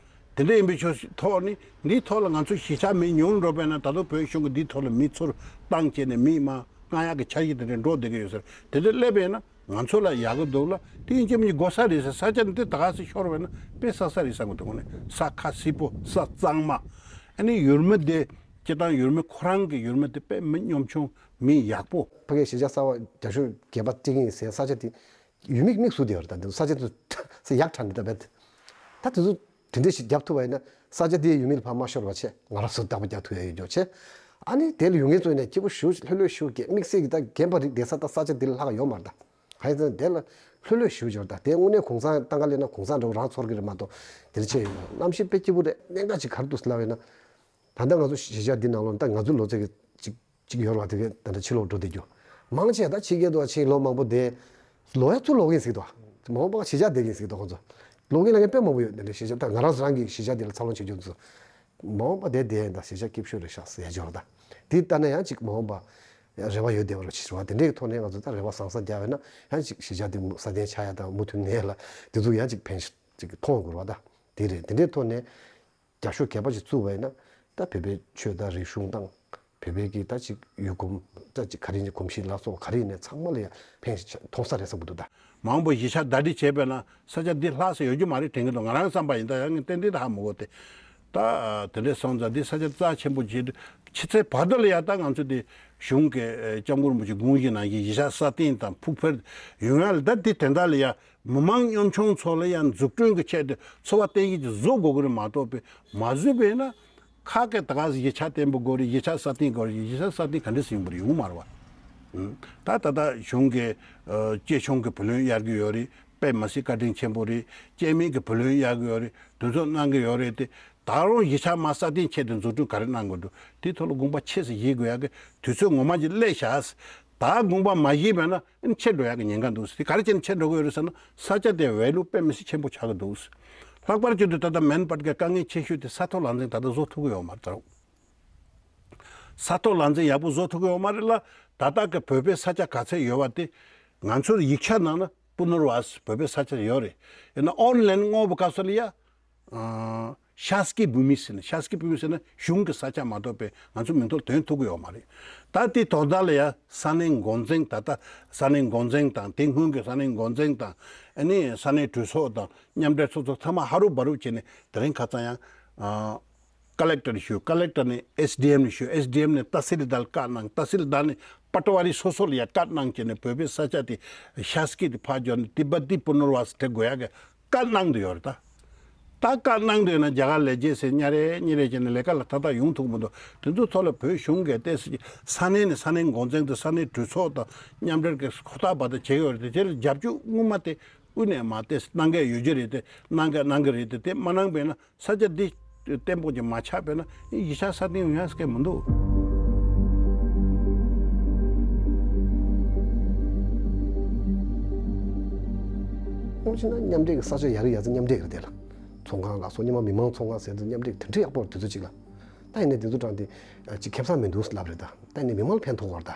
དེ་འདྲ་ཡིན་པའི་ཕྱོགས་ཐོག་ནི་འདིའི་ཐོག་ལ་ང་ཚོ་གཞིས་ཆགས་མི་ཉུང་འགྲོ་བས་ན་ད་དུང་བོད་གཞུང་གི་འདིའི་ཐོག་ལ་མི་ཚུར་བཏང་བྱས་ནས་མི་མ་རྔ་ཡག་གི་འཆར་གཞི་དེ་འདྲ་འགྲོ་བསྡད་ཀྱི་ཡོད་ཟེར་དེ་འདྲ་སླེབས་པས་ན་ང་ཚོ་ལ་ཡག་གི་འདུག་ལ། དེ་ཡིན་གཅིག་མིན་གཅིག་དགོས་ས་རེད་ཟེར། ས་ཆ་འདི་ད་ག་སེ་ཤོར་བས་ན་དཔེ་བསགས་ས་རེད་བསམ་གི་འདུག་གོ་ནས་ས་ཁ་སིལ་པོ་ས་གཙང་མ། ཨ་ནི་ཡུལ་མི་དེ་སྤྱིར་བཏང་ཡུལ་མི་ཁོ་རང་གི་ཡུལ་མི་དེ་དཔེ་མི་གཉོམ་ཆུང་མི་ཡག་པོ། ཕ་གིའི་གཞིས་ཆགས་གསར་པ་རྒྱ་ཤོད་བརྒྱད་པ་སྤྲད་ཀྱི་ཡིན་ཟེར་ས་ཆ་དེ་ཡུལ་མིས་དམིགས་སུ་བསྡད་ཡོད་རེད་ད། འདི་ས་ཆ་དེ་ཚོ་ཡག་དྲགས་འདི་ད་བེད། ད་དེ་ཚོ་དེ་འདྲ་ཞིག་རྒྱབ་ཐུབ་པ་ཡིན་ན་ས་ཆ་དེའི་ཡུལ་མི་ལ་ཕར་མ་ཤོར་བ་བྱས་ང་རང་ཚོ་བདག་པོ་རྒྱག་ཐུབ་ཡ་ཡོད་ཀྱོག་བྱས། ཨ་ནི་དེ་ལ་ཡོད་མཁན་ཚོ་ཡིན་ན་སྐྱིད་པོ་ཞུ་ལྷོད་ལྷོད་ཞུ་གི་དམིགས་བསལ་གྱི་ད་རྒན་པ་རིགས་བསྡད་ས་ད་ས་ཆ་དེ་ལ་ལྷག་ཡོད་མ་རེད་ད། གང་ཡིན་ཟེར་ན་དེ་ལ་ལྷོད་ལྷོད་ཞུ་ཡོད་རེད་ད། དེ་དངོས་གནས་གུང་སེང་བཏང་ག་སླེབས་ན་གུང་སེང་འདྲ་བོ་རང་ཚོར་གི་རེད་མ་གཏོགས་དེ་འདྲ་བྱས་ཡོད་མ་རེད། གནམ་གཤིས་དཔེ་སྐྱིད་པོ་རེད། གནད་འགག་ཅིག་ག་རེ་འདུག་ཟེར་ལབ་ཡོད་ན། ད་ལྟ་ང་ཚོ་གཞིས་ཆགས་འདི་ནང་ལོགས་ད་ང་ཚོའི་ལོ་ཚད་ཀྱི་ཅིག་ཅིག་ཡོད་རེད་བ། དེ་གས་ད་ལྟ་ཕྱི་ལོགས་འགྲོ་བསྡད་རྒྱུ་མང་ཆེ་ད་ཕྱི་རྒྱལ་དུ་ཕྱིན་ལོ་མང་པོ་བསྡད། ལོག་ཡ་ཚུར་ལོག་གིན་ཟིག་དོ། མ་འོངས་པ་གཞིས་ཆགས་བསྡད་ཀྱིན་ཟིག་དོ་ཁོང་ཚོ། ལོག་གིན་ལ་ངས་དཔེ་མང་པོ་ཡོད། དེ་འདྲའི་གཞིས་ཆགས་ད་ང་རང་རང་གི་གཞིས་ཆགས་འདི་ལ་འཚར་ལོངས་བྱེད་རྒྱུ་ཚོ་མ་འོངས་པ་བསྡད་བསྡད་ཡིན་ད་གཞིས་ཆགས་སྐྱིད་ཤོས་རེད་ཤག་ཟེར་ཡ་ཅིག་ཡོད་རེད་ད། དེ་ལྟ་ན་ཡང་ཅིག་མ་འོངས་པ་རེ་བ་ཡོད་བསྡད་པ་རེད་ཅིག་རེད་བ། དེ་འདྲའི་ཐོག་ནས་ང་ཚོ་ད་རེ་བ་བཟང་ས་རྒྱག་པ་ཡིན་ན་ཡང་ཅིག་གཞིས་ཆགས་འདི་སྲ་བརྟན་ཆགས་ཡ་དང་མུ་མཐུད་ནས་ལ་དེ་ཚོ་ཡང་ཅིག་ཕན་ཅིག་མཐོང་དགོས་རེད་བ་ད། དེ་རེད། དེ་འདྲའི་ཐོག་ནས། རྒྱ་ཤོད་སྒེར་པ་ཞིག་བཙུགས་པ་ཡིན་ན་ད་བོད་པའི་ཆོས་དང་རིག་གཞུང་དང་བོད་པའི་གི་ད་ཅིག་ཡུལ་གོམས་ད་ཅིག་ག་རེ་ཡིན་གོམས་གཤིས་ལ་སོགས་ག་རེ་ཡིན་ནའི་ཚང་མ་ལ་ཡང་ཕན་ཐོགས་ས་རེད་བསམ་གི་འདུག་ད། མང་པོ་གཞིས་ཆགས་ཟླ་སྒྲིལ་བྱས་པས་ན་ས་ཆ་འདི་ལྷག་ས་ཡོད་རྒྱུ་མ་རེད་དྲན་གི་འདུག་ང་རང་བསམ་པ་ཡིན་ད་ཡང་ངས་ཏན་ཏན་ད་ཧ་མི་གོ་སྟེ། ད་དེ་འདྲས་སོང་ཙང་འདི་ས་ཆ་རྩ་ཆེན་པོ་བྱེད་དུས་ཕྱི་ཚེས་བར་དུ་ལ་ཡང་ད་ང་ཚོ་འདི་གཞུང་གི་སྐྱབས་མགོན་རིན་པོ་ཆེ་དགོངས་གཞི་ནང་བཞིན་གཞིས་ཆགས་སྲ་བརྟན་དང་ཕུགས་འཕེར་ཡོང་ཡ་ལ་ད་འདི་དེ་འདྲ་ལ་ཡང་། མི་མང་གཉོམ་ཆུང་ཚོ་ལ་ཡང་འཛུགས་སྐྲུན་གྱི་ཆེད་དུ་འཚོ་བ་བརྟན་གཞི་ཅིག་བཟོ་དགོས་ཀྱི་རེད་མ་གཏོགས་པའི་མ་བཟོས་པས་ན་ཁ་སྐད་ད་ག་ཟེ་གཞིས་ཆགས་བརྟན་པོ་དགོས་རེད། གཞིས་ཆགས་སྲ་བརྟན་དགོས་རེད། གཞིས་ཆགས་སྲ་བརྟན་ག་འདྲ་སེ་ཡོང་གི་རེད། ཡོང་མ་རེད་བ། ད་ད་ལྟ་གཞུང་གི་གཅེས་ཆུང་གི་བུ་ལོན་གཡར་གྱི་ཡོད་རེད། དཔེ་མི་སྲིད་བཀའ་དྲིན་ཆེན་པོ་རེད། གཅེས་མིན་གྱི་བུ་ལོན་གཡར་གྱི་ཡོད་རེད། དེ་ཚོ་གནང་གི་ཡོད་རེད་དེ། ད་རུང་གཞིས་ཆགས་མ་སྲ་བརྟན་ཆེད་དུ་འཛུགས་སྐྲུན་ག་རེ་གནང་དགོས་འདུག་དེའི་ཐོག་ལ་དགོངས་པ་ཆེ་ཙམ་བཞེས་དགོས་ཡག་གི་དུས་ཚོད་ངོ་མ་ཅིག་སླེབས་ཤག་ད་དགོངས་པ་མ་བཞེས་པས་ན་ཨ་ནི་ཆད་འགྲོ་ཡག་གི་ཉེན་ཁ་འདུག་དེ་ག་རེ་བྱས་ནས་ཆད་འགྲོ་གི་ཡོད་རེད་ཟེར་ན་ས་ཆ་དེ་ཝེ་ལུ་དཔེ་མི་སྲིད་ཆེན་པོ་ཆགས་ཀྱི་འདུག་ལྷག་པར་དུ་ད་ལྟ་མེན་པར་གྱི་དཀའ་ངལ་ཆེ་ཤོས་དེ་ས་ཐོག་ལག་འཛིན་ད་ལྟ་བཟོ་ཐུབ་ཀྱི་ཡོད་མ་རེད་ད། ས་ཐོག་ལག་འཛིན་ཡག་པོ་བཟོ་ཐུབ་ཀྱི་ཡོད་མ་རེད་ལ། ད་ལྟ་གི་བོད་པའི་ས་ཆ་ག་ཚད་ཡོད་པ་དེ་ང་ཚོར་ཡིག་ཆ་ནང་ན་པུ་ནུར་ཝཱས་བོད་པའི་ས་ཆ་ཡོད་རེད། ཡིན་ན་ཨོན་ལན་དངོས་པོ་སྐབས་སུ་ལ་ཡ། ཤཱསྐྱི་བྷུ་མི་ཟེར་ནས་ཤཱསྐྱི་བྷུ་མི་ཟེར་ན་གཞུང་གི་ས་ཆ་མ་གཏོགས་པའི་ང་ཚོ་མིང་ཐོ་ལ་དོན་ཐུབ་ཀྱི་ཡོད་མ་རེད། ད་དེ་དོན་དག་ལ་ཡ་ས་གནས་འགོ་འཛིན་ད་ལྟ་ས་གནས་འགོ་འཛིན་དང་དེ་སྔོན་གྱི་ས་གནས་འགོ་འཛིན་དང་ཨ་ནི་ས་གནས་གྲོས་ཚོགས་དང་མཉམ་འབྲེལ་ཚོགས་གཙོ་ཚང་མ་ཧ་རུབ་བ་རུབ་བྱས་ནས་དེ་རིང་ཁ་སང་ཡང་། ཀ་ལེག་ཊར་ཞུ། ཀ་ལེག་ཊར་ནས་ཨེས་ཌི་ཨེམ་ལ་ཞུ། ཨེས་ཌི་ཨེམ་ནས་ཏ་སིལ་དཱར་བཀའ་གནང་། ཏ་སིལ་དཱར་ནས་པ་ཊ་ཝ་རི་སོ་སོ་ལ་ཡ་བཀའ་གནང་བྱས་ནས་བོད་པའི་ས་ཆ་དེ་ཤཱསྐྱི་དེ་ཕར་འབྱོར་ནས་ཏི་བ་ཏི་པུ་ནར་ཝཱས་སྒྲིག་དགོས་ཡག་གི་བཀའ་གནང་དུ་ཡོད་རེད་ད། ད་བཀའ་གནང་དུ་ཡོད་ན་རྒྱ་གར་ལས་བྱེད་ཟེར་ཉ་རེ་གཉིས་རེ་བྱས་ནས་ལས་ཀ་ལ་ཏག་ཏག་ཡོང་ཐུབ་མི་འདུག་དེ་ཚོ་ཐོག་ལ་བོད་གཞུང་གིས་ཏོག་ཙམ་ས་གནས་ནས་ས་གནས་འགོ་འཛིན་དང་ས་གནས་གྲོས་ཚོགས་དང་མཉམ་འབྲེལ་གྱི་ཧུར་ཐག་འབད་ཐག་བྱེད་ཀྱི་ཡོད་རེད་དེ་དེ་ལ་རྒྱབ་སྐྱོར་སྔོན་མ་དེ་དབུས་ནས་མར་ཏོག་ཙམ་གནང་གི་ཡོད་ཀྱི་རེད་དེ་གནང་གི་གནང་གི་རེད་དེ་དེ་མ་གནང་པས་ན། ས་ཆ་འདི་བརྟན་པོ་ཅིག་མ་ཆགས་པས་ན་གཞིས་ཆགས་སྲ་བརྟན་ཡོང་ཡག་ཟེར་མཁན་མི་འདུག་དངོས་གཞི་ན་མཉམ་འབྲེལ་གྱི་ས་ཆ་ཡ་རེ་ཡ་ཚ་མཉམ་འབྲེལ་གྱི་རེད་དེ་ལ། ཚོང་ཁང་ལ་སོགས་སྔོན་མ་མི་མང་ཚོང་ཁང་ཟེར་དུས་མཉམ་འབྲེལ་དེ་འདྲ་ཡག་པོ་རེད་དེ་ཚོ་གཅིག་ལ། ད་ཡིན་ནའི་དེ་ཚོ་དྲངས་ཏེ་ཅིག་ཁེ་བཟང་མི་འདུག་ལབ་རེད་ད། ད་ནི་མི་མང་ལ་ཕན་ཐོགས་པར་ད།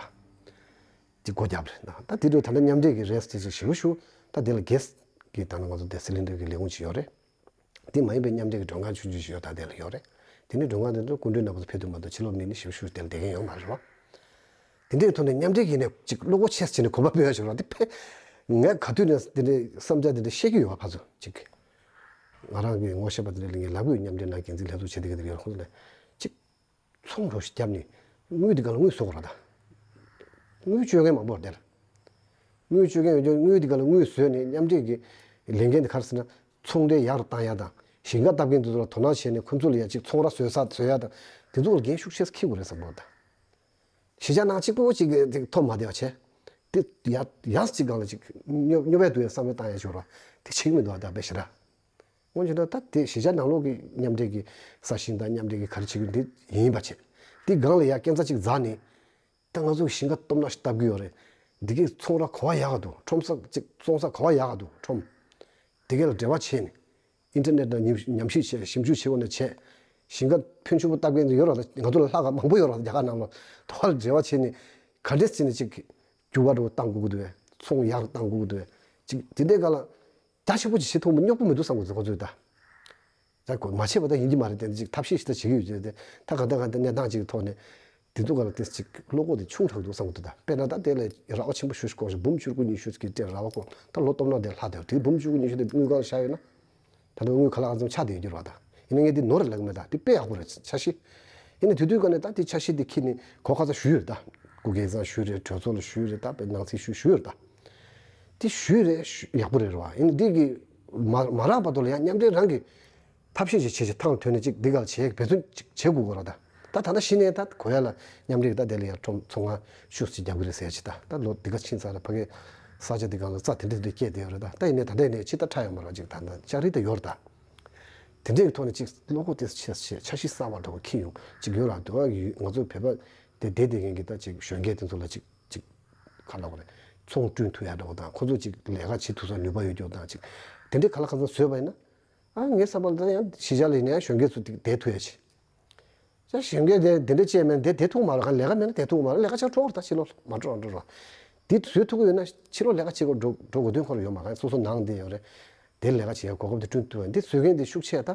དེ་སྒོ་བརྒྱབ་རེད་ད། ད་དེ་འདྲ་ད་ལྟ་མཉམ་འབྲེལ་གྱི་རེས་དེ་ཚོ་ཞེ་པོ་ཞུ། ད་དེ་ལ་གེ་སི་གི་ད་ནི་ང་ཚོ་དེ་སི་ལིན་ཌར་གྱི་ལས་ཁུངས་ཅིག་ཡོད་རེད། དེ་མ་ཡིན་པའི་མཉམ་འབྲེལ་གྱི་མགྲོན་ཁང་ཆུང་ཆུང་ཞིག་ཡོད། ད་དེ་ལ་ཡོད་རེད། དེ་ནི་མགྲོན་ཁང་དེ་ཚོ་སྐུ་མགྲོན་རྣམ་པ་ཚོ་ཕེབས་ཐུབ་མ་གཏོགས་ཕྱི་ལོགས་མི་ནི་ཞེ་པོ་ཞེ་པོ་དེ་ལ་བསྡད་མཁན་ཡོད་མ་རེད་བ། དེ་འདྲའི་ཐོག་ནས་མཉམ་འབྲེལ་གྱིས་ནས་ཅིག་བློ་ཁོག་ཆེ་ཟེར་ནས་གོམ་པ་སྤོས་ཡ་ཞིག་རེད་བ། དེ་ཕེ། ངས་ག་དུས་ནས་དེ་འདྲའི་བསམ་འཆར་དེ་འདྲ་བཤད་ཀྱི་ཡོད་བ། ཕར་ཚུར་ཅིག་ང་རང་གི་ངོ་ཤེས་པ་དེ་འདྲ་ལ་ངས་ལབ་ཀྱི་ཡོད། མཉམ་འབྲེལ་ནང་འགན་འཛིན་ལྷན་ཚོགས་བྱེད་བསྡད་མཁན་དེ་འདྲ་ཡོད་རེད། ཁོང་ཚོ་ལ་ཅིག་ཚོང་རོགས་ཤིག་བརྒྱབ་ནས་དངུལ་འདི་ག་ལ་དངུལ་བཟོ་དགོས་རེད་ད། དངུལ་སྤྱོད་མཁན་མང་པོ་རེད་དེ་ལ། དངུལ་སྤྱོད་མཁན་ཡོད་ཀྱང་དངུལ་འདི་ག་ལ་དངུལ་བཟོས་ནས་མཉམ་འབྲེལ་གྱི་ལས་འགན་དེ་ག་རེ་ཟེར་ན། ཚོང་འབྲེལ་ཡག་རུ་བཏང་ཡ་དང་། ཞིང་ཁ་བཏབ་མཁན་དེ་ཚོ་ལ་དོ་སྣང་བྱས་ནས་ཁོ་ཚོ་ལ་ཡ་ཅིག་ཚོང་ར་བཟོ་ས་བཟོ་ཡ་དང་། དེ་ཚོ་ལ་འགན་ཤུགས་ཆེ་ཙམ་འཁྱེར་དགོས་རེད་བསམ་གྱི་འདུག་ད། གཞིས་ཆགས་ནང་གཅིག་པོ་གཅིག་གིས་ཐོབ་མ་བསྡད་པ་བྱས། དེ་ཡ་ཡ་གཅིག་སྒང་ལ་ཅིག་སྨྱོ་སྨྱོ་བས་འདུག་ཡ་བསམ་བློ་བཏང་ཡ་ཞོར་བ་དེ་བྱེད་ཀྱི་མི་འདུག་ཨ། ད་དཔེ་ཞེ་དྲག་དངོས་བྱུང་ད་ལྟ་དེ་གཞིས་ཆགས་ནང་ལོགས་ཀྱི་མཉམ་འབྲེལ་གྱི་ས་ཞིང་དང་མཉམ་འབྲེལ་གྱི་ག་རེ་བྱེད་ཀྱི་འདི་ཡིན་པ་བྱས། དེ་སྒང་ལ་ཡ་སྐྱོན་ཆ་གཅིག་འཛེགས་ནས། ད་ང་ཚོ་གི་ཞིང་ཁ་སྟོབས་ན་ཞིག་བཏབ་ཀྱི་ཡོད་རེད། འདི་གའི་ཚོང་ར་ག་བ་ཡག་ག་འདུག་ཁྲོམ་ས་གཅིག་བཙོང་ས་ག་བ་ཡག་ག་འདུག་ཁྲོམ། དེ་ག་ལ་འབྲེལ་བ་བྱས་ནས། ཨིན་ཊར་ནེཊ་ནང་ཉམས་ཉམས་ཞིབ་བྱས། ཞིབ་འཇུག་བྱེད་དགོས་ན་བྱས། ཞིང་ཁ་ཕོན་ཆེན་པོ་བཏབ་མཁན་ཡོད་རེད་ད། ང་ཚོ་ལ་ལྷག་ག་མང་པོ་ཡོད་རེད་ད། རྒྱ་གར་ནང་ལ་དོ་བ་ལ་འབྲེལ་བ་བྱས་ནས་ག་འདྲས་བྱས་ནས་ཅིག་རྒྱུ་བ་འགྲོ་བཏང་དགོས་ཀྱི་འདུག་བས། ཚོང་ཡག་རུ་བཏང་དགོས་ཀྱི་འདུག་བས། ཅིག་དེ་འདྲའི་སྒང་ལ་རྒྱ་ཆེན་པོ་ཅིག་བྱེད་ཐུབ་པ་རྙོག་པོ་མི་འདུག་བསམ་གྱི་འདུག་ཁོ་ཚོས་ད། ད་གོ་མ་བྱས་པ་ད་ཡིན་གྱི་མ་རེད་དེ། ཅིག་ཐབས་ཤེས་ཤིག་ད་བྱེད་ཀྱི་ཡོད་ཅེས་དེ། ད་ག་ད་ག་ད་གནས་སྟངས་ཅིག་གི་ཐོག་ནས་དེ་ཚོ་ག་ལ་དེ་ཅིག་བློ་ཁོག་དེ་ཆུང་དྲགས་འདུག་བསམ་གྱི་འདུག་ད་དཔེར་ན་ད་དེ་ལ་ར་བ་ཆེན་པོ་ཞེ་པོ་ཞིག་བསྐོར་ཞིང་འབུམ་བཅུ་དགུ་ཉི་ཤུ་ཅིག་གི་སྤྲད། ར་བ་བསྐོར། ད་ལོ་སྟོབས་ན་དེ་ལྷག་དེ། དེ་འབུམ་བཅུ་དགུ་ཉི་ཤུ་དེ་དངུལ་ཁང་བཞག་ཡོད་ན། ད་ལྟ་དངུལ་ག་ལ་གང་འཚམ་ཆགས་བསྡད་ཡོད་རེད་བ། ད་ཡིན་ན་ངས་འདི་ནོར་རེད་ལབ་ཀྱི་མེད། ད་འདི་དཔེ་ཡག་པོ་རེད། འཆར་གཞི། ཡིན་ན་དེ་དུས་ག་ནས་ད་འདི་འཆར་གཞི་འདི་འཁྱེར་ནས་གོ་ཁ་ཚ་ཞུས་ཡོད་རེད། ད་སྐུ་སྒེར་ཚང་ཞུས་རེད། གྲོས་ཚོགས་ལ་ཞུས་རེད། ད་དཔེ་ནང་སྲིད་ཞུ་ཞུས་ཡོད་རེད། ད་འདི་ཞུས་རེད། ཞུ་ཡག་པོ་རེད་རེད་བ། ཡིན་ན་འདི་གི་མ་མ་རག་བར་དུ་ལ་ཡང་མཉམ་འབྲེལ་རང་གི་ཐབས་ཤེས་ཅིག་བྱས་བྱས། ཐང་ཐོན་ནས་ཅིག་འདི་ག་ལ་བྱེད་འབད་བརྩོན་ཅིག་བྱེད་དགོས་ཀྱི་རེད་ད། ད་ད་ལྟ་གཞི་ནས་ད་གོ་ཡ་ལ་མཉམ་འབྲེལ་གི་ད་དེ་ལ་ཡ་ཁྲོམ་ཚོང་ཁང་ཤུགས་ཅིག་རྒྱབ་ཀྱི་རེད་ཟེར་ཅིག་ད་ད་ལོ་འདི་ག་ཕྱིན་ཚར་རེད། ཕ་གི་ས་ཆ་འདི་ག་ལ་རྩ་དེ་འདྲ་དེ་འདྲ་སྐྱེས་བསྡད་ཡོད་རེད་ད། ད་ཡིན་ནའི་ད་ལྟ་ནས་ཕྱི་ད་ཁྲ་ཡོད་མ་རེད། ཅིག་ད་ད་ལྕགས་རི་ད་ཡོད་རེད་ད། དེ་འདྲའི་གི་ཐོག་ནས་ཅིག་བློ་ཁོག་དེ་ཆེ་ཆེ་འཆར་གཞི་གསར་བ་འདྲ་བོ་འཁྱེར་ཡོང་ཅིག་ཡོད་ར་འདུག་ཨ། ང་ཚོ་བོད་པ་དེ་བསྡད་བསྡད་མཁན་གྱི་ད་ཅིག་གཞོན་སྐྱེས་དེ་ཚོ་ལ་ཅིག་ཅིག་ག་ལབ་དགོས་རེད། ཚོང་བསྐྲུན་ཐུབ་ཡ་འདྲ་བོ་དང་། ཁོ་ཚོ་ཅིག་ལས་ཀ་བྱེད་ཐུབ་ས་ནུས་པ་ཡོད་རྒྱུ་དང་། ཅིག་དེ་འདྲའི་ག་ལ་གང་འཚམ་བཟོས་པ་ཡིན་ན། ཨ་ངའི་བསམ་པ་ལ་ད་ཡང་གཞིས་ཆགས་ལ་ཡིན་ན་ཡང་གཞོན་སྐྱེས་ཚོ་ཅིག་བསྡད་ཐུབ་ཡ་ཅིག་ཅག་གཞོན་སྐྱེས་དེ་དེ་འདྲ་བྱས་མེད་ན་བསྡད་ཐུབ་མ་རེད། ག་ལས་ཀ་མེད་ན་བསྡད་ཐུབ་མ་རེད། ལས་ཀ་བྱ་འགྲོ་བར་ད་ཕྱི་ལོགས་མ་འགྲོ་འགྲོ་རོགས། དེ་བཟོ་ཐུབ་ཀྱི་ཡོད་ན་ཕྱི་ལོགས་ལས་ཀ་བྱེད་དགོས་འགྲོ་འགྲོ་དགོས་དོན་ཁོ་རང་ཡོད་མ་རེད། སོ་སོ་ནང་དེ་ཡོད་རེད། དེ་ལས་ཀ་བྱེད་ཡ་གོ་སྐབས་དེ་བསྐྲུན་ཐུབ་ཡ། འདི་བཟོ་མཁན་དེ་ཤུགས་ཆེ་ད།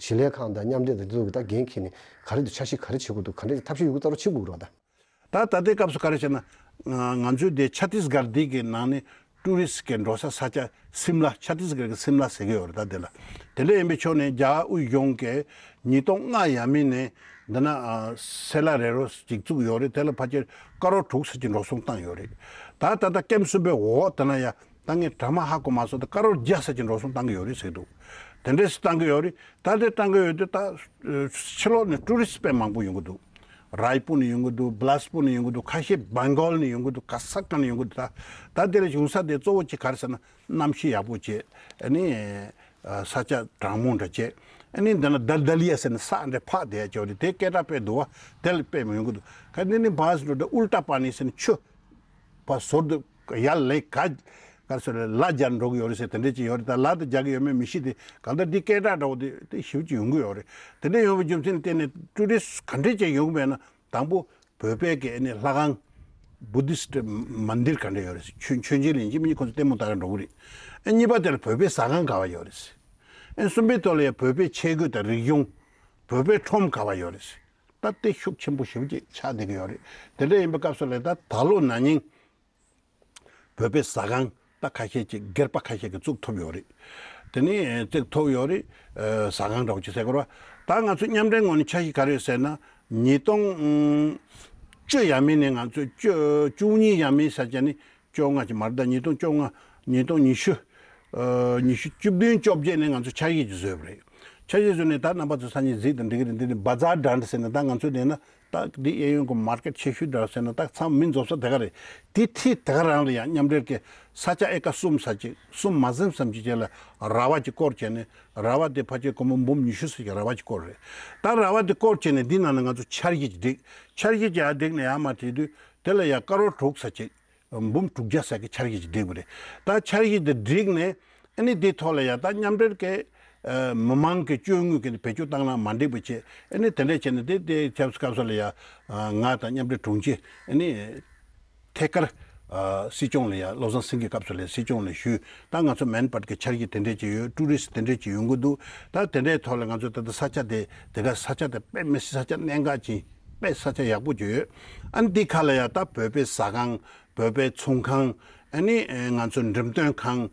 ཞིང་ལས་ཁང་དང་མཉམ་འབྲེལ་དང་དེ་ཚོ་གི་ད་འགན་འཁྱེར་ནས་ག་རེ་འདུག་འཆར་གཞི་ག་རེ་བྱེད་དགོས་འདུག་ག་འདྲ་ཐབས་ཤེས་ཡོད་རྒུ་རྩ་རུ་བྱེད་དགོས་རོགས་ད། ད་ད་ལྟའི་སྐབས་སུ་ག་རེ་བྱས་ན། ང་ང་ཚོའི་དེ་ཆ་ཏིས་གར་འདི་གི་ནང་ནས་ཀྲུ་རི་སི་གི་འགྲོ་ས་ས་ཆ་སིམ་ལ། ཆ་ཏིས་གར་གི་སིམ་ལ་ཟེར་གི་ཡོད་རེད། ད་དེ་ལ་དེ་འདྲ་ཡིན་པའི་ཕྱོགས་ནས་རྒྱ་དབུས་གཞུང་གིས་ཉིས་སྟོང་ལྔ་ཡས་མས་ནས་འདི་ན་ཨ་སེ་ལ་རེ་རོ་ཅིག་བཙུགས་ཡོད་རེད། དེ་ལ་ཕལ་ཆེར་ཀ་རོར་དྲུག་ཙམ་ཅིག་འགྲོ་སོང་བཏང་ཡོད་རེད། ད་ད་ལྟ་ཀེམ་གསུམ་པའི་འོག་དེ་ན་ཡ། ད་ངས་གྲངས་མང་ཧ་གོ་མ་སོང་། ད་ཀ་རོར་བརྒྱ་ཙམ་ཅིག་འགྲོ་སོང་བཏང་གི་ཡོད་རེད་ཟེར་འདུག་དེ་འདྲས་སུ་བཏང་གི་ཡོད་རེད། ད་དེ་བཏང་གི་ཡོད་དུས་ད་ཕྱི་ལོགས་ནས་ཀྲུ་རི་སི་དཔེ་མང་པོ་ཡོང་གི་འདུག་རཱའི་པུར་ནས་ཡོང་གི་འདུག་བི་ལཱ་སི་པུར་ནས་ཡོང་གི་འདུག་ཁ་ཤས་བེང་གོལ་ནས་ཡོང་གི་འདུག་ག་ས་གང་ནས་ཡོང་གི་འདུག་ད་ད་དེ་ལ་ཡོང་ས་དེ་གཙོ་བོ་གཅིག་ག་རེ་ཟེར་ན། གནམ་གཤིས་ཡག་པོ་བྱས། ཨ་ནི་ས་ཆ་གྲང་མོ་འདྲ་བྱས། ཨ་ནི་འདི་ན་དལ་དལ་ཡ་ཟེར་ནས་ས་འདྲ་ཕག་བསྡད་ཡ་ཅིག་ཡོད་རེད། དེ་སྐད་གྲགས་དཔེ་འདུག་བ། དེ་ལ་དཔེ་མི་ཡོང་གི་འདུག་ག་ནི་ནི་བཱ་སི་འགྲོ་དེ་ཨུལ་ཊ་པ་ནི་ཟེར་ནས་ཆུ། བ་ཟུར་དུ་ཡར་ལེགས་ག་ག་ཟེར་ལ་རྒྱག་འགྲོ་གི་ཡོད་རེད་ཟེར། དེ་འདྲས་ཅིག་ཡོད་རེད། ད་ལ་དུ་རྒྱག་གི་ཡོད་མེད་མི་ཤེས་ཏེ། གང་ལྟར་འདི་སྐད་གྲགས་འདྲ་བོ་དེ་དེ་ཞེ་པོ་ཅིག་ཡོང་གི་ཡོད་རེད། དེ་འདྲས་ཡོང་བའི་རྒྱུ་མཚན་བརྟེན་ནས་ཀྲུ་རི་སི་ག་འདྲས་ཅིག་ཡོང་གི་མེད་ན། དང་པོ་བོད་པའི་གི་ཨ་ནི་ལྷ་ཁང་། བུ་དིསྟ་མན་དིར་ག་འདྲས་ཡོད་རེད། མཆོད་མཆོད་མཇལ་ཡིན་གཅིག་མིན་གཅིག་ཁོ་ཚོ་ལྟད་མོ་ལྟ་ག་འགྲོ་གི་རེད། ཨ་གཉིས་པ་དེ་ལ་བོད་པའི་ཟ་ཁང་ག་བ་ཡོད་རེད། ཨ་གསུམ་པའི་ཐོག་ལ་ཡང་བོད་པའི་ཆས་གོས་དང་རིག་གཞུང་། བོད་པའི་ཁྲོམ་ག་བ་ཡོད་རེད། ད་དེ་ཤུགས་ཆེན་པོ་ཞེ་པོ་ཅིག་ཆགས་བསྡད་ཀྱི་ཡོད་རེད། དེ་འདྲ་ཡིན་པའི་སྐབས་སུ་ལ་ད་ད་ལོ་ན་ནིང་བོད་པའི་ཟ་ཁང་ད་ཁ་ཤས་ཅིག་སྒེར་པ་ཁ་ཤས་ཀྱིས་བཙུགས་ཐུབ་ཡོད་རེད། དེ་ནས་བཙུགས་ཐུབ་ཡོད་རེད། ཨ་ཟ་ཁང་འདྲ་བོ་ཅིག་ཟེར་དགོས་རེད། ད་ང་ཚོ་མཉམ་འབྲེལ་ངོས་ནས་འཆར་གཞི་ག་རེ་ཡོད་ཟེར་ན། ཉིས་སྟོང་བཅུ་ཡས་མས་ནས་ང་ཚོས་བཅུ་བཅུ་གཉིས་ཡས་མས་ཟེར་བྱས་ནས། བཅོ་ལྔ་ཅིག་མ་རེད་ད། ཉིས་སྟོང་བཅོ་ལྔ། ཉིས་སྟོང་ཉི་ཤུ། ཨ་ཉི་ཤུ་བཅུ་བདུན་བཅོ་བརྒྱད་ནས་ང་ཚོ་འཆར་གཞི་ཅིག་བཟོས་པ་རེད། འཆར་གཞི་བཟོས་ནས་ད་རྣམ་པ་ཚོ་སང་ཉིན་གཟིགས་དང་འགྲིག་གི་རེད། འདི་ནི་བ་ཛར་གྲལ་ཟེར་ནས། ད་ང་ཚོ་བསྡད་ན་ད་འདི་གཡས་གཡོན་གྱི་མར་ཀེཊ་ཆེ་ཤོས་འདྲ་ཟེར་ན་ད་ཚང་མི་འཛོམས་ས་དེ་ག་རེད། དེ་འཁྲིས་དེ་ག་རང་ལ་ཡང་མཉམ་འབྲེལ་གྱི་ས་ཆ་ཨེ་ཀ་གསུམ་ཙམ་ཅིག་གསུམ་མ་ཟིན་ཙམ་ཅིག་བཅས་ལ་ར་བ་ཅིག་བསྐོར་བྱས་ནས། ར་བ་དེ་ཕལ་ཆེར་སྒོར་མོ་འབུམ་ཉི་ཤུ་ཙམ་ཅིག་ར་བ་ཅིག་བསྐོར་རེད། ད་ར་བ་དེ་བསྐོར་བྱས་ནས་འདི་ནང་ལ་ང་ཚོ་འཆར་གཞི་ཅིག་བསྒྲིགས། འཆར་གཞི་ཅིག་ཡར་བསྒྲིགས་ནས་ཡར་མར་བྲིས་དུས་དེ་ལ་ཡང་ཀ་རོར་དྲུག་ཙམ་ཅིག་འབུམ་དྲུག་བརྒྱ་ཙམ་གྱི་འཆར་གཞི་ཅིག་བསྒྲིགས་པ་རེད། ད་འཆར་གཞི་དེ་བསྒྲིགས་ནས་ཨ་ནི་དེའི་ཐོག་ལ་ཡ་ད་མཉམ་འབྲེལ་གྱི་ མི་མང་གི་སྤྱོད་དངུལ་གྱི་བེད་སྤྱོད་བཏང་ན་མ་འགྲིག་པ་བྱས། ཨ་ནི་དེ་འདྲས་བྱས་ནས་དེ་དེ་ཆབ་སྲིད་སྐབས་སུ་ལ་ཡ་ང་དང་མཉམ་འབྲེལ་དྲུང་ཆེ་ཨ་ནི་ཐད་ཀར་སྲིད་སྐྱོང་ལ་ཡ་བློ་བཟང་སེང་གེ་སྐབས་སུ་ལ་སྲིད་སྐྱོང་ལ་ཞུས། ད་ང་ཚོ་མན་པར་གྱི་འཆར་གཞི་དེ་འདྲས་ཅིག་ཡོད། ཀྲུ་རིས་དེ་འདྲས་ཅིག་ཡོང་གི་འདུག་ད་དེ་འདྲས་ཐོག་ལ་ང་ཚོ་ད་ལྟ་ས་ཆ་དེ་དེ་ག་ས་ཆ་དེ་དཔེ་མི་སྲིད་ས་ཆ་གནད་འགག་ཅིག་དཔེ་ས་ཆ་ཡག་པོ་ཅིག་ཡོད། ཨ་ནི་འདི་ཁ་ལ་ཡ་ད་བོད་པའི་ཟ་ཁང་། བོད་པའི་ཚོང་ཁང་། ཨ་ནི་ང་ཚོ་འགྲེམས་སྟོན་ཁང་།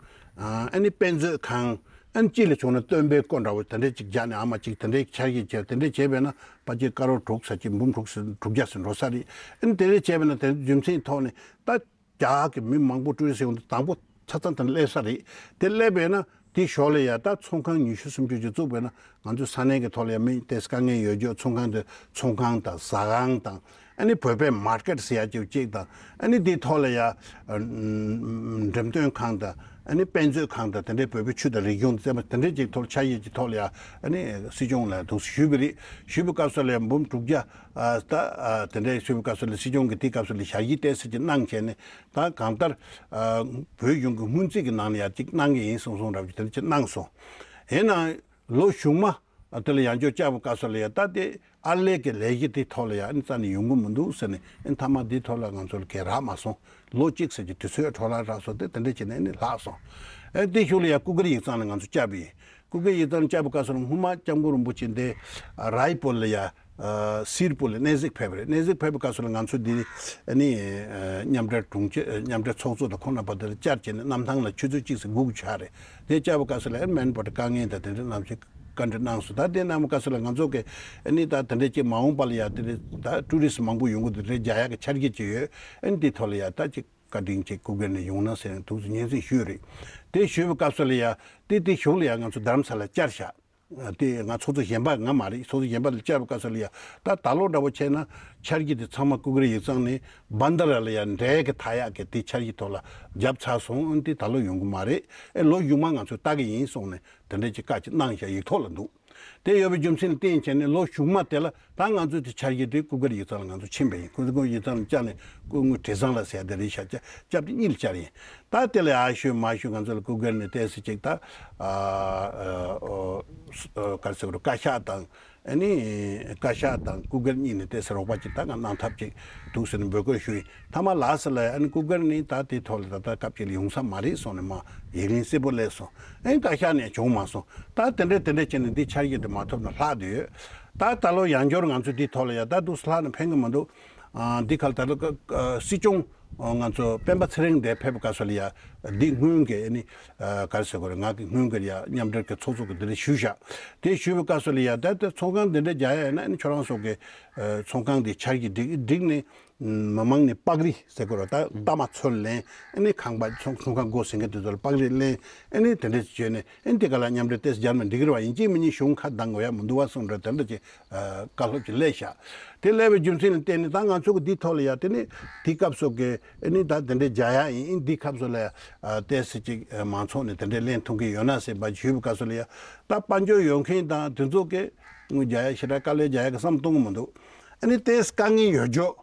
ཨ་ནི་དཔེ་མཛོད་ཁང་། ཨ་ནི་སྤྱི་ལ་བྱུང་ན་སྟོན་པའི་སྐོར་འདྲ་བོ་དེ་འདྲས་ཅིག་རྒྱག་ནས། ཨ་མ་ཅིག་དེ་འདྲས་འཆར་གཞི་བྱས། དེ་འདྲས་བྱས་པས་ན་ཕལ་ཆེར་ཀ་རོར་དྲུག་ཙམ་ཅིག་འབུམ་དྲུག་ཙམ་དྲུག་བརྒྱ་ཙམ་འགྲོ་ས་རེད། ཨ་ནི་དེ་འདྲས་བྱས་པས་ན་དེ་རྒྱུ་མཚན་ཐོག་ནས་ད་རྒྱ་གི་མི་མང་པོ་ཀྲུ་རི་སི་ཡོང་དུས་དང་པོ་ཆ་ཚང་དེ་ནས་སླེབས་ས་རེད། དེ་སླེབས་པས་ན་དེ་ཞོར་ལ་ཡ་ད་ཚོང་ཁང་ཉི་ཤུ་སུམ་ཅུ་ཅིག་བཙུགས་པས་ན། ང་ཚོའི་ས་གནས་ཀྱི་ཐོག་ལ་ཡ་མི་དེ་དཀའ་ངལ་ཡོད་རྒྱུ། ཚོང་ཁང་དེ་ཚོང་ཁང་དང་ཟ་ཁང་དང་། ཨ་ནི་བོད་པའི་མར་ཀེཊ་ཟེར་ཡ་ཅིག་ཅིག་དང་། ཨ་ནི་དེའི་ཐོག་ལ་ཡ་འགྲེམས་སྟོན་ཁང་དང་། ཨ་ནི་དཔེ་མཛོད་ཁང་དང་། དེ་འདྲའི་བོད་པའི་ཆོས་དང་རིག་གཞུང་དང་བཅས་པ་དེ་འདྲའི་ཅིག་ཐོག་འཆར་གཞི་ཅིག་ཐོག་ལ་ཡ་ཨ་ནི་སྲིད་སྐྱོང་ལ་འདུག་ཞུས་པ་རེད། ཞུས་པའི་སྐབས་སུ་ལ་ཡ་འབུམ་དྲུག་བརྒྱ་ད་དེ་འདྲའི་ཞུས་པའི་སྐབས་སུ་ལ་སྲིད་སྐྱོང་གིས་དེའི་སྐབས་སུ་ལ་ཞལ་བཞེས་ཏོག་ཙམ་ཅིག་གནང་བྱས་ནས། ད་གང་ལྟར་བོད་གཞུང་གི་སྔོན་རྩིས་ཀྱི་ནང་ལ་ཡ་ཅིག་གནང་གི་ཡིན་གསུངས་གསུངས་འདྲ་བོ་ཅིག་དེ་འདྲ་ཅིག་གནང་སོང་། ཡིན་ནའང་ལོ་གཞུག་མ་དེ་ལ་ཡང་བསྐྱར་བཅར་བའི་སྐབས་སུ་ལ་ཡ་ད་དེ་ཨར་ལས་ཀྱི་ལས་གཞི་དེ་ཐོག་ལ་ཡ་ཨ་ནི་རྩ་ནས་ཡོང་གི་མི་འདུག་ཟེར་ནས། ཨ་ནི་མཐའ་མ་དེའི་ཐོག་ལ་ང་ཚོ་ལ་གང་རག་མ་སོང་། ལོ་གཅིག་ཙམ་གྱི་དུས་ཚོད་འཕྲོ་བརླག་རག་སོང་། དེ་དེ་འདྲ་བྱས་ནས་ཨ་ནི་ལྷག་སོང་། ཨ་ནི་དེའི་གཞུག་ལ་ཡ་སྐུ་སྒེར་ཡིག་ཚང་ལ་ང་ཚོ་བཅར་བ་ཡིན། སྐུ་སྒེར་ཡིག་ཚང་ལ་བཅར་བའི་སྐབས་སུ་ལ་སྔོན་མ་སྐྱབས་མགོན་རིན་པོ་ཆེ་འདི་རའི་པུར་ལ་ཡ་སིར་པུར་ལ་གནས་གཟིགས་ཕེབས་པ་རེད། གནས་གཟིགས་ཕེབས་པའི་སྐབས་སུ་ལ་ང་ཚོ་འདི་ཨ་ནི་མཉམ་འབྲེལ་དྲུང་ཆེ་མཉམ་འབྲེལ་ཚོགས་གཙོ་དང་ཁོང་རྣམ་པ་དེ་ལ་བཅར་བྱས་ནས་གནམ་ཐང་ལ་ཆུ་ཚོད་གཅིག་ཙམ་སྒུག་བཞག་རེད། དེ་བཅར་བའི་སྐབས་སུ་ལ་ཨ་ནི་མན་པར་དཀའ་ངལ་དང་དེ་འདྲ་རྣམས་ཤིག་བཀའ་འདྲི་གནང་སོང་། ད་དེ་གནང་བའི་སྐབས་སུ་ལ་ང་ཚོ་གིས་ཨ་ནི་ད་དེ་འདྲ་ཅིག་མ་འོངས་པ་ལ་ཡ་དེ་འདྲ་ད་ཀྲུ་རི་སི་མང་པོ་ཡོང་གི་འདུག་དེ་འདྲ་རྒྱག་ཡག་གི་འཆར་གཞི་ཅིག་ཡོད། ཨ་ནི་དེའི་ཐོག་ལ་ཡ་ད་ཅིག་བཀའ་དྲིན་ཅིག་སྐུ་སྒེར་ནས་ཡོང་ན་ཟེར་ནས་འདུག་སེ་སྙན་སེང་ཞུས་རེད། དེ་ཞུས་པའི་སྐབས་སུ་ལ་ཡ་དེ་དེ་གཞུག་ལ་ཡ་ང་ཚོ་རྡ་རམ་ས་ལ་བཅར་བཞག་དེ་ང་ཚོགས་གཙོ་གཞན་པ་ང་མ་རེད། ཚོགས་གཙོ་གཞན་པ་ལ་བཅར་བའི་སྐབས་སུ་ལ་ཡ་ད་ད་ལོ་འདྲ་བོ་བྱས་ན་འཆར་གཞི་དེ་ཚང་མ་སྐུ་སྒེར་ཡིག་ཚང་ནས་བྷན་དྷ་ར་ལ་ཡ་འབྲས་ཀྱི་མཐའ་ཡག་གི་དེ་འཆར་གཞི་ཐོག་ལ་བརྒྱབ་ཚར་སོང་། ཨ་ནི་དེ་ད་ལོ་ཡོང་གི་མ་རེད། ཨེ་ལོ་གཞུག་མ་ང་ཚོས་ལྟ་གི་ཡིན་གསུངས་ནས་དེ་འདྲ་ཅིག་བཀའ་ཅིག་གནང་བཞག་ཡིག་ཐོག་ལ་འདུག་དེ་ཡོད་པའི་རྒྱུ་མཚན་ལ་བརྟེན་བྱས་ནས་ལོ་གཞུག་མ་དེ་ལ་ད་ང་ཚོས་དེ་འཆར་གཞི་དེ་སྐུ་སྒེར་ཡིག་ཚང་ལ་ང་ཚོ་ཕྱིན་པ་ཡིན། སྐུ་སྒེར་ཡིག་ཚང་ལ་བཅར་ནས་སྐུ་ངོ་བྲེ་བཟང་ལགས་ཟེར་ཡ་དེ་རེད་ཤག་བཅར་བཅར་དེ་གཉིས་ལ་བཅར་ཡིན། ད་དེ་ལ་ཨ་ཤོད་མ་ཤོད་ང་ཚོ་ལ་སྐུ་སྒེར་ནས་ཏོག་ཙམ་ཅིག་ད་ཨ་ག་རེ་ཟེར་དགོས་རེད། བཀའ་ཤག་དང་ཨ་ནི་བཀའ་ཤག་དང་སྐུ་སྒེར་གཉིས་ནས་ཏོག་ཙམ་རོགས་པ་ཅིག་ད་ང་གནང་ཐབས་ཅིག་འདུག་ཟེར་ནས་འབོད་སྐུལ་ཞུས་ཡིན། མཐའ་མ་ལགས་སོ་ལ་ཨ་ནི་སྐུ་སྒེར་ནས་ད་དེའི་ཐོག་ལ་ད་ལྟ་སྐབས་ཅིག་ལ་ཡོང་ས་མ་རེད་གསུངས་ནས་མ་ཡིག་ལན་གསལ་པོ་སླེབས་སོང་། ཨ་ནི་བཀའ་ཤག་ནས་བྱུང་མ་སོང་། ད་དེ་འདྲ་དེ་འདྲ་བྱས་ནས་འདི་འཆར་གཞི་དེ་མ་ཐོབ་ན་ལྷག་བསྡད་ཡོད། ད་ད་ལོ་ཡང་བསྐྱར་ང་ཚོ་འདིའི་ཐོག་ལ་ཡ་ད་འདུག་སེ་ལྷག་ན་ཕན་གི་མི་འདུག་ཨ་འདི་ག་ལ་ད་ལོ་ཀ་ཀ་སྲིད་སྐྱོང་ང་ཚོ་སྤེན་པ་ཚེ་རིང་འདིར་ཕེབས་པའི་སྐབས་སུ་ལ་ཡ་འདི་སྔོན་གྱི་ཨ་ནི་ཨ་ག་རེ་ཟེར་དགོས་རེད། ང་གི་སྔོན་གྱི་ཡ་མཉམ་འབྲེལ་གྱི་ཚོགས་གཙོ་གི་འདི་འདྲ་ཞུས་བཞག་དེ་ཞུས་པའི་སྐབས་སུ་ལ་ཡ་ད་ལྟ་ཚོང་ཁང་འདི་འདྲ་རྒྱག་ཡ་ཡིན་ན་ཨ་ནི་ཁྱོད་རང་ཚོ་གི་ཨ་ཚོང་ཁང་འདི་འཆར་གཞི་སྒྲིག་སྒྲིག་ནས། མི་མང་ནས་པགས་རིགས་ཟེར་དགོས་རེད། ད་ཨ་མ་ཚོ་ལེན། ཨ་ནི་ཁང་པ་ཚོང་ཚོང་ཁང་སྒོ་ཟིན་མཁན་དེ་ཚོ་ལ་པགས་རིགས་ལེན། ཨ་ནི་དེ་འདྲ་བྱས་ནས་ཨ་ནི་དེ་ག་ལ་མཉམ་འབྲེལ་ཏོག་ཙམ་རྒྱབ་ན་འགྲིག་གི་རེད་པ། ཡིན་གཅིག་མིན་གཉིས་གཞུང་ཁ་གདང་དགོས་ཡ་མི་འདུག་པ་གསུངས་འདྲ་དེ་འདྲ་ཅིག་ཨ་བཀའ་སློབ་ཅིག་སླེབས་ཤག་དེ་སླེབས་པའི་རྒྱུ་མཚན་ལ་བརྟེན་ནས་ད་ང་ཚོ་གི་འདིའི་ཐོག་ལ་ཡ་དེ་ནི་དེའི་སྐབས་སུ་གི་ཨ་ནི་ད་དེ་འདྲ་རྒྱག་ཡ་ཡིན། ཨ་ནི་འདིའི་སྐབས་སུ་ལ་ཡ་ཨ་ཏོག་ཙམ་ཅིག་ཨ་མང་ཚོགས་ནས་དེ་འདྲ་ལེན་ཐུབ་མཁན་ཡོད་ན་ཟེར་བ་ཞུས་པའི་སྐབས་སུ་ལ་ཡ་ད་དཔལ་འབྱོར་ཡོད་མཁན་དང་དེ་ཚོ་གི་དངུལ་རྒྱག་ཡ་ཞེ་དྲག་དཀའ་ལས་རྒྱག་ཡ་གི་བསམ་བློ་གཏོང་གི་མི་འདུག་ཨ་ནི་ཏོག་ཙམ་དཀའ་ངལ་ཡོད་རྒྱུ།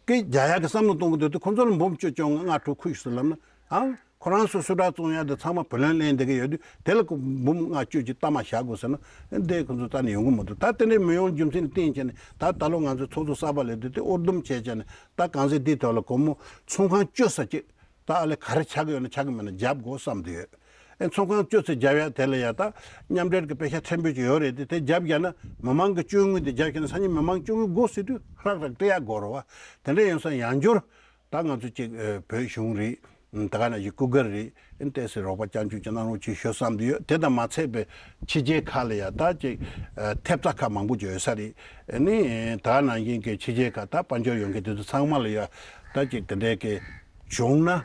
སྐད་རྒྱག་ཡག་གི་བསམ་བློ་གཏོང་གི་འདུག་དུས་ཁོང་ཚོ་ལ་འབུམ་བཅུ་བཅོ་ལྔ་ལྔ་དྲུག་ཁུ་ཞིག་སུ་ལབ་ན། ཨང་། ཁོ་རང་ཚོ་སུ་དྲག་བཙོང་ཡག་དེ་ཚང་མ་བུ་ལོན་ལེན་བསྡད་ཀྱི་ཡོད་དུས་དེ་ལ་ཁོ་འབུམ་ལྔ་བཅུ་ཅིག་གཏའ་མ་བཞག་དགོས་ཟེར་ན་དེ་ཁོང་ཚོ་གཏན་ནས་ཡོང་གི་མི་འདུག་ད་དེ་འདྲའི་མི་ཡོང་རྒྱུ་མཚན་ལ་བརྟེན་བྱས་ནས་ད་ད་ལོ་ང་ཚོ་ཚོགས་གཙོ་གསར་པ་སླེབས་དུས་དེ་དབུ་བསྡུ་བྱས་བྱས་ནས་ད་གང་ཟེར་འདིའི་ཐོག་ལ་སྒོར་མོ་ཚོང་ཁང་བཅུ་ཙམ་ཅིག་ད་ཨ་ལས་ག་རེ་ཆགས་ཀྱི་ཡོད་ན་ཆགས་ཀྱི་མེད་ན་རྒྱབ་དགོས་བསམ་དུ་ཡོད། ཨེ་ཚོང་ཁང་བཅུ་ཙམ་རྒྱབ་ཡ་དེ་ལ་ཡ་ད་མཉམ་འབྲེལ་གྱི་པེ་ཤ་ཕྲན་བུ་ཅིག་ཡོད་རེད་དེ། དེ་རྒྱབ་བཞག་ན་མི་མང་གི་སྤྱོད་དངུལ་དེ་རྒྱབ་བཞག་ན་སང་ཉིན་མི་མང་སྤྱོད་དངུལ་དགོས་ཟེར་དུས་ཧྲག་ཧྲག་སྤྲད་ཡ་དགོས་རེད་པ། དེ་འདྲ་ཡིན་ཙང་ཡང་བསྐྱར་ད་ང་ཚོ་གཅིག་ཨེ་བོད་གཞུང་རེད། ད་ག་ནང་བཞིན་སྐུ་སྒེར་རེད། ཨེ་ཏོག་ཙམ་རོགས་པ་རྐྱང་རྐྱང་ཅིག་གནང་རོགས་བྱེད་ཤོག་བསམ་དུ་ཡོད། དེ་དང་མ་ཚད་པའི་ཕྱི་རྒྱལ་ཁག་ལ་ཡ་ད་གཅིག་ཨེ་ཐེབས་རྩ་ཁག་མང་པོ་ཅིག་ཡོད་ས་རེད། ཨེ་ནི་ད་ག་ནང་བཞིན་གྱི་ཕྱི་རྒྱལ་ཁག་ད་དཔལ་འབྱོར་ཡོད་མཁན་དེ་ཚོ་ཚང་མ་ལ་ཡ་ད་གཅིག་དེ་འདྲའི་གི་བྱུང་ན་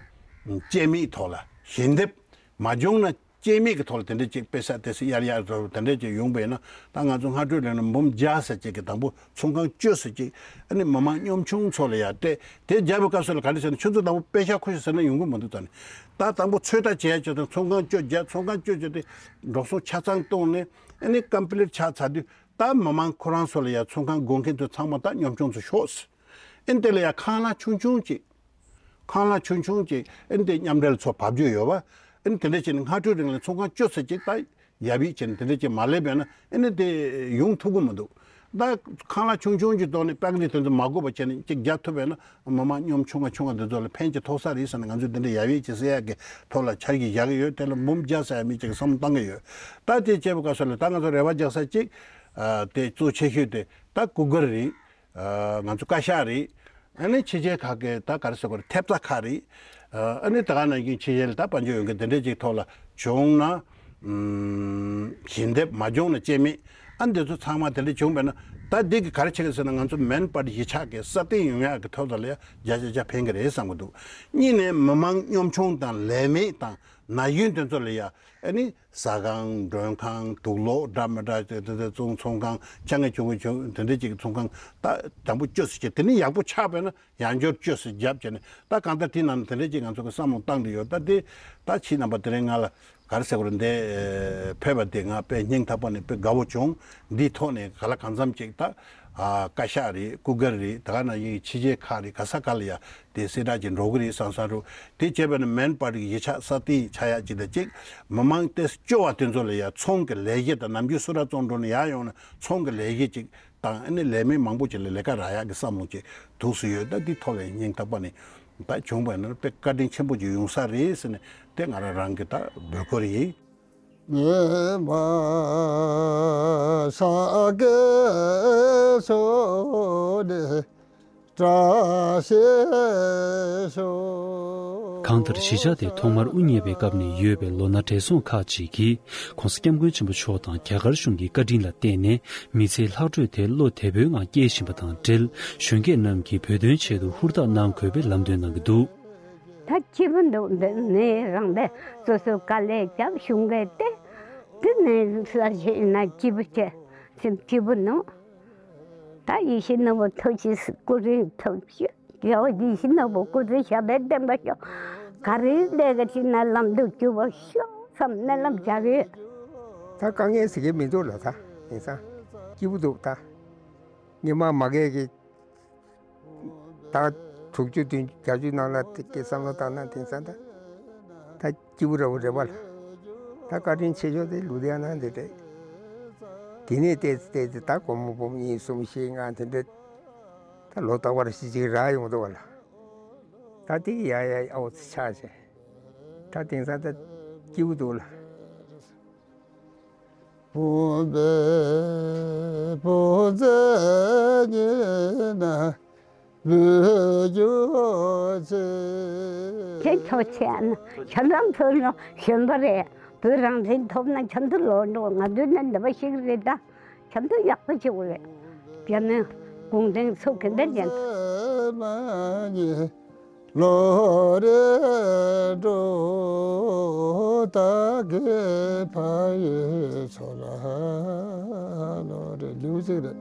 སྤྱན་མིག་ཐོག་ལ་ཞལ་འདེབས། མ་བྱུང་ན་སྐྱེས་མེད་ཀྱི་ཐོག་ལ་དེ་འདྲ་ཅིག་དཔེ་ས་དེ་སི་གཡར་ཡག་རོ་དེ་འདྲ་ཅིག་ཡོང་པས་ན། ད་ང་ཚོ་སྔ་དྲོ་ལས་ན་འབུམ་བརྒྱ་ཙམ་ཅིག་གི་དང་པོ་ཚོང་ཁང་བཅུ་ཙམ་ཅིག་ཨ་ནི་མི་མང་གཉོམ་ཆུང་ཚོ་ལ་ཡར་སྤྲད་དེ་རྒྱབ་པའི་སྐབས་སུ་ལ་ག་འདྲ་ཟེར་ན་ཁྱོད་ཚོ་དང་པོ་པེ་ཤ་ཁུར་ཤོག་ཟེར་ན་ཡོང་གི་མི་འདུག་ད་ནི་ད་དང་པོ་ཚོད་ལྟ་བྱེད་ཡག་ཆེད་དུ་ཚོང་ཁང་བཅུ་བརྒྱབ། ཚོང་ཁང་བཅུ་བརྒྱབ་དེ་འགྲོ་སོང་ཆ་ཚང་བཏོན་ནས་ཨ་ནི་ཀམ་པི་ལིཊ་ཆགས་ཚར་དུས་ད་མི་མང་ཁོ་རང་ཚོ་ལ་ཡར་ཚོང་ཁང་སྒོ་མཁན་ཚོ་ཚང་མ་ད་གཉོམ་ཆུང་ཚོ་ཤོག་ཟེར། ཨ་ནི་དེ་ལ་ཡར་ཁང་གླ་ཆུང་ཆུང་ཅིག་ཁང་གླ་ཆུང་ཆུང་ཅིག་ཨ་ནི་དེ་མཉམ་འབྲེལ་ཚོ་བབས་རྒྱུ་ཡོད་པ། ཨ་ནི་དེ་འདྲ་བྱས་ནས་སྔ་དྲོའི་རིང་ལ་ཚོང་ཁང་བཅུ་ཙམ་ཅིག་ད་ ཡབ་ཡིག་བྱས་ནས་དེ་འདྲ་ཅིག་མ་སླེབས་པས་ན་ཨ་ནི་དེ་ཡོང་ཐུབ་ཀྱི་མི་འདུག་ད་ཁང་གླ་ཆུང་ཆུང་གི་ཐོག་ནས་པར་རིས་དེ་ཚོ་མ་དགོས་པ་བྱས་ནས་ཅིག་རྒྱག་ཐུབ་པས་ན་མི་མང་གཉོམ་ཆུང་བ་ཆུང་བ་འདི་ཚོ་ལ་ཕན་ཅིག་ཐོགས་ས་རེད་ཟེར་ནས་ང་ཚོས་འདི་འདྲ་ཡབ་ཡིག་ཅིག་གསལ་ཡག་གི་ཐོག་ལ་འཆར་གཞི་བཞག་གི་ཡོད། དེ་ལ་འབུམ་བརྒྱ་ཟེར་ཡ་མི་ཅིག་གིས་བསམ་བློ་བཏང་གི་ཡོད། ད་དེ་བྱས་པའི་སྐབས་སུ་ལ་ད་ང་ཚོ་རེ་བ་རྒྱག་ས་གཅིག་ཨ་དེ་གཙོ་ཆེ་ཤོས་དེ་ད་སྐུ་སྒེར་རེད། ཨ་ང་ཚོ་བཀའ་ཤག་རེད། ཨ་ནི་ཕྱི་རྒྱལ་ཁག་གི་ད་ག་རེ་ཟེར་དགོས་རེད། ཐེབས་རྩ་ཁག་རེད། ཨ་ནི་ད་ག་ནང་བཞིན་ཕྱི་རྒྱལ་ལ་ད་དཔལ་འབྱོར་ཡོང་མཁན་དེ་འདྲ་ཅིག་ཐོག་ལ་བྱུང་ན་ཨམ་ཞལ་འདེབས། མ་བྱུང་ན་སྐྱེ་མེད། ཨ་འདི་ཚོ་ཚང་མ་དེ་འདྲ་བྱུང་བས་ན་ད་འདི་གི་ག་རེ་བྱེད་ཀྱི་ཟེར་ན་ང་ཚོ་མེན་པར་གཞིས་ཆགས་ཀྱི་སྲ་བརྟན་ཡོང་ཡག་གི་ཐོག་ལ་ཡ་བརྒྱ་ཆ་བརྒྱ་ཕན་གྱི་རེད་བསམ་གྱི་འདུག་གཉིས་ནས་མི་མང་གཉོམ་ཆུང་དང་ལས་མེད་དང་ན་གཞོན་དེ་ཚོ་ལ་ཡ་ཨ་ནི་ཟ་ཁང་མགྲོན་ཁང་དུག་ལོག་འདྲ་མི་འདྲ་དེ་དེ་དེ་ཚོང་ཚོང་ཁང་ཆ་ངེས་ཆུང་ངེས་ཆུང་དེ་འདྲ་ཅིག་ཚོང་ཁང་ད་དང་པོ་བཅོས་སུ་བྱས། དེ་ནི་ཡག་པོ་ཆགས་པས་ན་ཡང་བསྐྱར་བཅོས་སུ་བརྒྱབ་བྱས་ནས་ད་གང་ལྟར་དེ་ནང་དེ་འདྲ་ཅིག་ང་ཚོ་གི་བསམ་བློ་བཏང་གི་ཡོད། ད་དེ་ད་ཕྱིའི་རྣམ་པ་དེ་རིང་ང་ལ་ག་རེ་ཟེར་དགོས་རེད། འདི་ཕེབས་པ་དེ་ང་དཔེ་སྙིང་ཐག་པ་ནས་དཔེ་དགའ་བོ་བྱུང་། འདིའི་ཐོག་ནས་ག་ལ་གང་འཚམ་ཅིག་ད་ཨ་བཀའ་ཤག་རེད། སྐུ་སྒེར་རེད། ད་ག་ནང་བཞིན་ཕྱི་རྒྱལ་ཁག་རེད། ག་ས་ག་ལ་ཡ་དེ་གསལ་བསྒྲགས་ཅིག་འགྲོ་གི་རེད་བསམ་བསམ་རུ། དེ་བྱས་པ་ནི་མེན་པར་གཞིས་ཆགས་སྲ་བརྟན་ཆགས་ཡག་ཅིག་དང་གཅིག་མི་མང་དེ་སྐྱོ་བ་དེ་ཚོ་ལ་ཡ་ཚོང་གི་ལས་གཞི་དང་ནམ་རྒྱུན་སུ་ར་བཙོང་འགྲོ་ནས་ཡར་ཡོང་ན་ཚོང་གི་ལས་གཞི་ཅིག་དང་ཨ་ནི་ལས་མི་མང་པོ་ཅིག་ལ་ལས་ཀ་རག་ཡག་གི་བསམ་བློ་ཅིག་འདུག་སེ་ཡོད། ད་འདི་ཐོག་ལ་སྙིང་ཐག་པ་ནས་ད་བྱུང་བ་ཡིན་ན་དཔེ་བཀའ་དྲིན་ཆེན་པོ་ཅིག་ཡོང་ས་རེད་ཟེར་ནས་དེ་ང་རང་རང་གི་ད་འབོད་སྐུལ་ཡིན། ཉི་མ་ཤར་གི་ཕྱོགས་ནས་བཀྲ་ཤིས་ཤོག་གང་ལྟར་གཞིས་ཆགས་དེ་ཐོག་མར་དབུ་བརྙེས་པའི་སྐབས་ནས་ཡོད་པའི་ལོ་ན་བགྲེས་སོང་ཁག་ཅིག་གིས་༸གོང་ས་༸སྐྱབས་མགོན་ཆེན་པོ་མཆོག་དང་རྒྱ་གར་གཞུང་གི་བཀའ་དྲིན་ལ་བརྟེན་ནས་མི་ཚེའི་ལྷག་འཕྲོས་དེ་བློ་བདེ་པོའི་ངང་སྐྱེལ་བཞིན་པ་དང་འབྲེལ། གཞོན་སྐྱེས་རྣམས་ཀྱིས་བོད་དོན་ཆེད་དུ་ཧུར་ཐག་གནང་དགོས་པའི་ལམ་སྟོན་གནང་གི་འདུག་ད་སྐྱིད་པོ་འདུག་འདི་ནས་རང་དེ་སོ་སོ་དཀའ་ལས་རྒྱབ་གཞུང་གི་དེ་དེ་ནས་ས་ཞིག་ན་སྐྱིད་པོ་བྱས་སེམས་སྐྱིད་པོ་ནོ། ད་ཡིད་བཞིན་ནོར་བུ་ཐུགས་རྗེ་སྐུ་རིང་ཐུགས་རྗེ་རྒྱལ་བ་ཡིད་བཞིན་ནོར་བུ་སྐུ་ཚེ་ཞབས་པད་བརྟན་པ་ཤོག་ག་རེ་ལས་ཀ་བྱེད་ན་ལམ་དུ་འགྱུར་བ་ཤོག་བསམ་སྨོན་ལམ་རྒྱག་གི་ཡོད། ད་དཀའ་ངལ་ཟེར་གྱི་མི་འདུག་ལ། ད་དེང་སང་སྐྱིད་པོ་འདུག་ད་ཉི་མ་མ་རྒས་ཀྱི་ད་དྲུག་ཅུ་བདུན་ཅུ་བརྒྱད་ཅུ་ནང་ལ་དེ་སྐད་བསམ་བློ་བཏང་ན་དེང་སང་ད་ད་སྐྱིད་པོ་ར་བོ་རེད་པ་ལ། ད་བཀའ་དྲིན་ཆེ་ཤོས་དེ་ལུ་དེ་ཡང་ན་འདི་རེད། དེ་ནས་བལྟས་བལྟས་ཏེ་ད་སྒོར་མོ་འབུམ་གཉིས་གསུམ་བཞི་ལྔ་དེ་འདྲ་ད་ལོ་རྟག་པར་གཞིས་ཆགས་རག་ཡོང་འདུག་པ་ལ། ད་དེ་གི་ཡ་ཡ་ཨའོ་ཚེ་ཆགས་བྱས། ད་དེང་སང་ད་སྐྱིད་པོ་འདུག་ལ། བུམ་པའི་བུ་འཛིན་ཉིད་ན་འབུལ་རྒྱུ་ཆེ། ཁྱེད་ཚོ་ཆེ་ན་ཁྱེད་རང་ཚོ་ནི་གཞོན་པ་རེད། བོད་རང་བཙན་ཐོབ་ན་ཁྱེད་ཚོ་ལོག་འགྲོ། ང་ཚོ་ནི་འདི་པ་ཞིག་རེད་ད། ཁྱེད་ཚོ་ཡག་པོ་བྱེད་དགོས་རེད། རྒྱ་མི་གུང་ཁྲན་ཚོ་གི་འདི་རྒྱན། ལོ་རེ་འགྲོ་ད་གི་ཕ་ཡུལ་ཚོ་ལ་ལོ་རེ་ལུས་ཅིག་རེད།